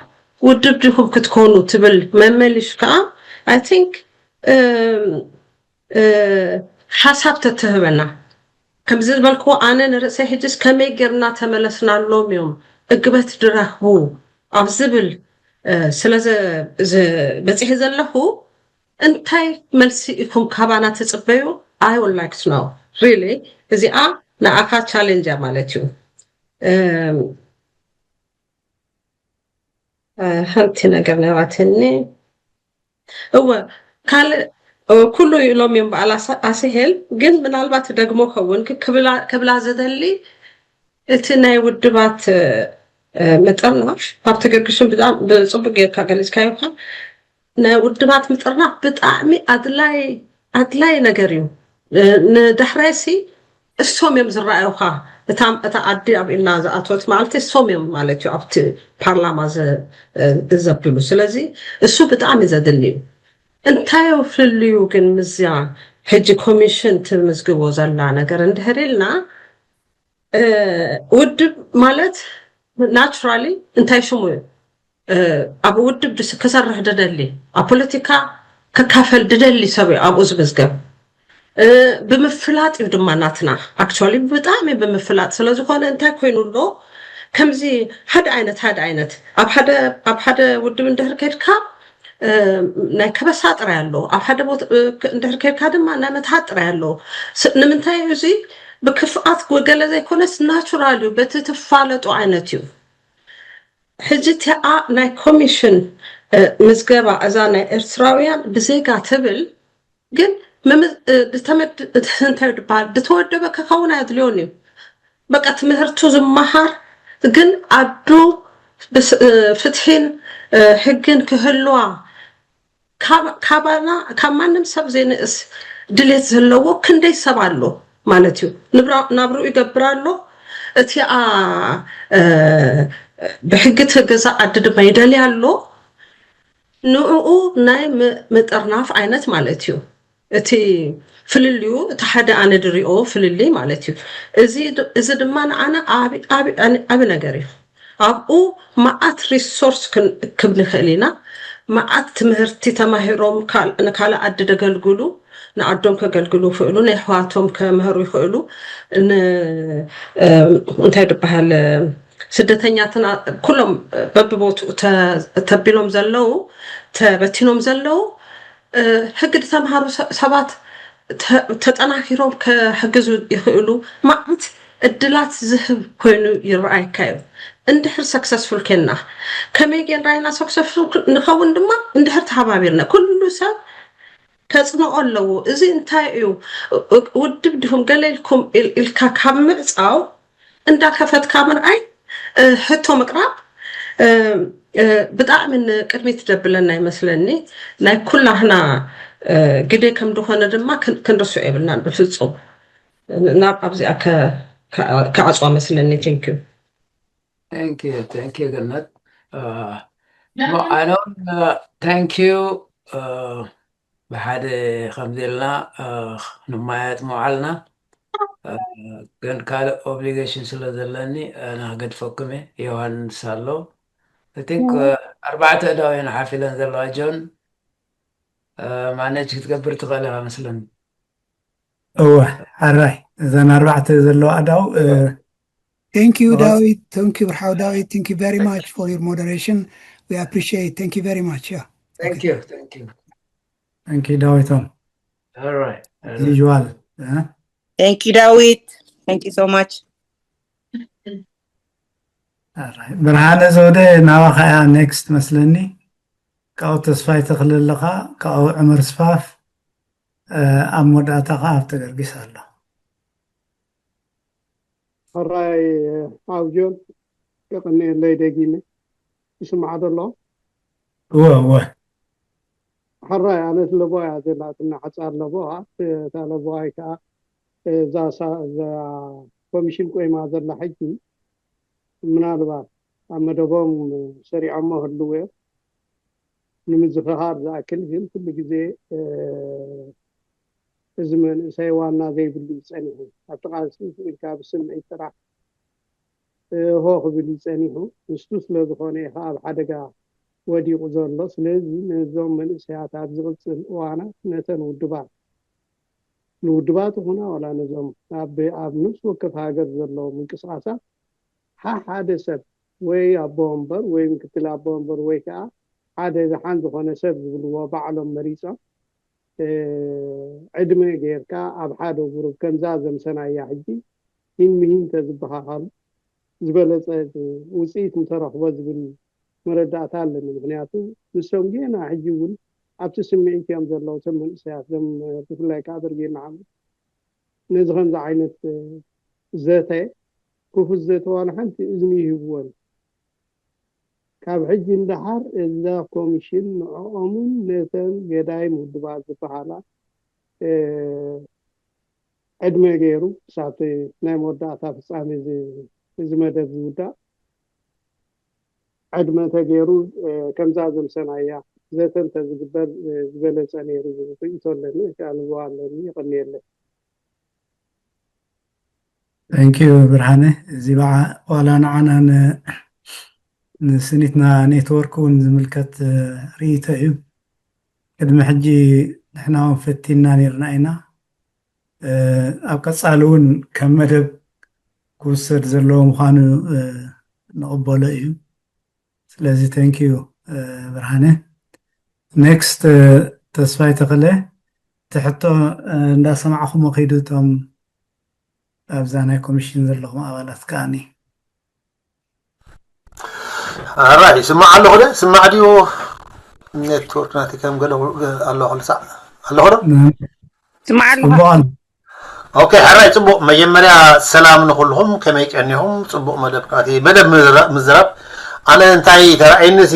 ውድብ ዲኹም ክትኮኑ ትብል መመሊሽ ከዓ I think ሓሳብ ተትህበና ከምዚ ዝበልክዎ ኣነ ንርእሰይ ሕጅስ ከመይ ጌርና ተመለስናሎም እዮም እግበት ድረኽቡ ኣብ ዝብል ስለ በፂሒ ዘለኹ እንታይ መልሲ ኢኹም ካባና ትፅበዩ? I would like to know really። እዚኣ ንኣኻ ቻሌንጅ እያ ማለት እዩ። ሓንቲ ነገር ነባትኒ እወ ካልእ ኩሉ ኢሎም እዮም በዓል ኣስሄል ግን ምናልባት ደግሞ ከውን ክብላ ዝደሊ እቲ ናይ ውድባት ምጥርናፍ ካብቲ ገርግሽን ብጣም ብፅቡቅ ጌርካ ገሊፅካዮ ኳ ናይ ውድባት ምጥርናፍ ብጣዕሚ ኣድላይ ኣድላይ ነገር እዩ። ንዳሕራይሲ እሶም እዮም ዝረኣዩኻ። እታ እታ ዓዲ ኣብ ኢድና ዝኣተወት ማለት እሶም እዮም ማለት እዩ ኣብቲ ፓርላማ ዘብሉ። ስለዚ እሱ ብጣዕሚ ዘድሊ እዩ። እንታይ ፍልልዩ ግን ምዝያ ሕጂ ኮሚሽን ትምዝግቦ ዘላ ነገር እንድሕር ኢልና ውድብ ማለት ናቹራሊ እንታይ ሽሙ እዩ ኣብ ውድብ ክሰርሕ ድደሊ ኣብ ፖለቲካ ክካፈል ድደሊ ሰብ እዩ ኣብኡ ዝምዝገብ። ብምፍላጥ እዩ ድማ ናትና ኣክቹዋሊ ብጣዕሚ ብምፍላጥ ስለዝኾነ እንታይ ኮይኑ ኣሎ ከምዚ ሓደ ዓይነት ሓደ ዓይነት ኣብ ሓደ ውድብ እንድሕር ከድካ ናይ ከበሳ ጥራይ ኣሎ ኣብ ሓደ እንድሕር ከድካ ድማ ናይ መትሃት ጥራይ ኣሎ። ንምንታይ እዩ እዚ ብክፍኣት ገለ ዘይኮነስ ናቹራል እዩ በቲ ትፋለጡ ዓይነት እዩ። ሕጂ እቲኣ ናይ ኮሚሽን ምዝገባ እዛ ናይ ኤርትራውያን ብዜጋ ትብል ግን እንታይ ድበሃል ድተወደበ ክኸውን ኣየድልዮን እዩ። በቃ ትምህርቱ ዝመሃር ግን ኣዱ ፍትሒን ሕግን ክህልዋ ካባና ካብ ማንም ሰብ ዘይንእስ ድሌት ዘለዎ ክንደይ ሰብ ኣሎ ማለት እዩ። ንብራ- ናብርኡ ይገብር ኣሎ። እቲኣ እ፣ ብሕጊ እቲ ገዛ ዓዲ ድማ ይደልያ ኣሎ። ንዕኡ ናይ ም- ምጥርናፍ ዓይነት ማለት እዩ። እቲ ፍልልዩ እቲ ሓደ ኣነ ድሪኦ ፍልልይ ማለት እዩ። እዚ ድ- እዚ ድማ ንዓና ዓቢ ዓቢ ዓቢ ነገር እዩ። ኣብኡ መዓት ሪሶርስ ክንእክብ ንኽእል ኢና። መዓት ትምህርቲ ተማሂሮም ካል- ንካልእ ዓዲ ደገልግሉ፣ ንዓዶም ከገልግሉ ይኽእሉ፣ ንኣሕዋቶም ከምህሩ ይኽእሉ። ን- እ፣ እንታይ ዝበሃል፣ ስደተኛትና ኩሎም በብቦትኡ ተ- ተቢሎም ዘለዉ፣ ተበቲኖም ዘለዉ፣ እ፣ ሕጊ ዝተምሃሩ ሰ- ሰባት ተ- ተጠናኪሮም ከሕግዙ ይኽእሉ። መዓት እድላት ዝህብ ኮይኑ ይረኣየካ እዩ። እንድሕር ሰክሰስፉል ኬንና፣ ከመይ ጌርና ኢና ሰክሰስፉል ንኸውን ድማ? እንድሕር ተሓባቢርና፣ ኩሉ ሰብ ከጽንኦ ኣለዎ። እዚ እንታይ እዩ? ውድብ ዲኹም ገለ ኢልኩም ኢል- ኢልካ ካብ ምዕጻው እንዳከፈትካ ምርኣይ፣ እ፣ ሕቶ ምቅራብ፣ እ፣ እ፣ ብጣዕሚ ንቅድሚት ደብለና ይመስለኒ። ናይ ኩላህና እ፣ ግደ ከም ዝኾነ ድማ ክን- ክንርስዖ የብልናን ብፍጹም። ናብ ኣብዚኣ ከ- ከ- ክዓጽዋ መስለኒ። Thank you። Thank you, thank you ገነት። Uh, no, I don't, uh, thank you. Uh, ብሓደ ከምዚ ኢልና uh, ንማየጥ ምውዓልና። Uh, ግን ካልእ ኦብሊጌሽን ስለ ዘለኒ uh, ንክገድፈኩም እየ። ዮሃንስ ኣሎ። I think uh, ኣርባዕተ እዳው እየን ሓፍ ኢለን ዘለዋ። ጆን፣ uh, ማኔጅ ክትገብር ትኽእል ኢኻ መስለኒ። እወ፣ ሕራይ፣ እዘን ኣርባዕተ ዘለዋ ኣዳው። Thank you, Dawit. Thank you, Brhaw Dawit. Thank you very much for your moderation. We appreciate. Thank you very much. Yeah. Thank you, thank you. Thank you, ዳዊቶም። All right. As usual. Uh, Thank you, Dawit. Thank you so much. All right. ብርሃነ ዘውደ፣ ናባኻ እያ ኔክስት መስለኒ። ካብኡ ተስፋይ ተኽለ ኣለኻ፣ ካብኡ ዕመር ስፋፍ፣ እ፣ ኣብ መወዳእታ ከዓ ሃብተ ገርጊስ ኣሎ። ሕራይ ኣብ ጆን፣ የቐንየለይ ደጊመ። ይስማዕ ዶ ኣሎ? እወ፣ እወ። ሕራይ፣ ኣነ ለቦ እያ ዘላትና፣ ሓፃር ለቦ። እታ ለቦ ኣይ ከዓ እዛ ሳ- እዛ ኮሚሽን ቆይማ ዘላ ሕጂ፣ ምናልባት ኣብ መደቦም ሰሪዖሞ ህልው እዮም። ንምዝኽኻር ዝኣክል ግን ኩሉ ግዜ እ፣ እዚ መንእሰይ ዋና ዘይብሉ እዩ ጸኒሑ። ኣብቲ ቃልሲ ስኢልካ ብስምዒት ጥራሕ እ፣ ሆ ክብል እዩ ጸኒሑ። ንሱ ስለ ዝኾነ እዩ ከኣ ኣብ ሓደጋ ወዲቑ ዘሎ። ስለዚ ነዞም መንእሰያት ኣብ ዝቕጽል እዋናት ነተን ውድባት ንውድባት ይኹና ዋላ ነዞም ኣብ ኣብ ነፍሲ ወከፍ ሃገር ዘለዉ ምንቅስቓሳት ሓሓደ ሰብ ወይ ኣቦ ወንበር ወይ ምክትል ኣቦ ወንበር ወይ ከዓ ሓደ ደሓን ዝኾነ ሰብ ዝብልዎ ባዕሎም መሪፆም እ፣ ዕድመ ጌርካ ኣብ ሓደ ጉሩብ ከምዛ ዘምሰናያ ሕጂ ሂን ምሂን ተዝበሃሃሉ ዝበለፀ ውፅኢት ምተረኽቦ ዝብል መረዳእታ ኣለኒ። ምክንያቱ ንሶም ጌና ሕጂ እውን ኣብቲ ስምዒት እዮም ዘለዉ። እቶም መንእሰያት ዞም ብፍላይ ከዓ ብርጌድ ንሓመዱ ነዚ ከምዚ ዓይነት ዘተ ክፉት ዘተ ዋላ ሓንቲ እዝኒ ይህብዎን። ካብ ሕጂ ንደሓር እዛ ኮሚሽን ንዕኦምን ነተን ገዳይም ውድባት ዝበሃላ እ፣ ዕድመ ገይሩ ክሳብ ናይ መወዳእታ ፍፃሜ እዚ እዚ መደብ ዝውዳእ ዕድመ ተገይሩ እ፣ ከምዛ ዘምሰናያ ዘተ እንተዝግበር እ፣ ዝበለፀ ነይሩ ዝብል ርእይቶ ኣለኒ፣ ወይ ከዓ ንብዋ ኣለኒ። የቐንየለይ። Thank you ብርሃነ። እዚ በዓ ዋላ ንዓና ን- ንስኒትና ኔትወርክ እውን ዝምልከት እ፣ ርእይቶ እዩ። ቅድሚ ሕጂ ንሕና እውን ፈቲና ነርና ኢና። እ፣ ኣብ ቀፃሊ እውን ከም መደብ ክውሰድ ዘለዎ ምዃኑ እ፣ ንቕበሎ እዩ። ስለዚ thank you እ፣ ብርሃነ። ኔክስት እ፣ ተስፋይ ተኽለ፣ እቲ ሕቶ እ፣ እንዳሰማዕኹሞ ከይዱ እቶም ኣብዛ ናይ ኮሚሽን ዘለኹም ኣባላት ከዓኒ። ኣራይ ይስማዕ ኣለኹ ደ ስማዕ ድዩ? ኔትወርክ ናተይ ከም ገለ ኣሎ ክልሳዕ ኣለኹ ዶ? ስማዕ ኣለኻ? ጽቡቕ ኣሎ። ኦኬ፣ ሕራይ ጽቡቕ። መጀመርያ ሰላም ንኹልኹም፣ ከመይ ቀኒኹም? ጽቡቕ መደብ ከኣ እቲ መደብ ምዝራ- ምዝራብ። ኣነ እንታይ ተራእየኒ ሲ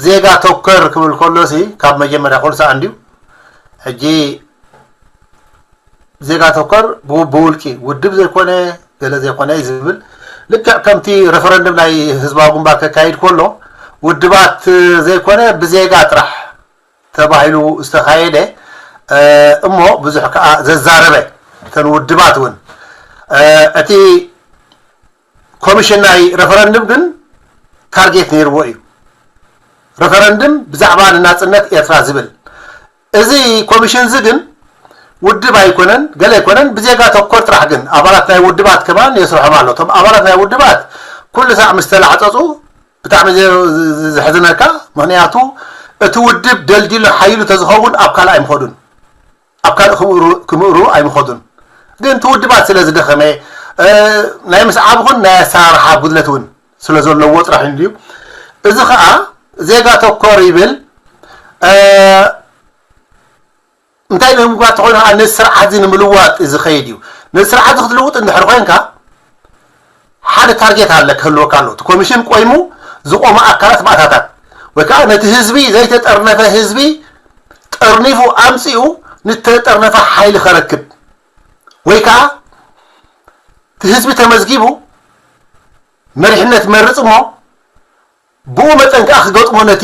ዜጋ ተኮር ክብል ከሎ ሲ ካብ መጀመርያ ክልሳዕ እንድዩ። ሕጂ ዜጋ ተኮር፣ ብውልቂ፣ ውድብ ዘይኮነ፣ ገለ ዘይኮነ እዩ ዝብል። ልክዕ ከምቲ ሬፈረንደም ናይ ህዝባዊ ግንባር ከካይድ ከሎ፣ ውድባት ዘይኮነ ብዜጋ ጥራሕ ተባሂሉ ዝተኻየደ፣ እሞ ብዙሕ ከዓ ዘዛረበ፣ እተን ውድባት እውን፣ እቲ ኮሚሽን ናይ ሬፈረንደም ግን ታርጌት ነይርዎ እዩ። ሬፈረንደም ብዛዕባ ንናፅነት ኤርትራ ዝብል። እዚ ኮሚሽን እዚ ግን ውድብ ኣይኮነን፣ ገለ ኣይኮነን፣ ብዜጋ ተኮር ጥራሕ ግን ኣባላት ናይ ውድባት ከማን የስርሖም ኣሎ። እቶም ኣባላት ናይ ውድባት ኩሉ ሳዕ ምስ ተላዕፀፁ ብጣዕሚ ዘ-፣ ዘ-፣ ዘሕዝነካ፣ ምኽንያቱ እቲ ውድብ ደልዲሉ ሓይሉ ተዝኸውን ኣብ ካልእ ኣይምኸዱን። ኣብ ካልእ ክምእሩ-፣ ክምእሩ ኣይምኸዱን። ግን እቲ ውድባት ስለ ዝደኸመ፣ እ፣ ናይ ምስዓብ ይኹን ናይ ኣሰራርሓ ጉድለት እውን ስለ ዘለዎ ጥራሕ እዩ። እዚ ኸዓ ዜጋ ተኮር ይብል። እ፣ እንታይ ንምግባር ተኾይኑ ኸዓ ነዚ ስርዓት እዚ ንምልዋጥ ዝኸይድ እዩ። ነዚ ስርዓት እዚ ክትልውጥ እንድሕር ኮይንካ ሓደ ታርጌት ኣለ ክህልወካ ኣሎ። እቲ ኮሚሽን ቆይሙ ዝቆመ ኣካላት ባእታታት ወይ ከዓ ነቲ ህዝቢ ዘይተጠርነፈ ህዝቢ ጠርኒፉ ኣምፂኡ ንተጠርነፈ ሓይሊ ከረክብ ወይ ከዓ እቲ ህዝቢ ተመዝጊቡ መሪሕነት መርፅ እሞ ብኡ መጠን ከዓ ክገጥሞ ነቲ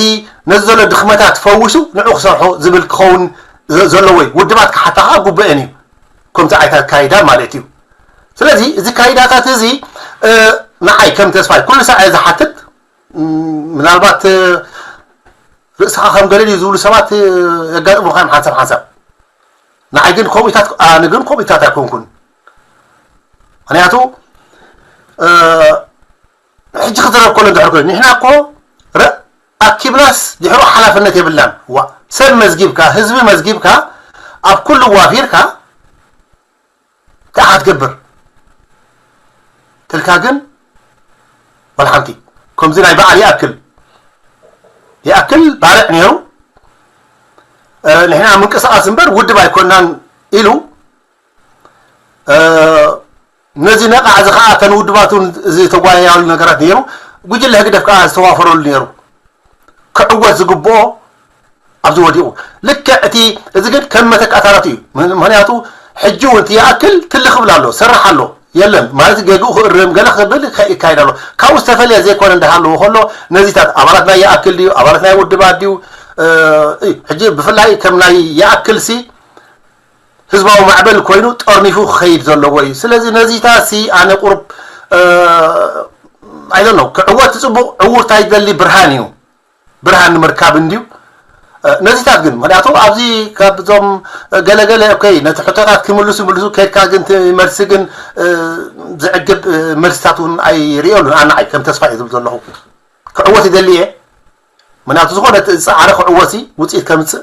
ነዚ ዘሎ ድኽመታት ፈዊሱ ንዑ ክሰርሖ ዝብል ክኸውን ዘ-፣ ዘለዎ እዩ። ውድባት ክሓታ ከዓ ግቡኤን እዩ። ከምዚ ዓይነት ኣካይዳ ማለት እዩ። ስለዚ እዚ ካይዳታት እዚ፣ እ፣ ንዓይ ከም ተስፋይ ኩሉ ሳዕ እየ ዝሓትት። ም፣ ምናልባት፣ እ፣ ርእስኻ ከም ገለል እዩ ዝብሉ ሰባት፣ እ፣ የጋጥሙኻ እዮም ሓንሳብ ሓንሳብ። ንዓይ ግን ከምኡታት፣ ኣነ ግን ከምኡታት ኣይኮንኩን። ምኽንያቱ፣ እ፣ ሕጂ ክዝረብ ከሎ እንድሕር ኮይኑ፣ ንሕና እኮ ረ-፣ ኣኪብናስ ድሕሩ ሓላፍነት የብልናን። ዋ፣ ሰብ መዝጊብካ፣ ህዝቢ መዝጊብካ፣ ኣብ ኩሉ ዋፊርካ፣ እንታይ ኢኻ ትገብር? ትልካ ግን፣ ወላ ሓንቲ። ከምዚ ናይ በዓል ይኣክል። ይኣክል ባርዕ ነይሩ። እ፣ ንሕና ምንቅስቓስ እምበር ውድብ ኣይኮናን ኢሉ፣ እ፣ ነዚ ነቓዕ እዚ ኸዓ እተን ውድባት እውን እዚ ተጓያያሉ ነገራት ነይሩ። ጉጅለ ህግደፍ ከዓ ዝተዋፈረሉ ነይሩ። ክዕወት ዝግብኦ ኣብዚ ወዲቑ። ልክዕ እቲ፣ እዚ ግን ከም መተካእታታት እዩ። ምን-፣ ምኽንያቱ ሕጂ እውን እቲ ይኣክል ትልኽ ይብል ኣሎ፣ ሰርሕ ኣሎ። የለን፣ ማለት ጌግኡ ክእርም፣ ገለ ክብል ይካ-፣ ይካየድ ኣሎ። ካብኡ ዝተፈልየ ዘይኮነ እንዳሃለዎ ከሎ፣ ነዚታት ኣባላት ናይ ይኣክል ድዩ፣ ኣባላት ናይ ውድባት ድዩ፣ እ፣ እዩ። ሕጂ ብፍላይ ከም ናይ ይኣክል ሲ፣ ህዝባዊ ማዕበል ኮይኑ ጠርኒፉ ክኸይድ ዘለዎ እዩ። ስለዚ ነዚታት ሲ ኣነ ቁሩብ፣ እ፣ I don't know፣ ክዕወት ጽቡቕ፣ ዕውርት ኣይደሊ ብርሃን እዩ። ብርሃን ንምርካብ እንድዩ። እ፣ ነዚታት ግን፣ ምኽንያቱ ኣብዚ ካብዞም ገለገለ፣ ኦኬ፣ ነቲ ሕቶታት ክምልሱ ይምልሱ፣ ከድካ ግን እቲ መልሲ ግን፣ እ፣ ዝዕግብ፣ እ፣ መልስታት እውን ኣይርእየሉን። ኣነ ንዓይ ከም ተስፋ እየ ዝብል ዘለኹ። ክዕወት ይደሊ እየ። ምኽንያቱ ዝኾነ እቲ ዝጸዓረ ክዕወት እዩ፣ ውጽኢት ከምጽእ።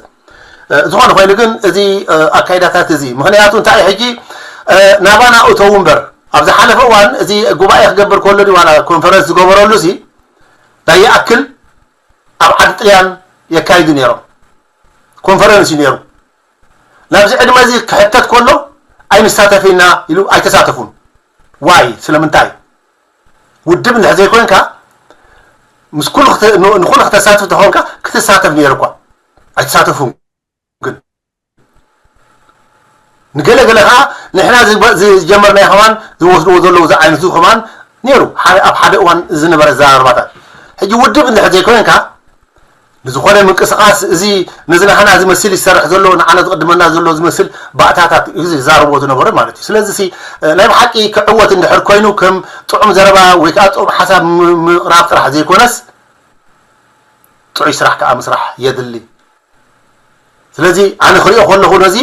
እ፣ ዝኾነ ኮይኑ ግን እዚ፣ እ፣ ኣካይዳታት እዚ፣ ምኽንያቱ እንታይ እዩ ሕጂ፣ እ፣ ናባና እተው እምበር፣ ኣብ ዝሓለፈ እዋን እዚ ጉባኤ ክገብር ከሎ ድዩ ዋላ ኮንፈረንስ ዝገበረሉ እዚ፣ ናይ ይኣክል ኣብ ዓዲ ጥልያን የካይዱ ነይሮም። ኮንፈረንስ እዩ ነይሩ። ናብዚ ዕድመ እዚ ክሕተት ከሎ ኣይንሳተፍ ኢና ኢሉ ኣይተሳተፉን። ዋይ? ስለምንታይ? ውድብ እንድሕር ዘይኮንካ፣ ምስ ኩሉ ክተ-፣ ን-፣ ንኹሉ ክተሳትፍ ተኾንካ፣ ክትሳተፍ ነይሩ እኳ። ኣይተሳተፉን ግን። ንገለ ገለ ኸዓ ንሕና ዝገ-፣ ዝጀመርናዮ ከማን ዝወስድዎ ዘለዉ ዝዓይነቱ ከማን ነይሩ። ሓደ፣ ኣብ ሓደ እዋን ዝነበረ ዘራርባታት። ሕጂ ውድብ እንድሕር ዘይኮንካ፣ ንዝኾነ ምንቅስቓስ እዚ ነዚ ናህና ዝመስል ይሰርሕ ዘሎ፣ ንዓና ዝቕድመና ዘሎ ዝመስል ባእታታት እዩ ዝዛረብዎ ዝነበረ ማለት እዩ። ስለዚ ሲ፣ ናይ ብሓቂ ክዕወት እንድሕር ኮይኑ ከም ጥዑም ዘረባ ወይ ከዓ ጥዑም ሓሳብ ም-፣ ምቕራብ ጥራሕ ዘይኮነስ ጥዑይ ስራሕ ከዓ ምስራሕ የድሊ። ስለዚ ኣነ ክሪኦ ከለኹ ነዚ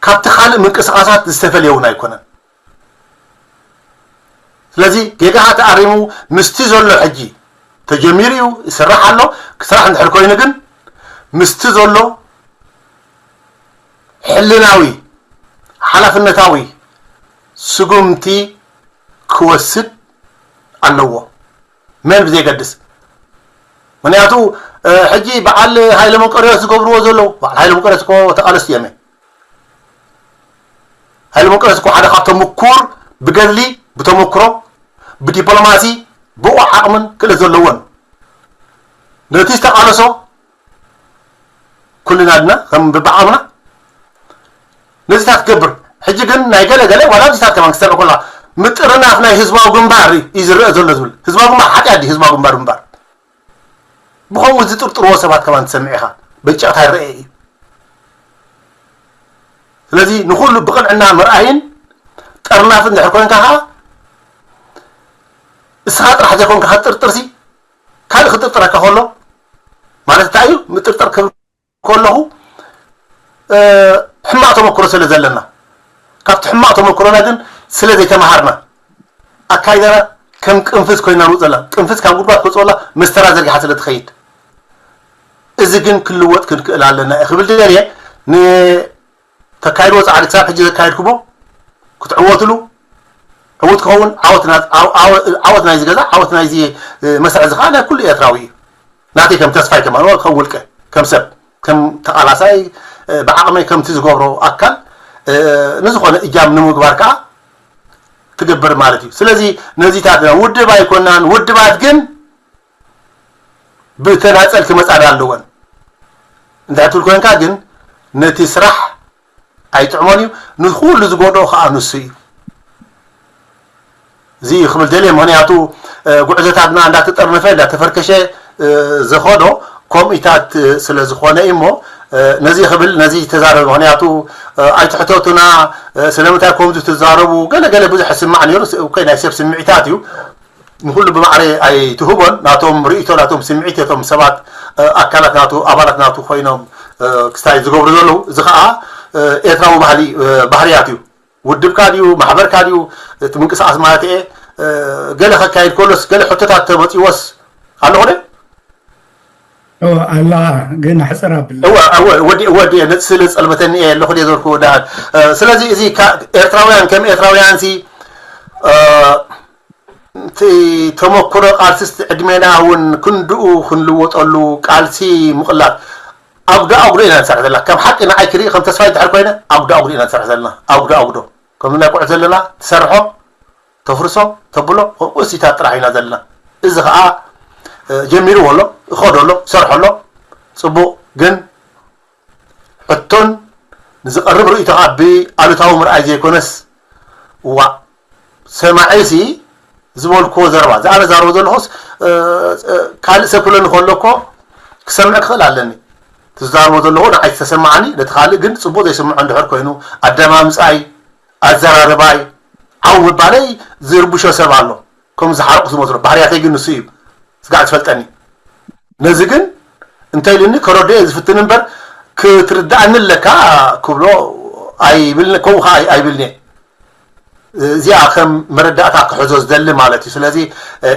ካብቲ ካልእ ምንቅስቓሳት ዝተፈልየ እውን ኣይኮነን። ስለዚ ጌጋኻ ተኣሪሙ ምስቲ ዘሎ ሕጂ ተጀሚሩ እዩ፣ ይስራሕ ኣሎ። ክስራሕ እንድሕር ኮይኑ ግን ምስቲ ዘሎ ሕልናዊ፣ ሓላፍነታዊ ስጉምቲ ክወስድ ኣለዎ። መን ብዘይገድስ። ምኽንያቱ፣ እ፣ ሕጂ በዓል ሃይለ መንቀርዮስ ዝገብርዎ ዘለዉ፣ በዓል ሃይለ መንቀርዮስ እኮ ተቓለስቲ እዮም። ሃይለ መንቀርዮስ እኮ ሓደ ካብቶም ምኩር ብገድሊ፣ ብተመክሮ፣ ብዲፕሎማሲ፣ ብቑዕ ዓቕምን ክእለት ዘለዎን። ነቲ ዝተቓለሶ ኩልና ድና ከም ብብዓቕምና ነዚታት ትገብር። ሕጂ ግን ናይ ገለ ገለ ዋላ ኣብዚታት ከማን ክሰምዕ ከላ ምጥርናፍ ናይ ህዝባዊ ግንባር እዩ ዝረአ ዘሎ ዝብል። ህዝባዊ ግንባር ሓጢኣት ድዩ? ህዝባዊ ግንባር ምንባር ብኸምኡ ዝጥርጥርዎ ሰባት ከማን ትሰምዕ ኢኻ። ብጭቕታ ይረአ እዩ። ስለዚ ንኹሉ ብቕንዕና ምርኣይን ጠርናፍን ድሕር ኮንካ ኸዓ እስኻ ጥራሕ ዘይኮንካ ክትጥርጥርሲ ካልእ ክጥርጥረካ ከሎ ማለት እንታይ እዩ? ምጥርጠር ክብል ከለኹ ሕማቕ ተመክሮ ስለ ዘለና ካብቲ ሕማቕ ተመክሮና ግን ስለ ዘይተምሃርና ኣካይዳና ከም ቅንፍዝ ኮይና ንውፅላ ቅንፍዝ ካብ ጉድጓድ ክወፅወላ መስተራ ዘርጊሓ ስለ ትኸይድ እዚ ግን ክልወጥ ክንክእል ኣለና እየ ክብል ደልየ ንተካይድዎ ፃዕሪ ክሳብ ሕጂ ዘካየድኩሞ ክትዕወትሉ ዕውት ክኸውን ዓወት ናይዚ ገዛ ዓወት ናይዚ መስርሕ እዚ ከዓ ናይ ኩሉ ኤርትራዊ እዩ ናተይ ከም ተስፋይ ከማን ከም ውልቀ ከም ሰብ ከም ተቓላሳይ ብዓቕመይ ከምቲ ዝገብሮ ኣካል ንዝኾነ እጃም ንምግባር ከዓ ትገብር ማለት እዩ ስለዚ ነዚታት ውድብ ኣይኮናን ውድባት ግን ብተናፀል ክመፃና ኣለወን እንድሕር ትብል ኮንካ ግን ነቲ ስራሕ ኣይጥዕሞን እዩ ንኩሉ ዝጎድኦ ከዓ ንሱ እዩ እዚ ክብል ደልየ ምክንያቱ ጉዕዞታትና እንዳተጠርነፈ እንዳተፈርከሸ ዝኸዶ ከምኡታት ስለ ዝኾነ እዩ እሞ ነዚ ክብል ነዚ ተዛረበ ምክንያቱ ኣይትሕተቱና ስለምንታይ ከምዚ ትዛረቡ ገለ ገለ ብዙሕ ስማዕ ነይሩ ናይ ሰብ ስምዒታት እዩ ንኩሉ ብማዕረ ኣይትህቦን ናቶም ርእይቶ ናቶም ስምዒት እቶም ሰባት ኣካላት ናቱ ኣባላት ናቱ ኮይኖም ክስታይ ዝገብሩ ዘለዉ እዚ ከዓ ኤርትራዊ ባህሊ ባህርያት እዩ ውድብካ ድዩ ማሕበርካ ድዩ እቲ ምንቅስቃስ ማለት እየ ገለ ከካይድ ከሎስ ገለ ሕቶታት ተመፅዎስ ኣለኹ ዶ ኣለኻ ግን ኣሕፅር ኣብለ ወዲ ነፂ ስለ ዝፀልመተኒ እየ ኣለኹ ዶ ዘርኩ ወዳሃል ስለዚ እዚ ኤርትራውያን ከም ኤርትራውያን ሲ እቲ ተመክሮ ቃልስስ ዕድሜና እውን ክንድኡ ክንልወጠሉ ቃልሲ ምቕላብ ኣጉዶ ኣጉዶ ኢና ንሰርሕ ዘለና ከም ሓቂ ንዓይ ክርኢ ከም ተስፋ ይድሕር ኮይነ ኣጉዶ ኣጉዶ ኢና ንሰርሕ ዘለና ኣጉዶ ኣጉዶ ከም ናይ ቁዕ ዘለና ትሰርሖ ተፍርሶ ተብሎ ከምኡ እሲታት ጥራሕ ኢና ዘለና እዚ ከዓ ጀሚርዎ ኣሎ እኸዶ ኣሎ ሰርሖ ኣሎ ፅቡቅ ግን ሕቶን ንዝቐርብ ርእይቶ ከዓ ብኣሉታዊ ምርኣይ ዘይኮነስ እዋ ሰማዒ ሲ ዝበልክዎ ዘረባ እዚ ኣነ ዛረቦ ዘለኹስ ካልእ ሰብ ክብለኒ ከሎ እኮ ክሰምዕ ክኽእል ኣለኒ ትዛረቦ ዘለኹ ንዓይ ዝተሰማዓኒ ነቲ ካልእ ግን ፅቡቅ ዘይስምዖ እንድሕር ኮይኑ ኣደማምፃይ ኣዘራርባይ ዓው ምባለይ ዝርብሾ ሰብ ኣሎ ከም ዝሓረቁ ዝመስሎ ባህርያተይ ግን ንሱ እዩ ስጋዕ ዝፈልጠኒ ነዚ ግን እንታይ ኢሉኒ ከረድኦ ዝፍትን እምበር ክትርዳእኒ ኣለካ ክብሎ ኣይብል ከምኡ ከዓ ኣይብልን እየ እዚኣ ከም መረዳእታ ክሕዞ ዝደሊ ማለት እዩ ስለዚ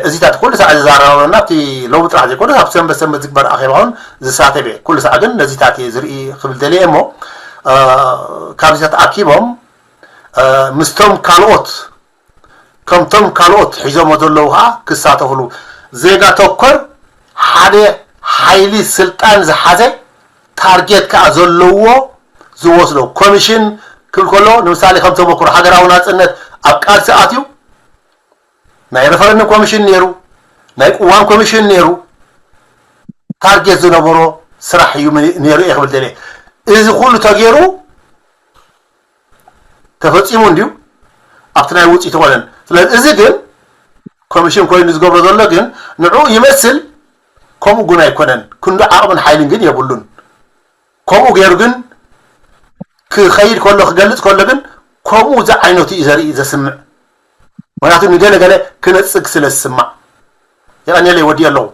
እዚታት ኩሉ ሳዕ ዝዛረበና ኣብቲ ሎሚ ጥራሕ ዘይኮነ ኣብ ሰንበት ሰንበት ዝግበር ኣኼባ እውን ዝሳተፍ እየ ኩሉ ሳዕ ግን ነዚታት እየ ዝርኢ ክብል ደልየ እሞ ካብዚታት ኣኪቦም ምስቶም ካልኦት ከምቶም ካልኦት ሒዞሞ ዘለዉ ከዓ ክሳተፍሉ ዜጋ ተኮር ሓደ ሓይሊ ስልጣን ዝሓዘ ታርጌት ከዓ ዘለዎ ዝወስዶ ኮሚሽን ክብል ከሎ ንምሳሌ ከም ተመክሮ ሃገራዊ ናፅነት ኣብ ቃልሲ ኣትዩ ናይ ሬፈረንደም ኮሚሽን ነይሩ ናይ ቅዋም ኮሚሽን ነይሩ ታርጌት ዝነበሮ ስራሕ እዩ ነይሩ እየ ክብል ደልየ እዚ ኩሉ ተገይሩ ተፈፂሙ እንድዩ ኣብቲ ናይ ውፅኢት ኮነን ስለዚ እዚ ግን ኮሚሽን ኮይኑ ዝገብሮ ዘሎ ግን ንዑ ይመስል ከምኡ ግን ኣይኮነን ክንዱ ዓቕምን ሓይልን ግን የብሉን ከምኡ ገይሩ ግን ክኸይድ ከሎ ክገልፅ ከሎ ግን ከምኡ ዝዓይነቱ እዩ ዘርኢ ዘስምዕ ምክንያቱ ንገለ ገለ ክነፅግ ስለ ዝስማዕ የቐንየለይ ወዲኦ ኣለኹ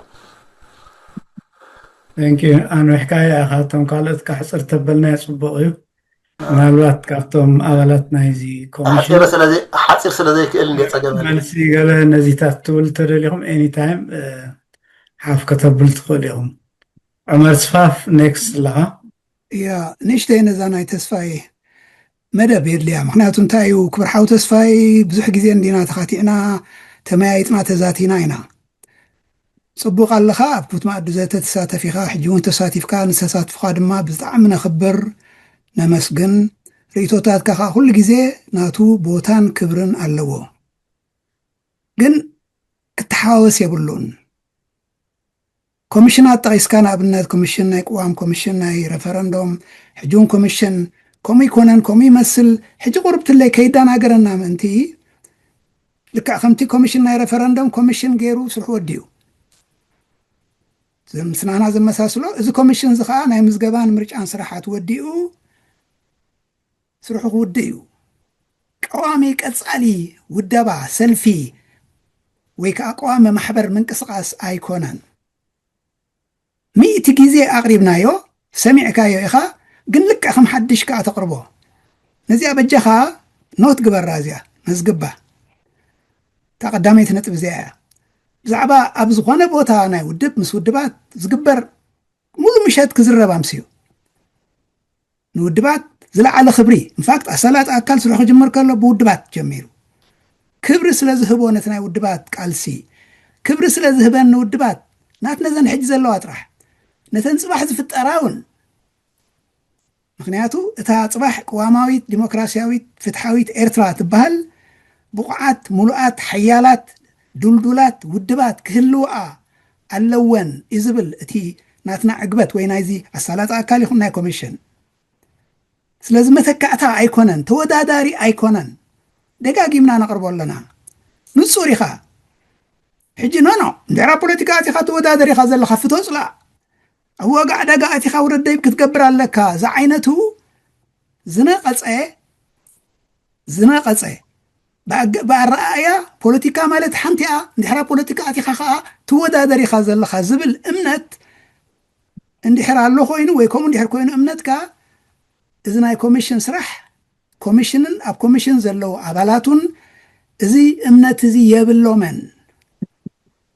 Thank you ኣንዊሕካ ኢኻ እቶም ካልኦት ካሕፅር ተበልና ፅቡቕ እዩ ምናልባት ካብቶም ኣባላት ናይዚ ኮሚሽን ሓፂር ስለ ዘይክእል እንደ ፀገም መልሲ ገለ ነዚታት ትብል ተደሊኹም ኤኒታይም ሓፍ ከተብል ትኽእል ኢኹም ዑመር ስፋፍ ኔክስት ኣለኻ ያ ንእሽተይ ነዛ ናይ ተስፋይ መደብ የድልያ ምክንያቱ እንታይ እዩ ክብር ሓው ተስፋይ ብዙሕ ግዜ እንዲና ተኻቲዕና ተመያይጥና ተዛቲና ኢና ፅቡቕ ኣለኻ ኣብ ኩት መኣዲ ዘተ ትሳተፍ ኢኻ ሕጂ እውን ተሳቲፍካ ንተሳትፍኻ ድማ ብጣዕሚ ነኽብር ነመስግን ርእቶታትካ ከዓ ኩሉ ግዜ ናቱ ቦታን ክብርን ኣለዎ ግን ክተሓዋወስ የብሉን ኮሚሽናት ጠቒስካ ንኣብነት ኮሚሽን ናይ ቅዋም ኮሚሽን ናይ ረፈረንዶም ሕጂ እውን ኮሚሽን ከምኡ ይኮነን፣ ከምኡ ይመስል። ሕጂ ቁርብትለይ ከይዳናገረና ምእንቲ፣ ልክዕ ከምቲ ኮሚሽን ናይ ሬፈረንደም ኮሚሽን ገይሩ ስርሑ ወዲኡ። ምስናና ዘመሳስሎ፣ እዚ ኮሚሽን እዚ ከዓ ናይ ምዝገባን ምርጫን ስራሓት ወዲኡ ስርሑ ክውድእ እዩ። ቀዋሚ ቀጻሊ ውደባ፣ ሰልፊ ወይ ከዓ ቀዋሚ ማሕበር ምንቅስቃስ ኣይኮነን። ሚእቲ ግዜ ኣቕሪብናዮ፣ ሰሚዕካዮ ኢኻ፣ ግን ልክዕ ከም ሓድሽ ከዓ ተቕርቦ። ነዚኣ በጃኻ ኖት ግበራ፣ እዚኣ መዝግባ። እታ ቀዳመይቲ ነጥብ እዚኣ እያ። ብዛዕባ ኣብ ዝኾነ ቦታ ናይ ውድብ ምስ ውድባት ዝግበር ሙሉ ምሸት ክዝረብ ኣምስዩ። ንውድባት ዝለዓለ ክብሪ፣ ኢንፋክት ኣሳላጢ ኣካል ስርሑ ክጅምር ከሎ ብውድባት ጀሚሩ። ክብሪ ስለ ዝህቦ ነቲ ናይ ውድባት ቃልሲ፣ ክብሪ ስለ ዝህበን ንውድባት፣ ናት ነዘን ሕጂ ዘለዋ ጥራሕ፣ ነተን ጽባሕ ዝፍጠራ እውን። ምክንያቱ እታ ጽባሕ ቅዋማዊት፣ ዲሞክራሲያዊት፣ ፍትሓዊት ኤርትራ ትበሃል ብቑዓት፣ ሙሉኣት፣ ሓያላት፣ ዱልዱላት ውድባት ክህልውኣ ኣለወን እዩ ዝብል እቲ ናትና ዕግበት ወይ ናይዚ ኣሳላጢ ኣካል ይኹን ናይ ኮሚሽን። ስለዚ መተካእታ ኣይኮነን፣ ተወዳዳሪ ኣይኮነን። ደጋጊምና ነቕርቦ ኣለና። ንጹር ኢኻ። ሕጂ ኖ ኖ፣ እንድሕራ ፖለቲካ ኣቲኻ ተወዳደር ኢኻ ዘለኻ፣ ፍቶ ጽላእ። ኣብ ዋጋ ዕዳጋ ኣቲኻ ውረድ ደይብ ክትገብር ኣለካ። ዝዓይነቱ ዝነቐጸ፣ ዝነቐጸ ብኣገ-፣ ብኣረኣእያ ፖለቲካ ማለት ሓንቲ እያ። እንድሕራ ፖለቲካ ኣቲኻ ኸኣ ትወዳደር ኢኻ ዘለኻ ዝብል እምነት እንድሕር ኣሎ ኮይኑ ወይ ከምኡ እንድሕር ኮይኑ እምነትካ፣ እዚ ናይ ኮሚሽን ስራሕ፣ ኮሚሽንን ኣብ ኮሚሽን ዘለዉ ኣባላቱን እዚ እምነት እዚ የብሎምን።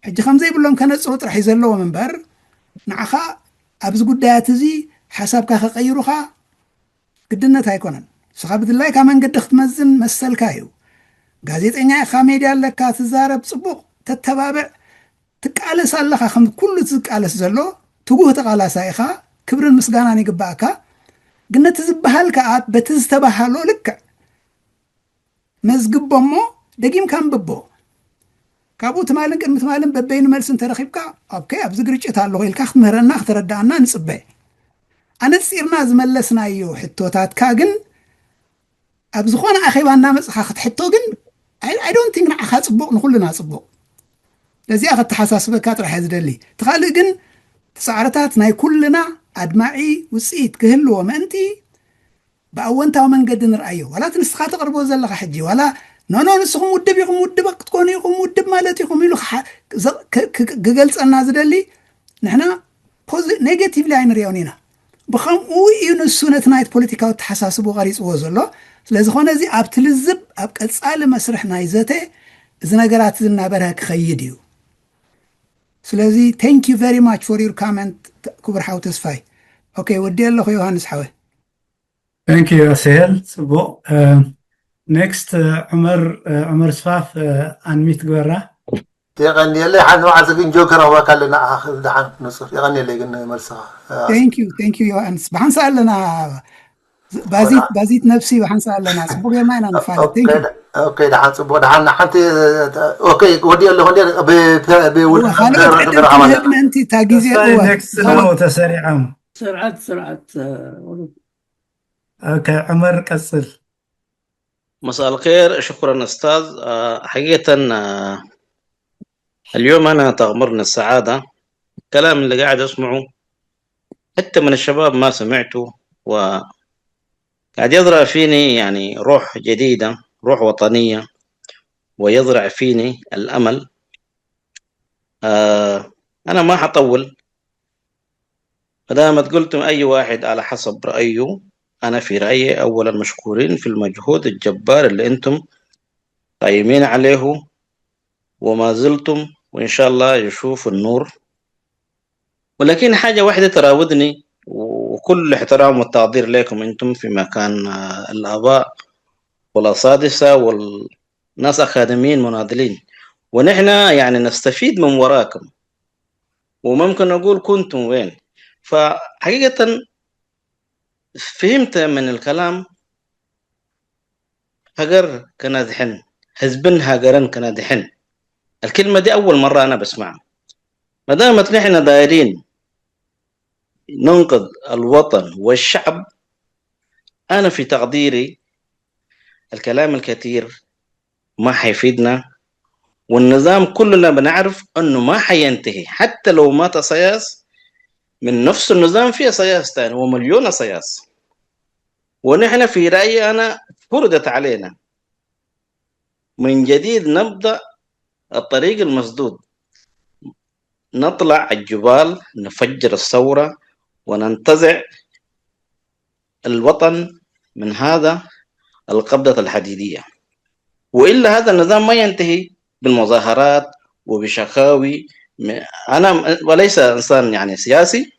ሕጂ ከም ዘይብሎም ከነጽሩ ጥራሕ እዩ ዘለዎም እምበር፣ ንዓኻ ኣብዚ ጉዳያት እዚ ሓሳብካ ከቐይሩኻ ግድነት ኣይኮነን። ንስኻ ብድላይካ መንገዲ ክትመዝን መሰልካ እዩ። ጋዜጠኛ ኢኻ፣ ሜድያ ኣለካ፣ ትዛረብ፣ ጽቡቕ፣ ተተባብዕ፣ ትቃለስ ኣለኻ። ከም ኩሉ ዝቃለስ ዘሎ ትጉህ ተቓላሳይ ኢኻ፣ ክብርን ምስጋናን ይግባእካ። ግን ነቲ ዝበሃል ከኣ በቲ ዝተባሃሎ ልክዕ መዝግቦ እሞ ደጊምካ ኣንብቦ። ካብኡ ትማልን ቅድሚ ትማልን በበይኑ መልሲ እንተረኺብካ፣ ኦኬ፣ ኣብዚ ግርጭት ኣለኹ ኢልካ ክትምህረና፣ ክተረድኣና ንጽበ። ኣነጺርና ዝመለስናዮ ሕቶታትካ ግን ኣብ ዝኾነ ኣኼባ እናመጽኻ ክትሕቶ ግን፣ I, I don't think ንዓኻ ጽቡቕ፣ ንኹልና ጽቡቕ። ነዚኣ ከተሓሳስበካ ጥራሕ እየ ዝደሊ። እቲ ካልእ ግን እቲ ጻዕርታት ናይ ኩልና ኣድማዒ ውጽኢት ክህልዎ ምእንቲ ብኣወንታዊ መንገዲ ንርኣዮ። ዋላ እቲ ንስኻ ተቕርቦ ዘለኻ ሕጂ፣ ዋላ ኖ ኖ ንስኹም ውድብ ኢኹም፣ ውድብ ክትኮኑ ኢኹም፣ ውድብ ማለት ኢኹም ኢሉ ክሓ-፣ ዘ-፣ ክ-፣ ክ-፣ ክገልጸና ዝደሊ፣ ንሕና ፖዚ-፣ ኔጌቲቭሊ ኣይንሪኦን ኢና። ብኸምኡ እዩ ንሱ ነቲ ናይቲ ፖለቲካዊ ኣተሓሳስቡ ቀሪጽዎ ዘሎ። ስለዝኾነ እዚ ኣብቲ ልዝብ ኣብ ቀጻሊ መስርሕ ናይ ዘተ እዚ ነገራት እዚ እናበርሀ ክኸይድ እዩ። ስለዚ thank you very much for your comment ክቡር ሓው ተስፋይ። ኦኬ፣ ወዲ ኣለኹ ዮሃንስ ሓወ። Thank you ኣስሄል፣ ጽቡቕ። ኔክስት ዑመር፣ ዑመር ስፋፍ ኣንሚት ግበራ። የቐንየለይ። ሓንቲ መዓልቲ ግን ጆን ከረኽበካ ኣለና። ኣኻ ደሓን ንጹር። የቐንየለይ ግን መልስኻ። Thank you፣ thank you ዮሃንስ። ብሓንሳእ ኣለና። ባዚት፣ ባዚት ነብሲ ብሓንሳእ ኣለና። ጽቡቕ ጌርና ኢና ንፋለጥ። Thank you። ኦኬ፣ ደሓን ጽቡቕ። ደሓን ሓንቲ፣ ኦኬ፣ ወዲ ኣለኹ እንዴ? ብ-፣ ብ-፣ ብውል-፣ እወ፣ ካልኦት ዕድል ክንህብ ምእንቲ እታ ግዜ። ተስፋይ እወ። ኔክስት ነው ተሰሪዖም። ስርዓት፣ ስርዓት፣ እ፣ ኦኬ፣ ዑመር ቀጽል። مساء الخير، شكرا أستاذ. آه، حقيقة، آه، اليوم أنا تغمرني السعادة. الكلام اللي قاعد أسمعه حتى من الشباب ما سمعته، وقاعد يزرع فيني يعني روح جديدة، روح وطنية، ويزرع فيني الأمل. آه، أنا ما حطول. فدامت قلتم أي واحد على حسب رأيه، أنا في رأيي أولا مشكورين في المجهود الجبار اللي أنتم قايمين عليه وما زلتم، وإن شاء الله يشوف النور. ولكن حاجة واحدة تراودني، وكل احترام والتقدير لكم أنتم في مكان، آه، الآباء والأساتذة والناس أكاديميين مناضلين، ونحن يعني نستفيد من وراكم، وممكن نقول كنتم وين. فحقيقة فهمت من الكلام هجر كنادحن، حزبن هجرن كنادحن. الكلمة دي أول مرة أنا بسمعها. ما دامت نحن دايرين ننقذ الوطن والشعب، أنا في تقديري الكلام الكثير ما حيفيدنا، والنظام كلنا بنعرف أنه ما حينتهي. حتى لو مات سياس، من نفس النظام في سياس تاني ومليون سياس. ونحن في رأيي أنا فرضت علينا من جديد نبدأ الطريق المسدود، نطلع الجبال، نفجر الثورة، وننتزع الوطن من هذا القبضة الحديدية. وإلا هذا النظام ما ينتهي بالمظاهرات وبشكاوي. أنا وليس إنسان يعني سياسي،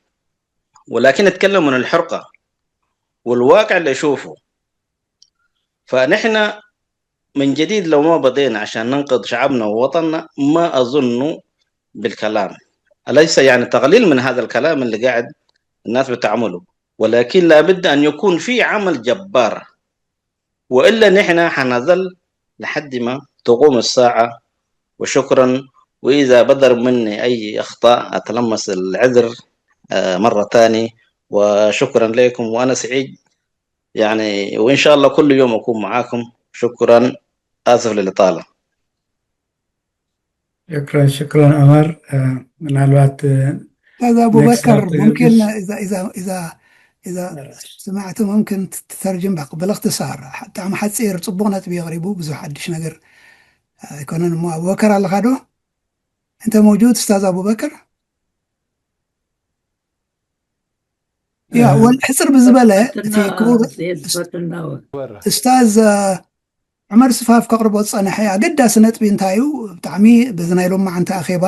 ولكن أتكلم من الحرقة والواقع اللي أشوفه. فنحن من جديد لو ما بدينا عشان ننقذ شعبنا ووطننا، ما أظن بالكلام. أليس يعني تقليل من هذا الكلام اللي قاعد الناس بتعمله، ولكن لابد أن يكون في عمل جبار، وإلا نحن حنظل لحد ما تقوم الساعة. وشكرا، وإذا بدر مني أي أخطاء أتلمس العذر، آه، مرة تاني. وشكرا لكم، وأنا سعيد يعني، وإن شاء الله كل يوم أكون معاكم. شكرا، آسف للإطالة. شكرا شكرا عمر. ምናልባት أستاذ أبو بكر، ممكن إذا إذا إذا إذا سمعت ممكن تترجم بق- بالاختصار. ብጣዕሚ ሓፂር ፅቡቕ ነጥቢ የቕሪቡ፣ ብዙሕ ሓድሽ ነገር ኣይኮነን። እሞ ኣቡበከር ኣለኻ ዶ? أنت موجود أستاذ أبو بكر؟ ያ ወል ሕፅር ብዝበለ እቲ ክቡር ኡስታዝ ዑመር ስፋፍ ከቕርቦ ዝፀንሐ ኣገዳሲ ነጥቢ እንታይ እዩ? ብጣዕሚ በዚ ናይ ሎማዓንቲ ኣኼባ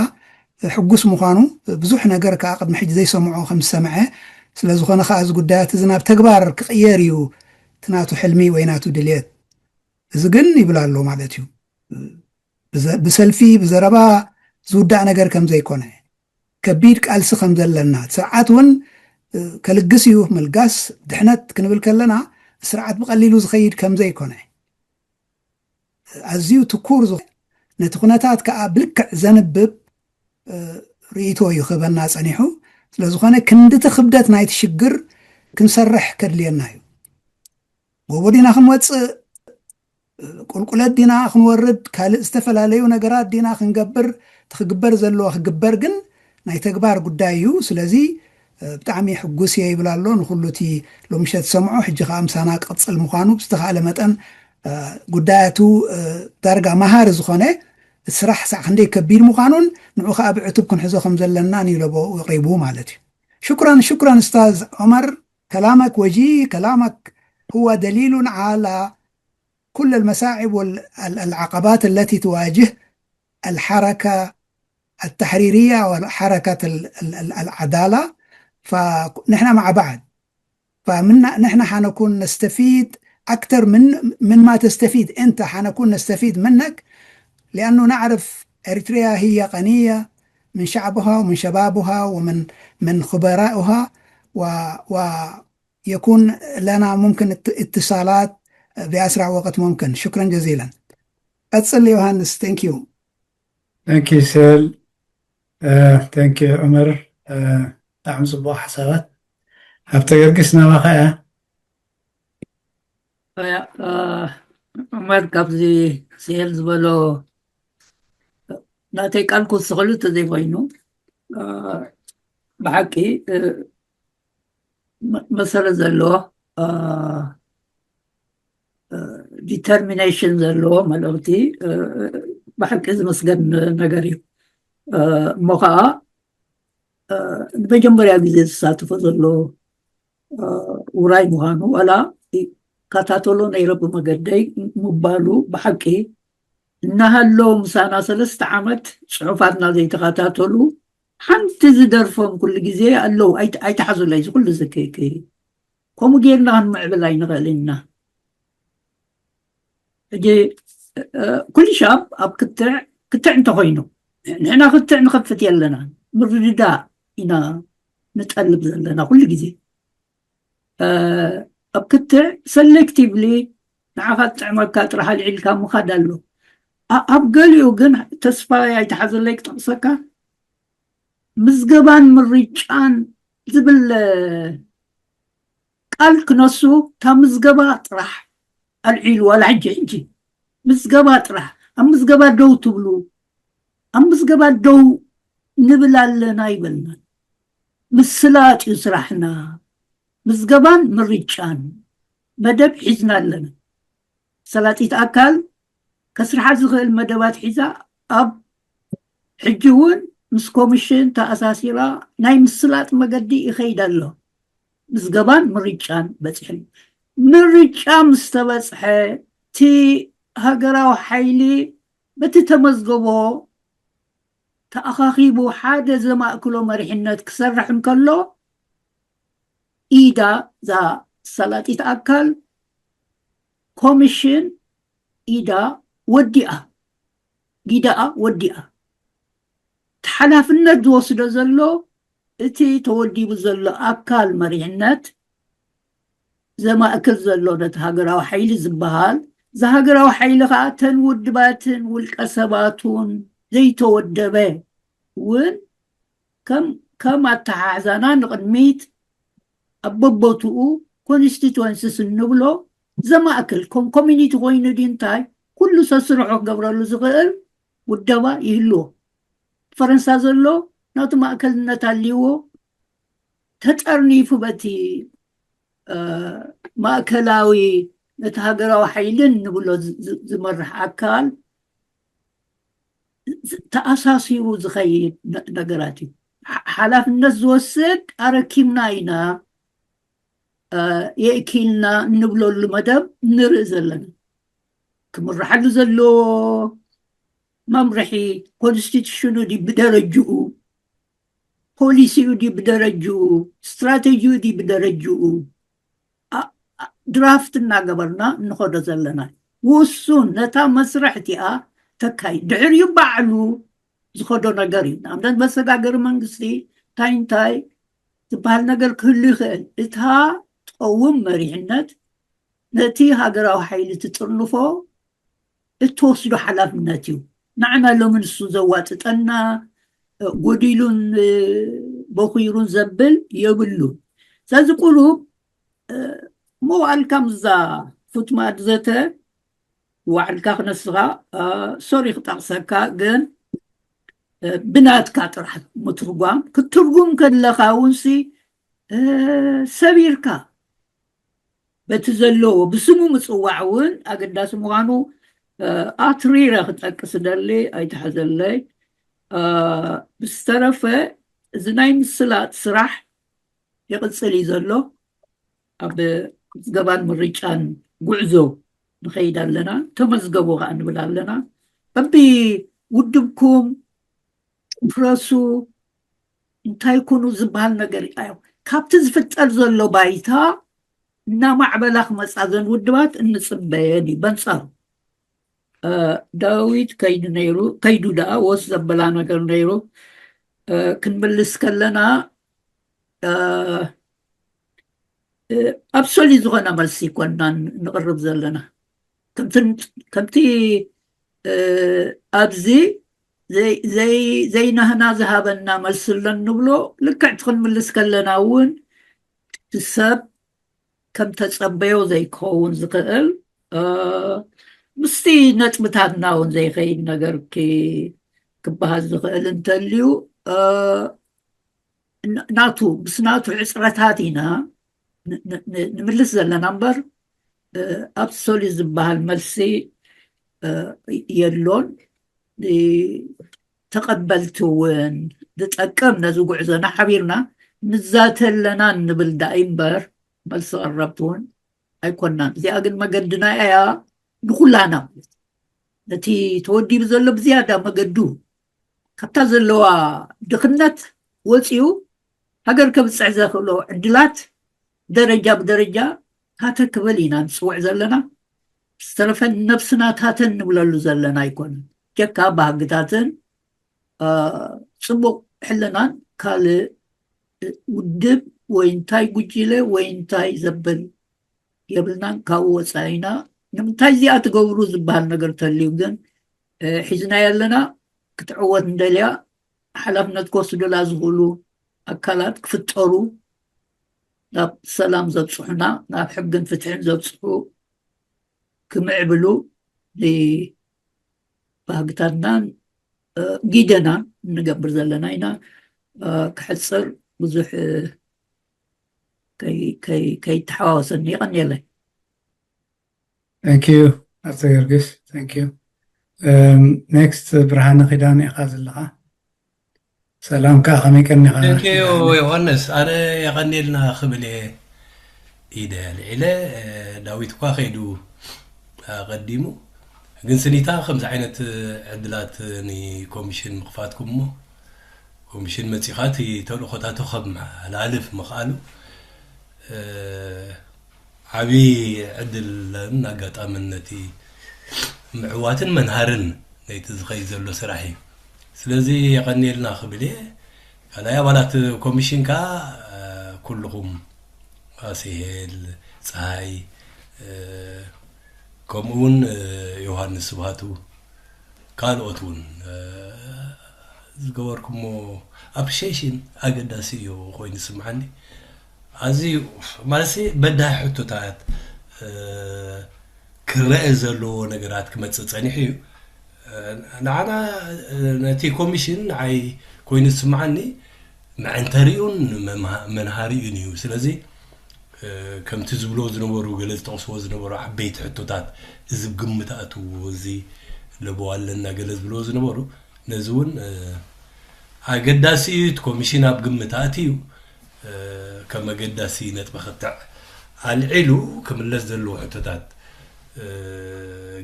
ሕጉስ ምዃኑ፣ ብዙሕ ነገር ከዓ ቅድሚ ሕጂ ዘይሰምዖ ከም ዝሰምዐ፣ ስለ ዝኾነ ከዓ እዚ ጉዳያት እዚ ናብ ተግባር ክቕየር እዩ እቲ ናቱ ሕልሚ ወይ ናቱ ድልየት። እዚ ግን ይብል ኣሎ ማለት እዩ። ብዘ- ብሰልፊ ብዘረባ ዝውዳእ ነገር ከም ዘይኮነ፣ ከቢድ ቃልሲ ከም ዘለና፣ ስርዓት እውን ከልግስ እዩ። ምልጋስ ድሕነት ክንብል ከለና ስርዓት ብቐሊሉ ዝኸይድ ከም ዘይኮነ፣ ኣዝዩ ትኩር ዝኾነ፣ ነቲ ኩነታት ከዓ ብልክዕ ዘንብብ ርእይቶ እዩ ክህበና ፀኒሑ። ስለዝኾነ ክንድቲ ክብደት ናይቲ ሽግር ክንሰርሕ ከድልየና እዩ። ጎቦ ዲና ክንወፅእ፣ ቁልቁለት ዲና ክንወርድ፣ ካልእ ዝተፈላለዩ ነገራት ዲና ክንገብር፣ እቲ ክግበር ዘለዎ ክግበር ግን ናይ ተግባር ጉዳይ እዩ። ስለዚ ብጣዕሚ ሕጉስ እየ ይብል ኣሎ ንኩሉ እቲ ሎምሸት ዝሰምዖ። ሕጂ ከዓ ምሳና ክቕፅል ምዃኑ ብዝተኻእለ መጠን ጉዳያቱ ዳርጋ መሃሪ ዝኾነ ስራሕ ሳዕ ክንደይ ከቢድ ምዃኑን ንዑ ከዓ ብዕቱብ ክንሕዞ ከም ዘለናን እዩ ለቦ ኣቕሪቡ ማለት እዩ። ሽኩራን ሽኩራን ኡስታዝ ዑመር። كلامك وجيه، كلامك هو دليل على كل المصاعب والعقبات التي تواجه الحركة التحريرية وحركة العدالة. فنحن مع بعض، فمنا نحن حنكون نستفيد أكثر من من ما تستفيد أنت، حنكون نستفيد منك، لأنه نعرف إريتريا هي غنية من شعبها ومن شبابها ومن من خبرائها و, و يكون لنا ممكن اتصالات بأسرع وقت ممكن. شكرا جزيلا. ቀጽል ዮሃንስ። Thank you. Thank you Sel. Thank you ዑመር። ብጣዕሚ ጽቡቕ ሓሳባት። ሃብተ ገርግስ ናባኻ እያ። ዑመር ካብዚ ስሄል ዝበሎ ናተይ ቃል ክውስኸሉ ተዘይኮይኑ ብሓቂ መሰረት ዘለዎ ዲተርሚኔሽን ዘለዎ መልእኽቲ ብሓቂ ዝመስገን ነገር እዩ። እሞ ከዓ ንመጀመርያ ግዜ ዝሳተፎ ዘሎ ውራይ ምዃኑ ዋላ ይከታተሎ ነይረ ብመገደይ ምባሉ ብሓቂ እናሃለዉ ምሳና ሰለስተ ዓመት ጽሑፋትና ዘይተኸታተሉ ሓንቲ ዝደርፎም ኩሉ ግዜ ኣለዉ። ኣይትሓዙለይ እዚ ኩሉ ዝክክ ከምኡ ጌርና ክንምዕብል ኣይንኽእል ኢና። ሕጂ ኩሉ ሻብ ኣብ ክትዕ ክትዕ እንተኮይኑ ንሕና ክትዕ ንኸፍት የለና ምርድዳእ ኢና ንጠልብ ዘለና ኩሉ ግዜ። ኣብ ክትዕ ሰሌክቲቭሊ ንዓኻ ዝጥዕመካ ጥራሕ ኣልዒልካ ምኻድ ኣሎ። ኣብ ገሊኡ ግን ተስፋ ኣይትሓዘለይ ክጠቕሰካ ምዝገባን ምርጫን ዝብል ቃል ክነሱ፣ እታ ምዝገባ ጥራሕ ኣልዒሉ። ዋላ ሕጂ ሕጂ ምዝገባ ጥራሕ፣ ኣብ ምዝገባ ደው ትብሉ፣ ኣብ ምዝገባ ደው ንብል ኣለና ይበልና። ምስላጥ እዩ ስራሕና። ምዝገባን ምርጫን መደብ ሒዝና ኣለና። ሰላጢት ኣካል ከስርሓ ዝኽእል መደባት ሒዛ ኣብ ሕጂ እውን ምስ ኮሚሽን ተኣሳሲራ ናይ ምስላጥ መገዲ ይኸይድ ኣሎ። ምዝገባን ምርጫን በፂሑ። ምርጫ ምስ ተበፅሐ፣ እቲ ሃገራዊ ሓይሊ በቲ ተመዝገቦ ተኣኻኺቡ ሓደ ዘማእክሎ መሪሕነት ክሰርሕ እንከሎ፣ ኢዳ እዛ ሰላጢት ኣካል ኮሚሽን ኢዳ ወዲኣ፣ ጊዳኣ ወዲኣ። እቲ ሓላፍነት ዝወስዶ ዘሎ እቲ ተወዲቡ ዘሎ ኣካል መሪሕነት ዘማእክል ዘሎ ነቲ ሃገራዊ ሓይሊ ዝበሃል፣ እዚ ሃገራዊ ሓይሊ ከዓ ተን ውድባትን ውልቀ ሰባቱን ዘይተወደበ እውን ከም ከም ኣተሓሕዛና ንቕድሚት ኣብ በቦትኡ ኮንስቲትወንስስ እንብሎ ዘማእክል ከም ኮሚኒቲ ኮይኑ ድዩ እንታይ ኩሉ ሰስርሖ ክገብረሉ ዝኽእል ውደባ ይህልዎ። ፈረንሳ ዘሎ ናቱ ማእከልነት ኣልዎ ተጠርኒፉ በቲ እ፣ ማእከላዊ ነቲ ሃገራዊ ሓይልን ንብሎ ዝ- ዝ- ዝመርሕ ኣካል ዝ- ተኣሳሲሩ ዝኸይድ ነ- ነገራት እዩ። ሓ- ሓላፍነት ዝወስድ ኣረኪብና ኢና፣ እ፣ የእኪልና እንብለሉ መደብ ንርኢ ዘለና። ክምርሓሉ ዘለዎ መምርሒ ኮንስቲቱሽኑ ድዩ ብደረጅኡ፣ ፖሊሲኡ ድዩ ብደረጅኡ፣ ስትራቴጂኡ ድዩ ብደረጅኡ፣ ኣ- ኣ- ድራፍት እናገበርና እንኸዶ ዘለና። ውሱን ነታ መስርሕ እቲኣ ተካይ ድሕሪኡ ባዕሉ ዝኸዶ ነገር እዩ። ንኣብነት መሰጋገሪ መንግስቲ እንታይ እንታይ ዝበሃል ነገር ክህሉ ይኽእል። እታ ትቐውም መሪሕነት ነቲ ሃገራዊ ሓይሊ ትጥርንፎ እትወስዶ ሓላፍነት እዩ። ንዓና ሎሚ ንሱ ዘዋጥጠና፣ እ፣ ጎዲሉን፣ እ፣ በኹይሩን ዘብል የብሉን። ስለዚ ቁሩብ፣ እ፣ መዋዕልካ ምስዛ ፉት ማእዲ ዘተ፣ ዋዕልካ ክነስኻ፣ እ፣ ሶሪ ክጠቕሰካ፣ ግን፣ እ፣ ብናትካ ጥራሕ ምትርጓም፣ ክትትርጉም ከለኻ እውን ሲ፣ እ፣ ሰቢርካ፣ በቲ ዘለዎ ብስሙ ምጽዋዕ እውን ኣገዳሲ ምዃኑ፣ እ፣ ኣትሪረ ክጠቅስ እደሊ፣ ኣይትሓዘለይ። እ፣ ብዝተረፈ፣ እዚ ናይ ምስላጥ ስራሕ ይቕጽል እዩ ዘሎ። ኣብ ምዝገባን ምርጫን ጉዕዞ ንኸይድ ኣለና፣ ተመዝገቡ ከኣ ንብል ኣለና። በቢ ውድብኩም ፕረሱ እንታይ ኩኑ ዝበሃል ነገር እዩ። ካብቲ ዝፍጠር ዘሎ ባይታ እናማዕበላ ክመጻ ዘን ውድባት እንጽበየን እዩ። በንጻሩ፣ እ፣ ዳዊት ከይዱ ነይሩ፣ ከይዱ ደኣ ወስ ዘበላ ነገር ነይሩ። እ፣ ክንምልስ ከለና፣ እ፣ እ፣ ኣብሶሊ ዝኾነ መልሲ ይኮንና ን- ንቕርብ ዘለና። ከምቲ ከምቲ፣ እ፣ ኣብዚ ዘይ- ዘይ- ዘይናህና ዝሃበና መልሲ ኣሎ እንብሎ ልክዕ እቲ ክንምልስ ከለና እውን እቲ ሰብ ከም ተጸበዮ ዘይክኸውን ዝኽእል፣ እ፣ ምስቲ ነጥብታትና እውን ዘይኸይድ ነገር ኪ- ክበሃል ዝኽእል እንተልዩ፣ እ፣ ን- ናቱ ምስ ናቱ ሕጽረታት ኢና ን- ን- ን- ንምልስ ዘለና እምበር፣ እ፣ ኣብሶሊ ዝበሃል መልሲ፣ እ፣ የሎን። እ፣ ተቐበልቲ እውን ዝጠቅም ነዚ ጉዕዞና ሓቢርና ንዛተ ኣለና እንብል ዳኢ እምበር፣ መልሲ ቀረብቲ እውን ኣይኮናን። እዚኣ ግን መገድና እያ ንኹላና። ነቲ ተወዲቡ ዘሎ ብዝያዳ መገዱ ካብታ ዘለዋ ድኽነት ወፂኡ ሃገር ከብፅሕ ዘኽእሎ ዕድላት ደረጃ ብደረጃ ታተ ክብል ኢና ንፅውዕ ዘለና። ዝተረፈ ነብስና ታተ እንብለሉ ዘለና ኣይኮነን። ጀካ ባህግታትን፣ እ፣ ፅቡቕ ሕልናን ካልእ ውድብ ወይ እንታይ ጉጅለ ወይ እንታይ ዘብል የብልናን። ካብኡ ወፃኢና ንምንታይ እዚኣ ትገብሩ ዝበሃል ነገር ተልዩ ግን፣ እ፣ ሒዝናዮ ኣለና። ክትዕወት እንደልያ ሓላፍነት ክወስዱላ ዝኽእሉ ኣካላት ክፍጠሩ ናብ ሰላም ዘብፅሑና፣ ናብ ሕግን ፍትሕን ዘብፅሑ ክምዕብሉ ንባህግታትናን ጊደናን እንገብር ዘለና ኢና። ክሕፅር ብዙሕ ከይተሓዋወሰኒ ይቐንየለይ። Thank you ኣቶ ጊዮርጊስ። Thank you. Next ብርሃነ ኪዳነ ኢኻ ዘለኻ። ሰላም ከኣ ከመይ ቀኒኻ? Thank you ዮሃንስ፣ ኣነ የቐንየልና ክብል እየ ኢደ ኣልዒለ። ዳዊት እኳ ከይዱ ኣቐዲሙ፣ ግን ስኒታ ከምዚ ዓይነት ዕድላት ንኮሚሽን ምኽፋትኩም እሞ ኮሚሽን መፂኻ እቲ ተልእኾታቱ ከመሓላልፍ ምኽኣሉ ዓብዪ ዕድልን ኣጋጣምን ነቲ ምዕዋትን መንሃርን ነቲ ዝኸይድ ዘሎ ስራሕ እዩ። ስለዚ የቐንየልና ክብል እየ። ካልኣይ ኣባላት ኮሚሽን ከዓ ኩልኹም ኣስሄል፣ ፀሃይ፣ ከምኡ እውን ዮሃንስ ስብሃቱ ካልኦት እውን ዝገበርኩሞ appreciation ኣገዳሲ እዩ ኮይኑ ዝስምዓኒ። ኣዝዩ ማለት በዳሂ ሕቶታት ክረአ ዘለዎ ነገራት ክመፅእ ፀኒሑ እዩ። ንዓና ነቲ ኮሚሽን ንዓይ ኮይኑ ዝስምዓኒ መዐንተሪኡን መንሃሪኡን እዩ። ስለዚ ከምቲ ዝብሎ ዝነበሩ ገለ ዝጠቕስዎ ዝነበሩ ዓበይቲ ሕቶታት እዚ ግምት ኣትዎ እዚ ለበዋ ኣለና ገለ ዝብልዎ ዝነበሩ ነዚ እውን ኣገዳሲ እዩ። እቲ ኮሚሽን ኣብ ግምት ኣትዩ ከም ኣገዳሲ ነጥቢ ክትዕ ኣልዒሉ ክምለስ ዘለዎ ሕቶታት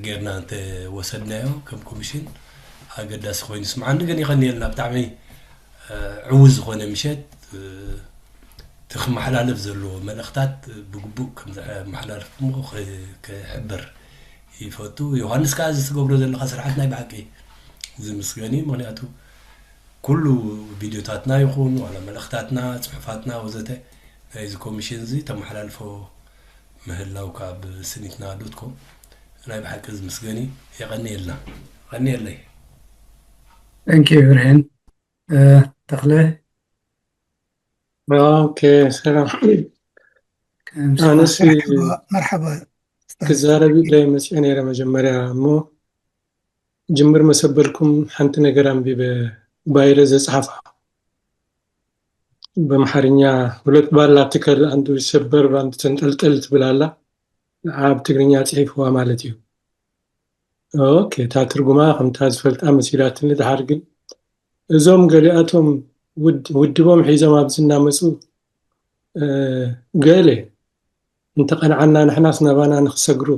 ጌርና እንተ ወሰድናዮ ከም ኮሚሽን ኣገዳሲ ኮይኑ ስምዓኒ። ግን ይኸንየልና ብጣዕሚ ዕዉት ዝኾነ ምሸት እቲ ክመሓላለፍ ዘለዎ መልእኽታት ብግቡእ ከም ዘመሓላልፍኩሞ ክሕብር ይፈቱ። ዮሃንስ ከዓ እዚ ትገብሮ ዘለኻ ስርዓት ናይ ብሓቂ ዝምስገን እዩ። ምክንያቱ ኩሉ ቪድዮታትና ይኹን ዋላ መልእኽታትና፣ ፅሑፋትና ወዘተ ናይዚ ኮሚሽን እዚ ተመሓላልፎ ምህላውካ ኣብ ስኒትና ዶት ኮም ናይ ብሓቂ ዝምስገን እዩ። የቐንየልና። የቐንየለይ። Thank you ብርሄን። ተኽለ Okay ሰላም። ኣነሲ መርሓባ ክዛረብ ኢለ መፅአ ነይረ መጀመርያ እሞ ጅምር መሰበልኩም ሓንቲ ነገር ኣንቢበ ባይረ ዘፅሓፋ በምሓርኛ ሁለት ባላ ትከል አንዱ ይሰበር በአንዱ ተንጠልጠል ትብል ኣላ። ንዓ ብትግርኛ ፅሒፍዋ ማለት እዩ። ኦኬ እታ ትርጉማ ከምታ ዝፈልጣ መሲላትኒ። ድሓር ግን እዞም ገሊኣቶም ውድቦም ሒዞም ኣብዚ እናመፁ ገለ እንተቐንዓና ንሕናስ ናባና ንክሰግሩ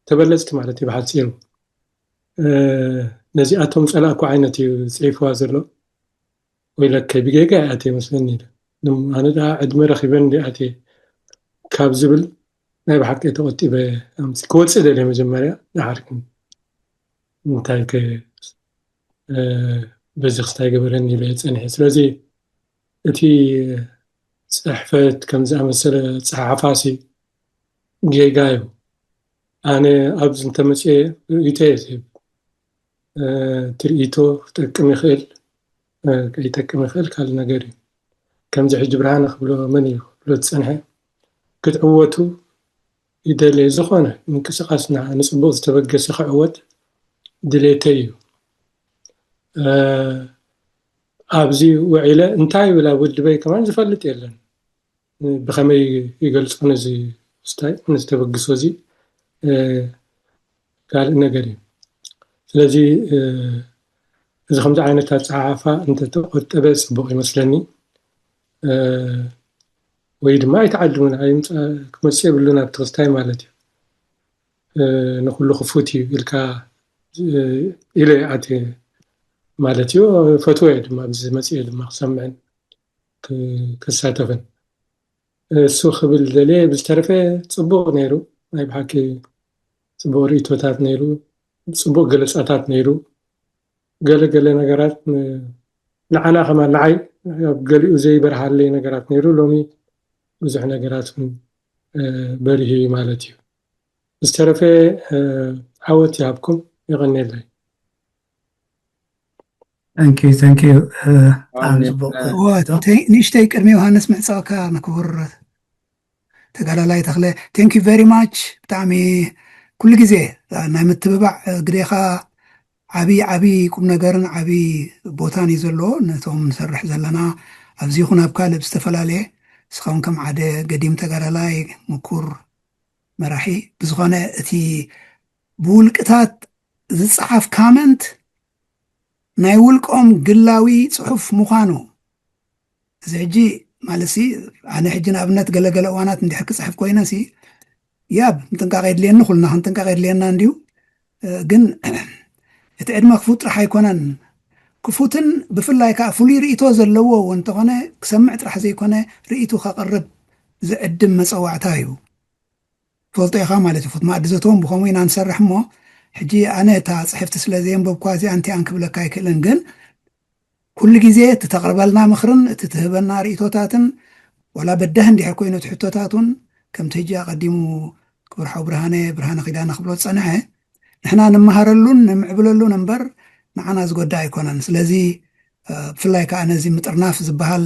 ተበለፅቲ ማለት እዩ ብሓፂሩ ነዚኣቶም ፀላእኩ ዓይነት እዩ ፅሒፍዋ ዘሎ። ወይለከይ ብጌጋ ይኣትየ መስለኒ ኢለ ኣነ ደኣ ዕድመ ረኺበ እንዲ ኣትየ ካብ ዝብል ናይ ብሓቂ ተቆጢበ ክወፅእ ደልየ መጀመርያ ደሓር ግን እንታይ በዚ ክስታይ ገበረኒ ኢለ ፀኒሐ ስለዚ እቲ ፅሕፈት ከም ዝኣመሰለ ፀሓሓፋሲ ጌጋ እዩ ኣነ ኣብዚ እንተመፅየ ርእይቶ እየ ዝህብ ትርኢቶ ክጠቅም ይኽእል ከይጠቅም ይኽእል ካልእ ነገር እዩ ከምዚ ሕጂ ብርሃነ ክብሎ መን እዩ ክብሎ ዝፀንሐ ክትዕወቱ ይደልየ ዝኾነ ምንቅስቃስና ንፅቡቅ ዝተበገሰ ክዕወት ድሌተይ እዩ ኣብዚ ውዒለ እንታይ ይብል ኣብ ውድበይ ከማን ዝፈልጥ የለን ብኸመይ ይገልፆ ነዚ ስታይ ነዚ ተበግሶ እዚ ካልእ ነገር እዩ ስለዚ እዚ ከምዚ ዓይነት ኣፀሓሓፋ እንተተቆጠበ ፅቡቅ ይመስለኒ ወይ ድማ ኣይተዓልምን ክመፅእ የብሉን ኣብቲ ክስታይ ማለት እዩ ንኩሉ ክፉት እዩ ኢልካ ኢለ ኣትየ ማለት እዩ ፈትወ ድማ ኣብዚ መፅእ ድማ ክሰምዕን ክሳተፍን እሱ ክብል ደልየ ብዝተረፈ ፅቡቅ ነይሩ ናይ ብሓቂ ፅቡቅ ርእቶታት ነይሩ ፅቡቅ ገለፃታት ነይሩ ገለ ገለ ነገራት ንዓና ከማን ንዓይ ኣብ ገሊኡ ዘይበርሃለይ ነገራት ነይሩ ሎሚ ብዙሕ ነገራት እውን በሪሁ እዩ ማለት እዩ ዝተረፈ ዓወት ይሃብኩም የቐንየለይ Thank you, thank you. ብጣዕሚ ጽቡቅ። ንእሽተይ ቅድሚ ዮሃንስ ምሕጻውካ ንክቡር ተጋዳላይ ተኽለ፣ thank you very much። ብጣዕሚ ኩሉ ግዜ ናይ ምትብባዕ ግዴኻ ዓብዪ ዓብዪ ቁም ነገርን ዓብዪ ቦታን እዩ ዘለዎ። ነቶም ንሰርሕ ዘለና ኣብዚ ይኹን ኣብ ካልእ ብዝተፈላለየ፣ ንስኻ እውን ከም ሓደ ገዲም ተጋዳላይ፣ ምኩር መራሒ፣ ብዝኾነ እቲ ብውልቅታት ዝፀሓፍ comment ናይ ውልቆም ግላዊ ፅሑፍ ምዃኑ፣ እዚ ሕጂ ማለት ሲ፣ ኣነ ሕጂ ንኣብነት ገለገለ እዋናት እንድሕር ክፅሕፍ ኮይነ ሲ፣ ያብ ምጥንቃቕ የድልየኒ፣ ኩልና ክንጥንቃቕ የድልየና እንድዩ። ግን እቲ ዕድመ ክፉት ጥራሕ ኣይኮነን። ክፉትን ብፍላይ ከዓ ፍሉይ ርእይቶ ዘለዎ እውን እንተኾነ ክሰምዕ ጥራሕ ዘይኮነ ርእይቱ ከቕርብ ዝዕድም መፀዋዕታ እዩ። ትፈልጦ ኢኻ ማለት እዩ። ፉት ማዕዲ ዘተውን ብኸምኡ ኢና ንሰርሕ እሞ፣ ሕጂ ኣነ እታ ፅሕፍቲ ስለ ዘየንበብኳ እዚኣ እንቲኣን ክብለካ ኣይክእልን። ግን ኩሉ ግዜ እቲ ተቕርበልና ምኽርን እቲ ትህበና ርእይቶታትን፣ ዋላ በዳህ እንድሕር ኮይኑ እቲ ሕቶታት እውን፣ ከምቲ ሕጂ ኣቐዲሙ ክቡር ሓው ብርሃነ፣ ብርሃነ ኪዳነ ክብሎ ዝጸንሐ፣ ንሕና ንመሃረሉን ንምዕብለሉን እምበር ንዓና ዝጎዳ ኣይኮነን። ስለዚ ብፍላይ ከዓ ነዚ ምጥርናፍ ዝበሃል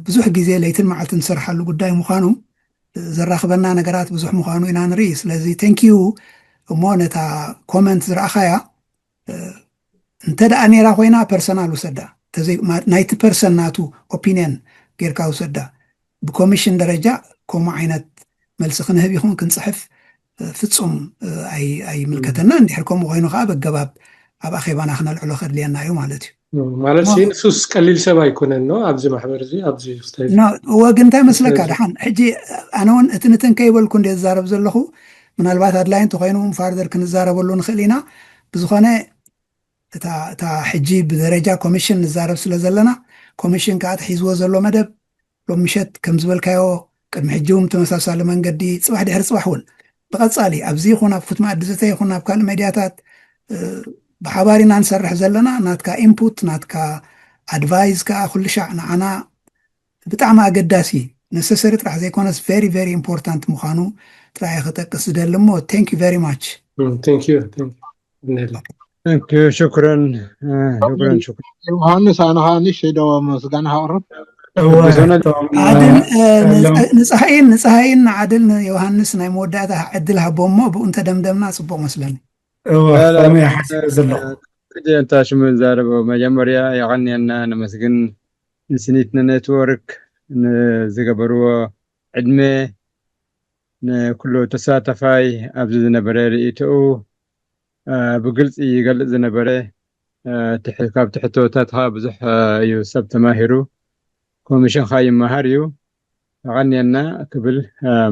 ብዙሕ ግዜ ለይትን መዓልትን ዝሰርሓሉ ጉዳይ ምዃኑ፣ ዘራኽበና ነገራት ብዙሕ ምዃኑ ኢና ንርኢ። ስለዚ thank you እሞ ነታ comment ዝረኣኻያ እንተ ደኣ ነይራ ኮይና personal ውሰዳ፣ ናይቲ person ናቱ opinion ጌርካ ውሰዳ። ብኮሚሽን ደረጃ ከምኡ ዓይነት መልሲ ክንህብ ይኹን ክንፅሕፍ ፍፁም ኣይምልከተና። እንድሕር ከምኡ ኮይኑ ከዓ በገባብ ኣብ ኣኼባና ክነልዕሎ ከድልየና እዩ ማለት እዩ። ማለት ንሱስ ቀሊል ሰብ ኣይኮነን ኖ ኣብዚ ማሕበር እዚ ኣብዚ እወ ግን እንታይ መስለካ ደሓን ሕጂ ኣነ እውን እቲ ንትን ከይበልኩ እንደ ዝዛረብ ዘለኹ ምናልባት ኣድላይ እንተኮይኑ ፋርደር ክንዛረበሉ ንኽእል ኢና። ብዝኾነ እታ ሕጂ ብደረጃ ኮሚሽን ንዛረብ ስለ ዘለና ኮሚሽን ከዓ ተሒዝዎ ዘሎ መደብ ሎም ምሸት ከም ዝበልካዮ ቅድሚ ሕጂ እውን ተመሳሳሊ መንገዲ ፅባሕ ድሕሪ ፅባሕ እውን ብቐፃሊ ኣብዚ ይኹን ኣብ ፉት መኣዲ ዘተ ይኹን ኣብ ካልእ ሜድያታት ብሓባር ኢና ንሰርሕ ዘለና። ናትካ ኢንፑት ናትካ ኣድቫይዝ ከዓ ኩሉ ሻዕ ንዓና ብጣዕሚ ኣገዳሲ ነሰሰሪ ጥራሕ ዘይኮነስ very very important ምዃኑ ጥራይ ክጠቅስ ዝደሊ እሞ thank you very much። ሽክረን ዮሃንስ ኣነ ከዓ ንእሽተይ ዶ ምስጋና ከቕርብ ንፀሃይን ንፀሃይን ንዓድል ንዮሃንስ ናይ መወዳእታ ዕድል ሃቦ እሞ ብኡ እንተደምደምና ፅቡቅ መስለኒ። እንታ ሽሙ ዘረበ መጀመርያ የቐንየልና ነመስግን ንስኒት ንኔትወርክ ንዝገበርዎ ዕድመ ንኩሉ ተሳተፋይ ኣብዚ ዝነበረ ርእይቶኡ ብግልፂ ይገልፅ ዝነበረ። ካብ ትሕቶታትካ ብዙሕ እዩ ሰብ ተማሂሩ፣ ኮሚሽንካ ይመሃር እዩ። የቐንየልና ክብል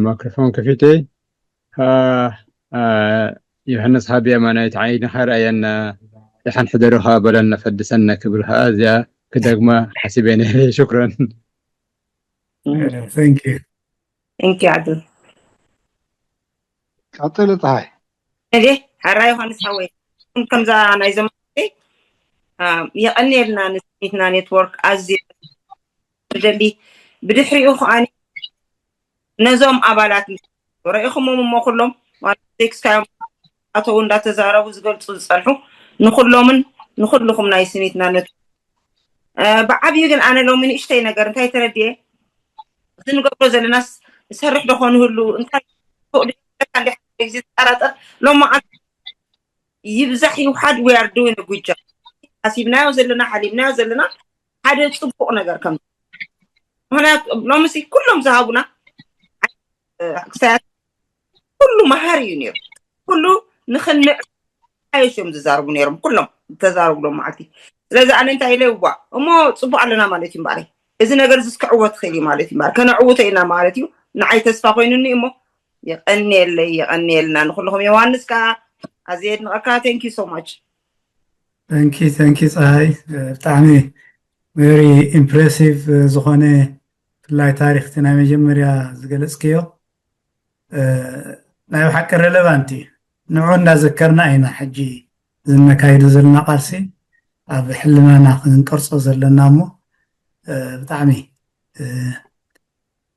ማክሮፎን ከፊተ ከዓ ዮሃንስ ካብ የማናይት ዓይንኻ ርኣየና፣ ደሓን ሕደሩ ከዓ በለና ፈድሰና ክብል ከዓ እዚኣ ክደግማ ሓሲበ ነይረ። ሽኩረን። Thank you። Thank you ዓዱ። ቀፅሊ ፀሃይ። እዴ ሓራ ዮሃንስ ሓወይ ከምዛ ናይዞም የቐንየልና ንስኒትና ኔትወርክ ኣዝየ ንደሊ ብድሕሪኡ ከዓ ነዞም ኣባላት ረኢኹሞም እሞ ኩሎም ቴክስካዮም ኣተው እንዳተዛረቡ ዝገልፁ ዝፀንሑ ንኩሎምን ንኩልኩም ናይ ስኒትና ነት ብዓብዩ ግን ኣነ ሎሚ ንእሽተይ ነገር እንታይ ተረድየ እዚ ንገብሮ ዘለናስ ዝሰርሕ ዶ ኮን ህሉ እንታይ ፎቅ ዶ ይብለካ እንዲ ሓደ ግዜ ዝጠራጠር ሎሚ መዓልቲ ይብዛሕ ይውሓድ we are doing a good job ሓሲብናዮ ዘለና ሓሊምናዮ ዘለና ሓደ ፅቡቅ ነገር ከም ምክንያቱ ሎምሲ ኩሎም ዝሃቡና ክሳያት ኩሉ መሃሪ እዩ ነይሩ ኩሉ ንክንምዕ ሓየሽ እዮም ዝዛርቡ ነይሮም ኩሎም ዝተዛረቡ ሎም መዓልቲ ስለዚ ኣነ እንታይ ኢለ ዋ እሞ ፅቡቅ ኣለና ማለት እዩ እምበኣረይ እዚ ነገር እዚ ክዕወት ክእል እዩ ማለት እዩ እምበኣር ከነዕውቶ ኢና ማለት እዩ ንዓይ ተስፋ ኮይኑኒ እሞ የቀንየለይ የቀንየልና ንኩልኩም ዮሃንስ ከዓ ኣዝየ የድንቀካ thank you so much thank you thank you ፀሃይ ብጣዕሚ very impressive ዝኾነ ብፍላይ ታሪክ እቲ ናይ መጀመርያ ዝገለፅክዮ ናይ ብሓቂ relevant እዩ ንዑ እንዳዘከርና ኢና ሕጂ ዝነካይዶ ዘለና ቃልሲ ኣብ ሕልናና ክንቀርፆ ዘለና እሞ ብጣዕሚ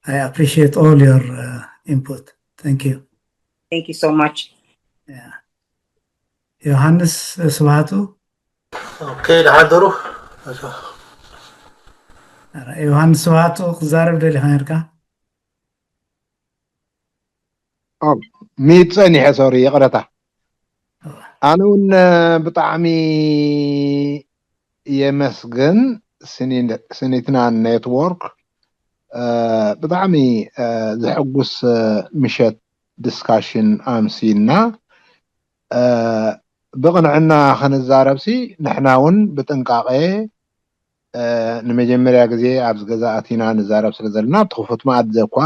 I appreciate all your input thank you thank you so much ዮሃንስ ስብሃቱ okay ደሓን ደሩ ዮሃንስ ስብሃቱ ክዛረብ ደሊካ ነርካ ሚድ ጸኒሐ፣ ሶሪ፣ ይቕረታ። ኣነ እውን ብጣዕሚ የመስግን። ስኒትና ኔትወርክ ብጣዕሚ ዘሐጉስ ምሸት ዲስካሽን ኣምሲና። ብቕንዕና ክንዛረብሲ ንሕና እውን ብጥንቃቄ ንመጀመርያ ግዜ ኣብዚ ገዛ ኣቲና ንዛረብ ስለ ዘለና ኣብቲ ክፉት መኣዲ እኳ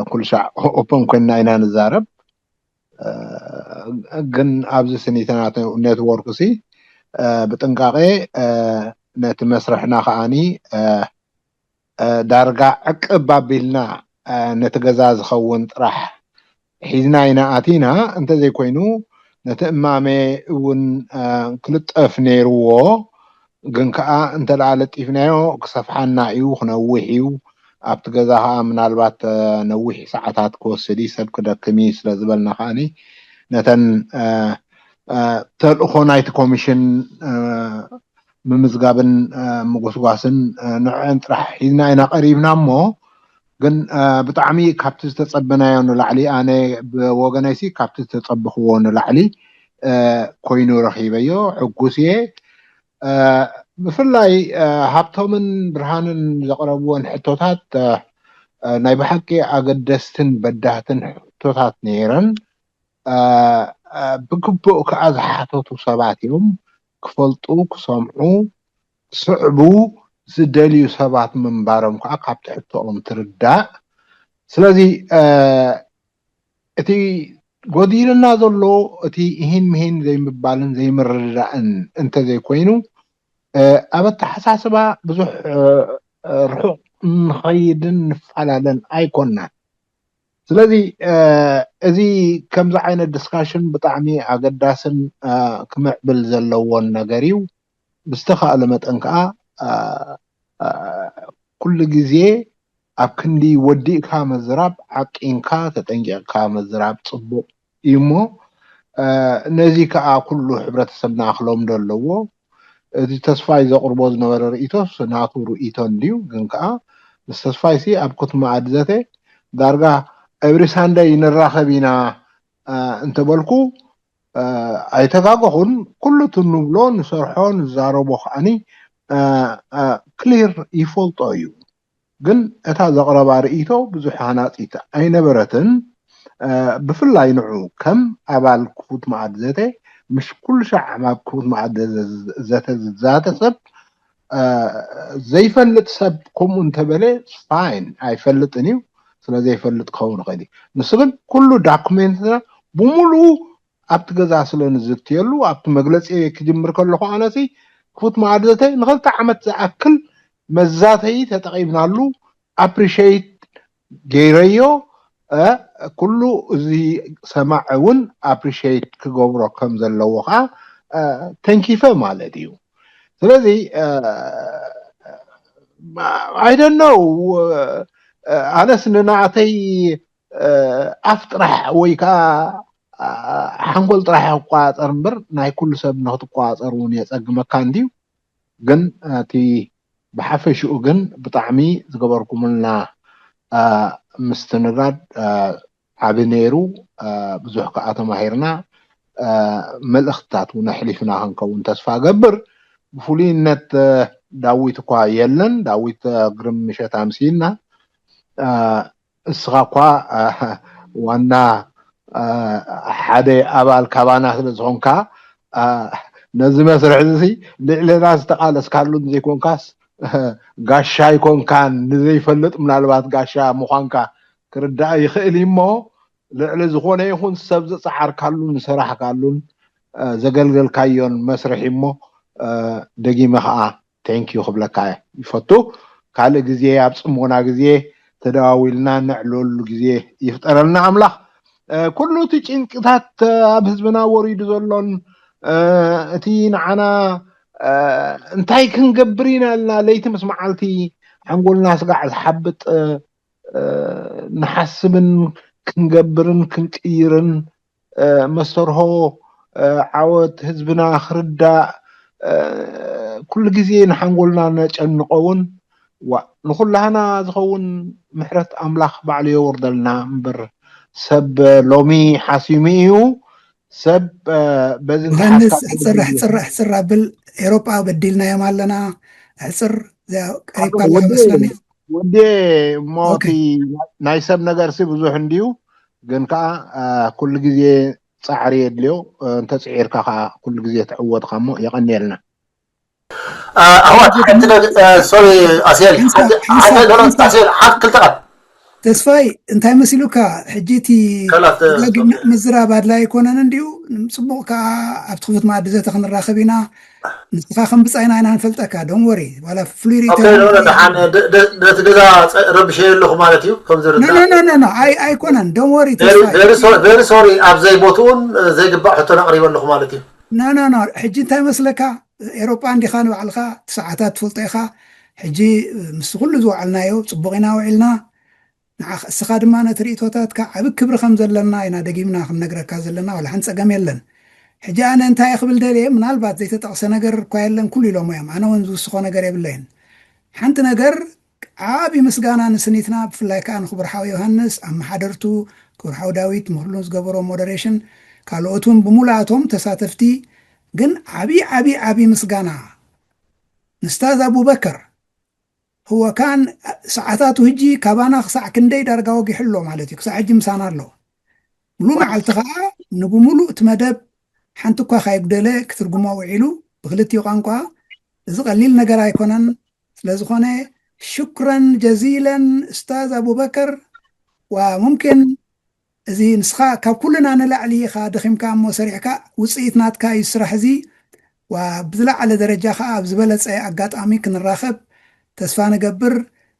ኩሉ ሻዕ ኦፐን ኮይንና ኢና ንዛረብ። ግን ኣብዚ ስኒትና ኔትወርክ ሲ ብጥንቃቄ ነቲ መስርሕና ከዓኒ ዳርጋ ዕቅብ ኣቢልና ነቲ ገዛ ዝኸውን ጥራሕ ሒዝና ኢና ኣቲና። እንተዘይኮይኑ ነቲ እማመ እውን ክልጠፍ ነይርዎ። ግን ከዓ እንተ ደኣ ለጢፍናዮ ክሰፍሓና እዩ፣ ክነውሕ እዩ። ኣብቲ ገዛ ከዓ ምናልባት ነዊሕ ሰዓታት ክወስድ እዩ፣ ሰብ ክደክም እዩ ስለ ዝበልና ከዓኒ ነተን ተልእኾ ናይቲ ኮሚሽን ምምዝጋብን ምጉስጓስን ንዕን ጥራሕ ሒዝና ኢና ቀሪብና። እሞ ግን ብጣዕሚ ካብቲ ዝተጸበናዮ ንላዕሊ፣ ኣነ ብወገነይሲ ካብቲ ዝተጸበኽዎ ንላዕሊ ኮይኑ ረኺበዮ። ሕጉስ እየ። ብፍላይ ሃብቶምን ብርሃንን ዘቕረብዎን ሕቶታት ናይ ብሓቂ ኣገደስትን በዳህትን ሕቶታት ነይረን። ብግቡእ ከዓ ዝሓተቱ ሰባት እዮም። ክፈልጡ፣ ክሰምዑ፣ ክስዕቡ ዝደልዩ ሰባት ምንባሮም ከዓ ካብቲ ሕቶኦም ትርዳእ። ስለዚ እቲ ጎዲልና ዘሎ እቲ እሂን ምሂን ዘይምባልን ዘይምርድዳእን እንተዘይኮይኑ ኣብ ኣተሓሳስባ ብዙሕ ርሑቕ ንኸይድን ንፈላለን ኣይኮናን። ስለዚ እዚ ከምዚ ዓይነት ዲስካሽን ብጣዕሚ ኣገዳስን ክምዕብል ዘለዎን ነገር እዩ። ብዝተኻእለ መጠን ከዓ ኩሉ ግዜ ኣብ ክንዲ ወዲእካ ምዝራብ ዓቂንካ ተጠንቂቕካ ምዝራብ ፅቡቕ እዩ። እሞ ነዚ ከዓ ኩሉ ሕብረተሰብና ክለምዶ ኣለዎ። እቲ ተስፋይ ዘቕርቦ ዝነበረ ርእይቶስ ናቱ ርእይቶ እንድዩ። ግን ከዓ ምስ ተስፋይ ሲ ኣብ ኩት መኣዲ ዘተ ዳርጋ ኤቭሪ ሳንደይ ንራኸብ ኢና እንተበልኩ ኣይተጋገኹን። ኩሉ እቲ ንብሎ፣ ንሰርሖ፣ ንዛረቦ ከዓኒ ክሊር ይፈልጦ እዩ። ግን እታ ዘቕረባ ርእይቶ ብዙሕ ሃናፂት ኣይነበረትን። ብፍላይ ንዑ ከም ኣባል ክፉት መኣዲ ዘተ፣ ምሽ ኩሉ ሻዕ ኣብ ክፉት መኣዲ ዘተ ዝዛተ ሰብ ዘይፈልጥ ሰብ ከምኡ እንተበለ ፋይን፣ ኣይፈልጥን እዩ። ስለ ዘይፈልጥ ክኸውን ይኽእል እዩ። ንሱ ግን ኩሉ ዳኩሜንትና ብምሉኡ ኣብቲ ገዛ ስለ ንዝትየሉ፣ ኣብቲ መግለፂ ክጅምር ከለኹ ኣነሲ ክፉት መኣዲ ዘተ ንኽልተ ዓመት ዝኣክል መዛተዪ ተጠቒምናሉ፣ ኣፕሪሼት ገይረዮ። ኩሉ እዚ ሰማዒ እውን ኣፕሪሼት ክገብሮ ከም ዘለዎ ከዓ ተንኪፈ ማለት እዩ። ስለዚ I don't know፣ ኣነስ ንናተይ ኣፍ ጥራሕ ወይ ከዓ ሓንጎል ጥራሕ ይቆፃፀር እምበር ናይ ኩሉ ሰብ ንክትቆፃፀር እውን የፀግመካ እንድዩ። ግን እቲ ብሓፈሽኡ ግን ብጣዕሚ ዝገበርኩምልና ምስትንጋድ ዓቢ ነይሩ። ብዙሕ ከዓ ተማሂርና፣ መልእኽትታት እውን ኣሕሊፍና ክንከውን ተስፋ ገብር። ብፍሉይነት ዳዊት እኳ የለን። ዳዊት ግርም ምሸት ኣምሲልና። እስኻ እኳ ዋና ሓደ ኣባል ካባና ስለ ዝኾንካ፣ ነዚ መስርሕ እዚ ልዕለና ዝተቓለስካሉ ዘይኮንካስ፣ ጋሻ ኣይኮንካን። ንዘይፈልጥ ምናልባት ጋሻ ምዃንካ ክርዳእ ይኽእል እዩ። እሞ ልዕሊ ዝኾነ ይኹን ሰብ ዝፀዓርካሉን ዝሰራሕካሉን ዘገልገልካዮን መስርሕ እሞ ደጊመ ከዓ ቴንኪዩ ክብለካ ይፈቱ። ካልእ ግዜ ኣብ ፅሞና ግዜ ተደዋዊልና ነዕልለሉ ግዜ ይፍጠረልና ኣምላኽ። ኩሉ እቲ ጭንቅታት ኣብ ህዝብና ወሪዱ ዘሎን እቲ ንዓና እንታይ ክንገብር ኢና ኢልና ለይቲ ምስ መዓልቲ ሓንጎልና ስጋዕ ዝሓብጥ ንሓስብን ክንገብርን ክንቅይርን መስተርሆ ዓወት ህዝብና ክርዳእ ኩሉ ግዜ ንሓንጎልና ነጨንቆ እውን ዋ ንኩላህና ዝኸውን ምሕረት ኣምላኽ ባዕሉ የወርደልና እምበር ሰብ ሎሚ ሓሲሙ እዩ። ሰብ በዚ ዮሃንስ ሕፅር ሕፅር ሕፅር ኣብል። ኤሮጳ በዲልናዮም ኣለና። ሕፅር ቀሪብካ ኣለካ መስለኒ። ወዲ እሞ እቲ ናይ ሰብ ነገርሲ ብዙሕ እንድዩ፣ ግን ከዓ ኩሉ ግዜ ጻዕሪ የድልዮ። እንተፅዒርካ ከዓ ኩሉ ግዜ ትዕወትካ እሞ የቐንየልና። ኣሕዋት ሓንቲ ሶሪ ኣስኤል ኣስኤል ሓንቲ ክልተ ቃል ተስፋይ እንታይ መሲሉካ? ሕጂ እቲ ዳግም ምዝራብ ኣድላይ ኣይኮነን እንድዩ። ጽቡቕ ከዓ ኣብቲ ክፉት መኣዲ ዘተ ክንራኸብ ኢና። ንስኻ ከም ብጻይና ኢና ንፈልጠካ። ዶን ወሪ ዋላ ፍሉይ ርኢቶ ደሓን ነቲ ገዛ ረብሸ ኣለኹ ማለት እዩ። ከም ዝርዳ ኣይኮነን። ዶን ወሪ ቨሪ ሶሪ ኣብ ዘይቦትኡን ዘይግባእ ሕቶን ኣቕሪበ ኣለኹ ማለት እዩ። ኖ ኖ ኖ ሕጂ እንታይ መስለካ? ኤሮጳ እንዲኻ ንባዕልኻ እቲ ሰዓታት ትፈልጦ ኢኻ። ሕጂ ምስ ኩሉ ዝወዓልናዮ ጽቡቕ ኢና ውዒልና። ንዓኽ እስኻ ድማ ነቲ ርእቶታትካ ዓቢ ክብሪ ከም ዘለና ኢና ደጊምና ክንነግረካ ዘለና። ዋላ ሓንቲ ጸገም የለን። ሕጂ ኣነ እንታይ ክብል ደልየ፣ ምናልባት ዘይተጠቕሰ ነገር እኳ የለን፣ ኩሉ ኢሎሞ እዮም። ኣነ እውን ዝውስኾ ነገር የብለይን። ሓንቲ ነገር ዓቢ ምስጋና ንስኒትና፣ ብፍላይ ከዓ ንክቡር ሓው ዮሃንስ፣ ኣመሓደርቱ፣ ክቡር ሓው ዳዊት፣ ንኩሉ ዝገበሮ ሞደሬሽን፣ ካልኦት እውን ብምሉኣቶም ተሳተፍቲ። ግን ዓቢ ዓቢ ዓቢ ምስጋና ንስታዝ ኣቡበከር። ህወ ካን ሰዓታቱ ህጂ ካባና ክሳዕ ክንደይ ዳርጋ ወጊሑ ኣሎ ማለት እዩ። ክሳዕ ሕጂ ምሳና ኣሎ። ሙሉ መዓልቲ ከዓ ንብሙሉእ እቲ መደብ ሓንቲ እኳ ካይጉደለ ክትርጉሞ ውዒሉ ብክልቲኡ ቋንቋ። እዚ ቀሊል ነገር ኣይኮነን። ስለዝኾነ ሽኩረን ጀዚለን እስታዝ ኣቡበከር። ዋ ሙምኪን እዚ ንስኻ ካብ ኩልና ንላዕሊ ኢኻ ደኺምካ እሞ ሰሪሕካ። ውፅኢት ናትካ እዩ ስራሕ እዚ። ዋ ብዝለዓለ ደረጃ ከዓ ኣብ ዝበለፀ ኣጋጣሚ ክንራኸብ ተስፋ ንገብር።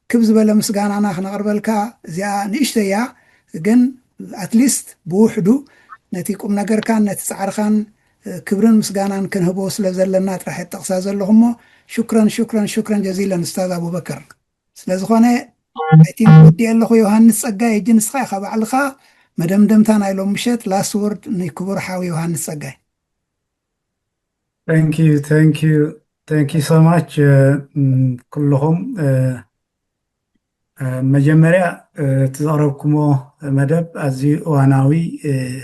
ክብ ዝበለ ምስጋናና ክነቕርበልካ። እዚኣ ንእሽተይ እያ፣ ግን ኣትሊስት ብውሕዱ ነቲ ቁም ነገርካን ነቲ ፃዕርኻን ክብርን ምስጋናን ክንህቦ ስለ ዘለና ጥራሕ እየ ጠቕሳ ዘለኹ እሞ። ሽኩረን ሽኩረን ሽኩረን ጀዚለን እስታዝ ኣቡበከር። ስለዝኾነ እቲ ወዲ ኣለኹ ዮሃንስ ጸጋይ፣ እጂ ንስኻ ኢኻ ባዕልኻ መደምደምታ ናይ ሎም ምሸት ላስት ወርድ ንክቡር ሓው ዮሃንስ ጸጋይ። Thank you, thank you, thank you so much ኩልኹም። መጀመርያ እቲ ዘቕረብኩሞ መደብ ኣዝዩ እዋናዊ፣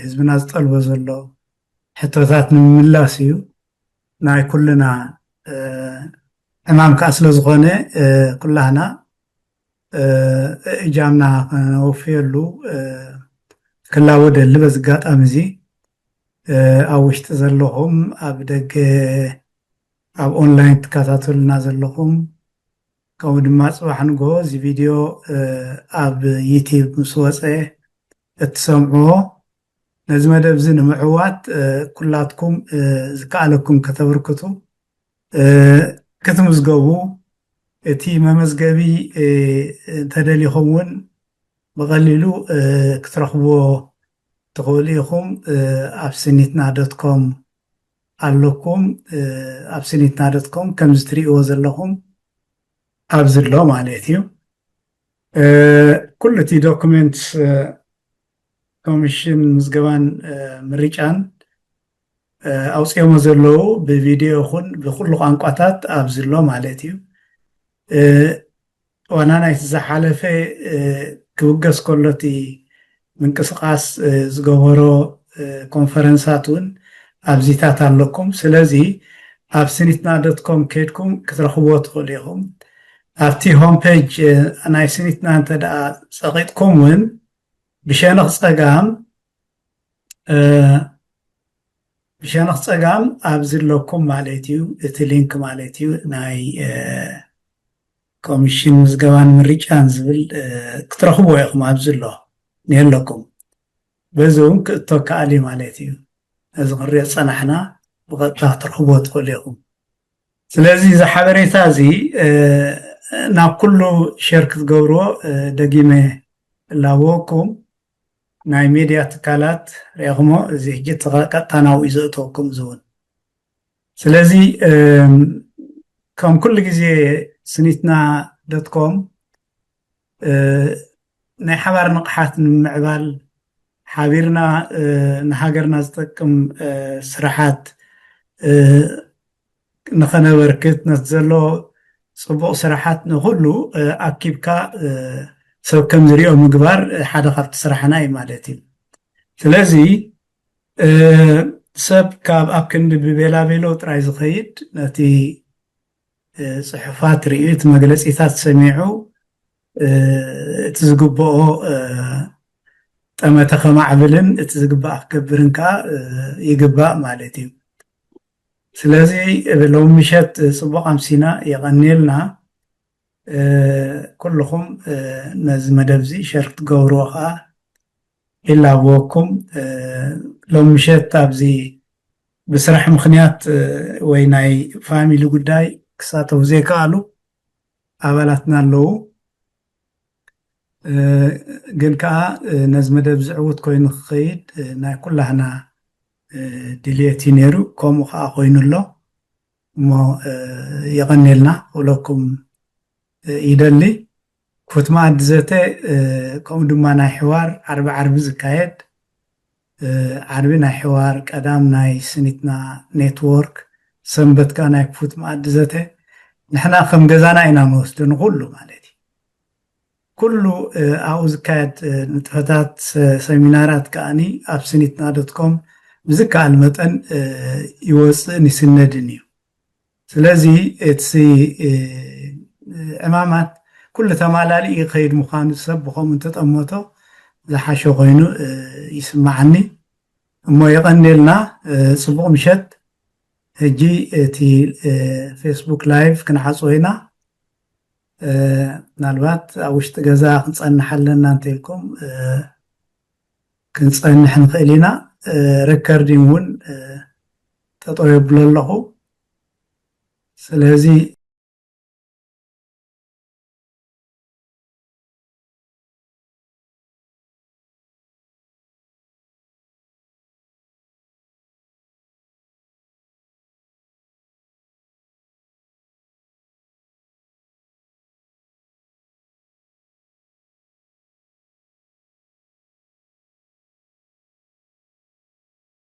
ህዝብና ዝጠልቦ ዘሎ ሕቶታት ንምምላስ እዩ። ናይ ኩልና ዕማም ከዓ ስለዝኾነ ኩላህና እጃምና ከነወፍየሉ ክላወደሊ በዚ ኣጋጣሚ እዚ ኣብ ውሽጢ ዘለኹም ኣብ ደገ ኣብ ኦንላይን ትከታተሉና ዘለኹም ከምኡ ድማ ፅባሕ ንግሆ እዚ ቪድዮ ኣብ ዩቲብ ምስ ወፀ እትሰምዕዎ ነዚ መደብ እዚ ንምዕዋት ኩላትኩም ዝከኣለኩም ከተበርክቱ ክትምዝገቡ እቲ መመዝገቢ እንተደሊኹም እውን ብቐሊሉ ክትረኽብዎ ትኽእሉ ኢኹም። ኣብ ስኒትና ዶት ኮም ኣለኩም። ኣብ ስኒትና ዶት ኮም ከምዚ ትርእይዎ ዘለኹም ኣብዚ ኣሎ ማለት እዩ። ኩሉ እቲ ዶክመንት ኮሚሽን ምዝገባን ምርጫን ኣውፅኦሞ ዘለዉ ብቪድዮ ይኹን ብኩሉ ቋንቋታት ኣብዚ ኣሎ ማለት እዩ። ዋና ናይቲ ዝሓለፈ ክብገስ ከሎ እቲ ምንቅስቃስ ዝገበሮ ኮንፈረንሳት እውን ኣብዚታት ኣለኩም። ስለዚ ኣብ ስኒትና ዶት ኮም ከድኩም ክትረኽብዎ ትኽእሉ ኢኹም። ኣብቲ ሆም ፔጅ ናይ ስኒትና እንተ ደኣ ፀቂጥኩም እውን ብሸነኽ ፀጋም ብሸነኽ ፀጋም ኣብዚ ኣለኩም ማለት እዩ። እቲ ሊንክ ማለት እዩ ናይ ኮሚሽን ምዝገባን ምርጫን ዝብል ክትረኽብዎ ኢኹም። ኣብዚ ኣሎ እኒሀለኩም። በዚ እውን ክእቶ ከኣል እዩ ማለት እዩ። ነዚ ክንሪኦ ዝፀናሕና ብቐጥታ ክትረኽብዎ ትኽእሉ ኢኹም። ስለዚ እዚ ሓበሬታ እዚ ናብ ኩሉ ሸር ክትገብርዎ ደጊመ እላበወኩም። ናይ ሜድያ ትካላት ሪኢኹሞ እዚ ሕጂ ቀጥታ ናብኡ እዩ ዘእተወኩም ዝውን። ስለዚ ከም ኩሉ ግዜ ስኒትና ዶት ኮም ናይ ሓባር ንቕሓት ንምምዕባል ሓቢርና ንሃገርና ዝጠቅም ስራሓት ንኸነበርክት ነቲ ዘሎ ፅቡቕ ስራሓት ንኹሉ ኣኪብካ ሰብ ከም ዝሪኦ ምግባር ሓደ ካብቲ ስራሕና እዩ ማለት እዩ። ስለዚ ሰብ ካብ ኣብ ክንዲ ብቤላቤሎ ጥራይ ዝኸይድ ነቲ ጽሑፋት ርእዩ እቲ መግለጺታት ሰሚዑ እቲ ዝግብኦ ጠመተ ከማዕብልን እቲ ዝግባእ ክገብርን ከዓ ይግባእ ማለት እዩ። ስለዚ ሎሚ ምሸት ጽቡቕ ኣምሲና፣ የቐንየልና። ኩልኹም ነዚ መደብ እዚ ሸር ክትገብርዎ ከዓ ይላበወኩም። ሎሚ ምሸት ኣብዚ ብስራሕ ምኽንያት ወይ ናይ ፋሚሊ ጉዳይ ክሳተፉ ዘይከኣሉ ኣባላትና ኣለዉ። ግን ከዓ ነዚ መደብ ዝዕውት ኮይኑ ክኸይድ ናይ ኩላህና ድልየት እዩ ነይሩ። ከምኡ ከዓ ኮይኑ ኣሎ። እሞ የቐንየልና ክብለኩም ይደሊ። ክፉት መኣዲ ዘተ ከምኡ ድማ ናይ ሕዋር ዓርቢ ዓርቢ ዝካየድ ዓርቢ ናይ ሕዋር፣ ቀዳም ናይ ስኒትና ኔትወርክ፣ ሰንበት ከዓ ናይ ክፉት መኣዲ ዘተ። ንሕና ከም ገዛና ኢና ንወስዶ ንኩሉ ማለት እዩ። ኩሉ ኣብኡ ዝካየድ ንጥፈታት፣ ሰሚናራት ከዓኒ ኣብ ስኒትና ዶት ኮም ብዝከኣል መጠን ይወፅእን ይስነድን እዩ። ስለዚ እቲ ዕማማት ኩሉ ተማላሊኡ ይኸይድ ምዃኑ ሰብ ብኸምኡ እንተጠመቶ ዝሓሸ ኮይኑ ይስማዓኒ። እሞ የቐንየልና። ፅቡቕ ምሸት። ሕጂ እቲ ፌስቡክ ላይቭ ክንዓፅዎ ኢና። ምናልባት ኣብ ውሽጢ ገዛ ክንፀንሕ ኣለና እንተኢልኩም ክንፀንሕ ንኽእል ኢና። ሬከርዲንግ እውን ጠጠው የብሎ ኣለኹ። ስለዚ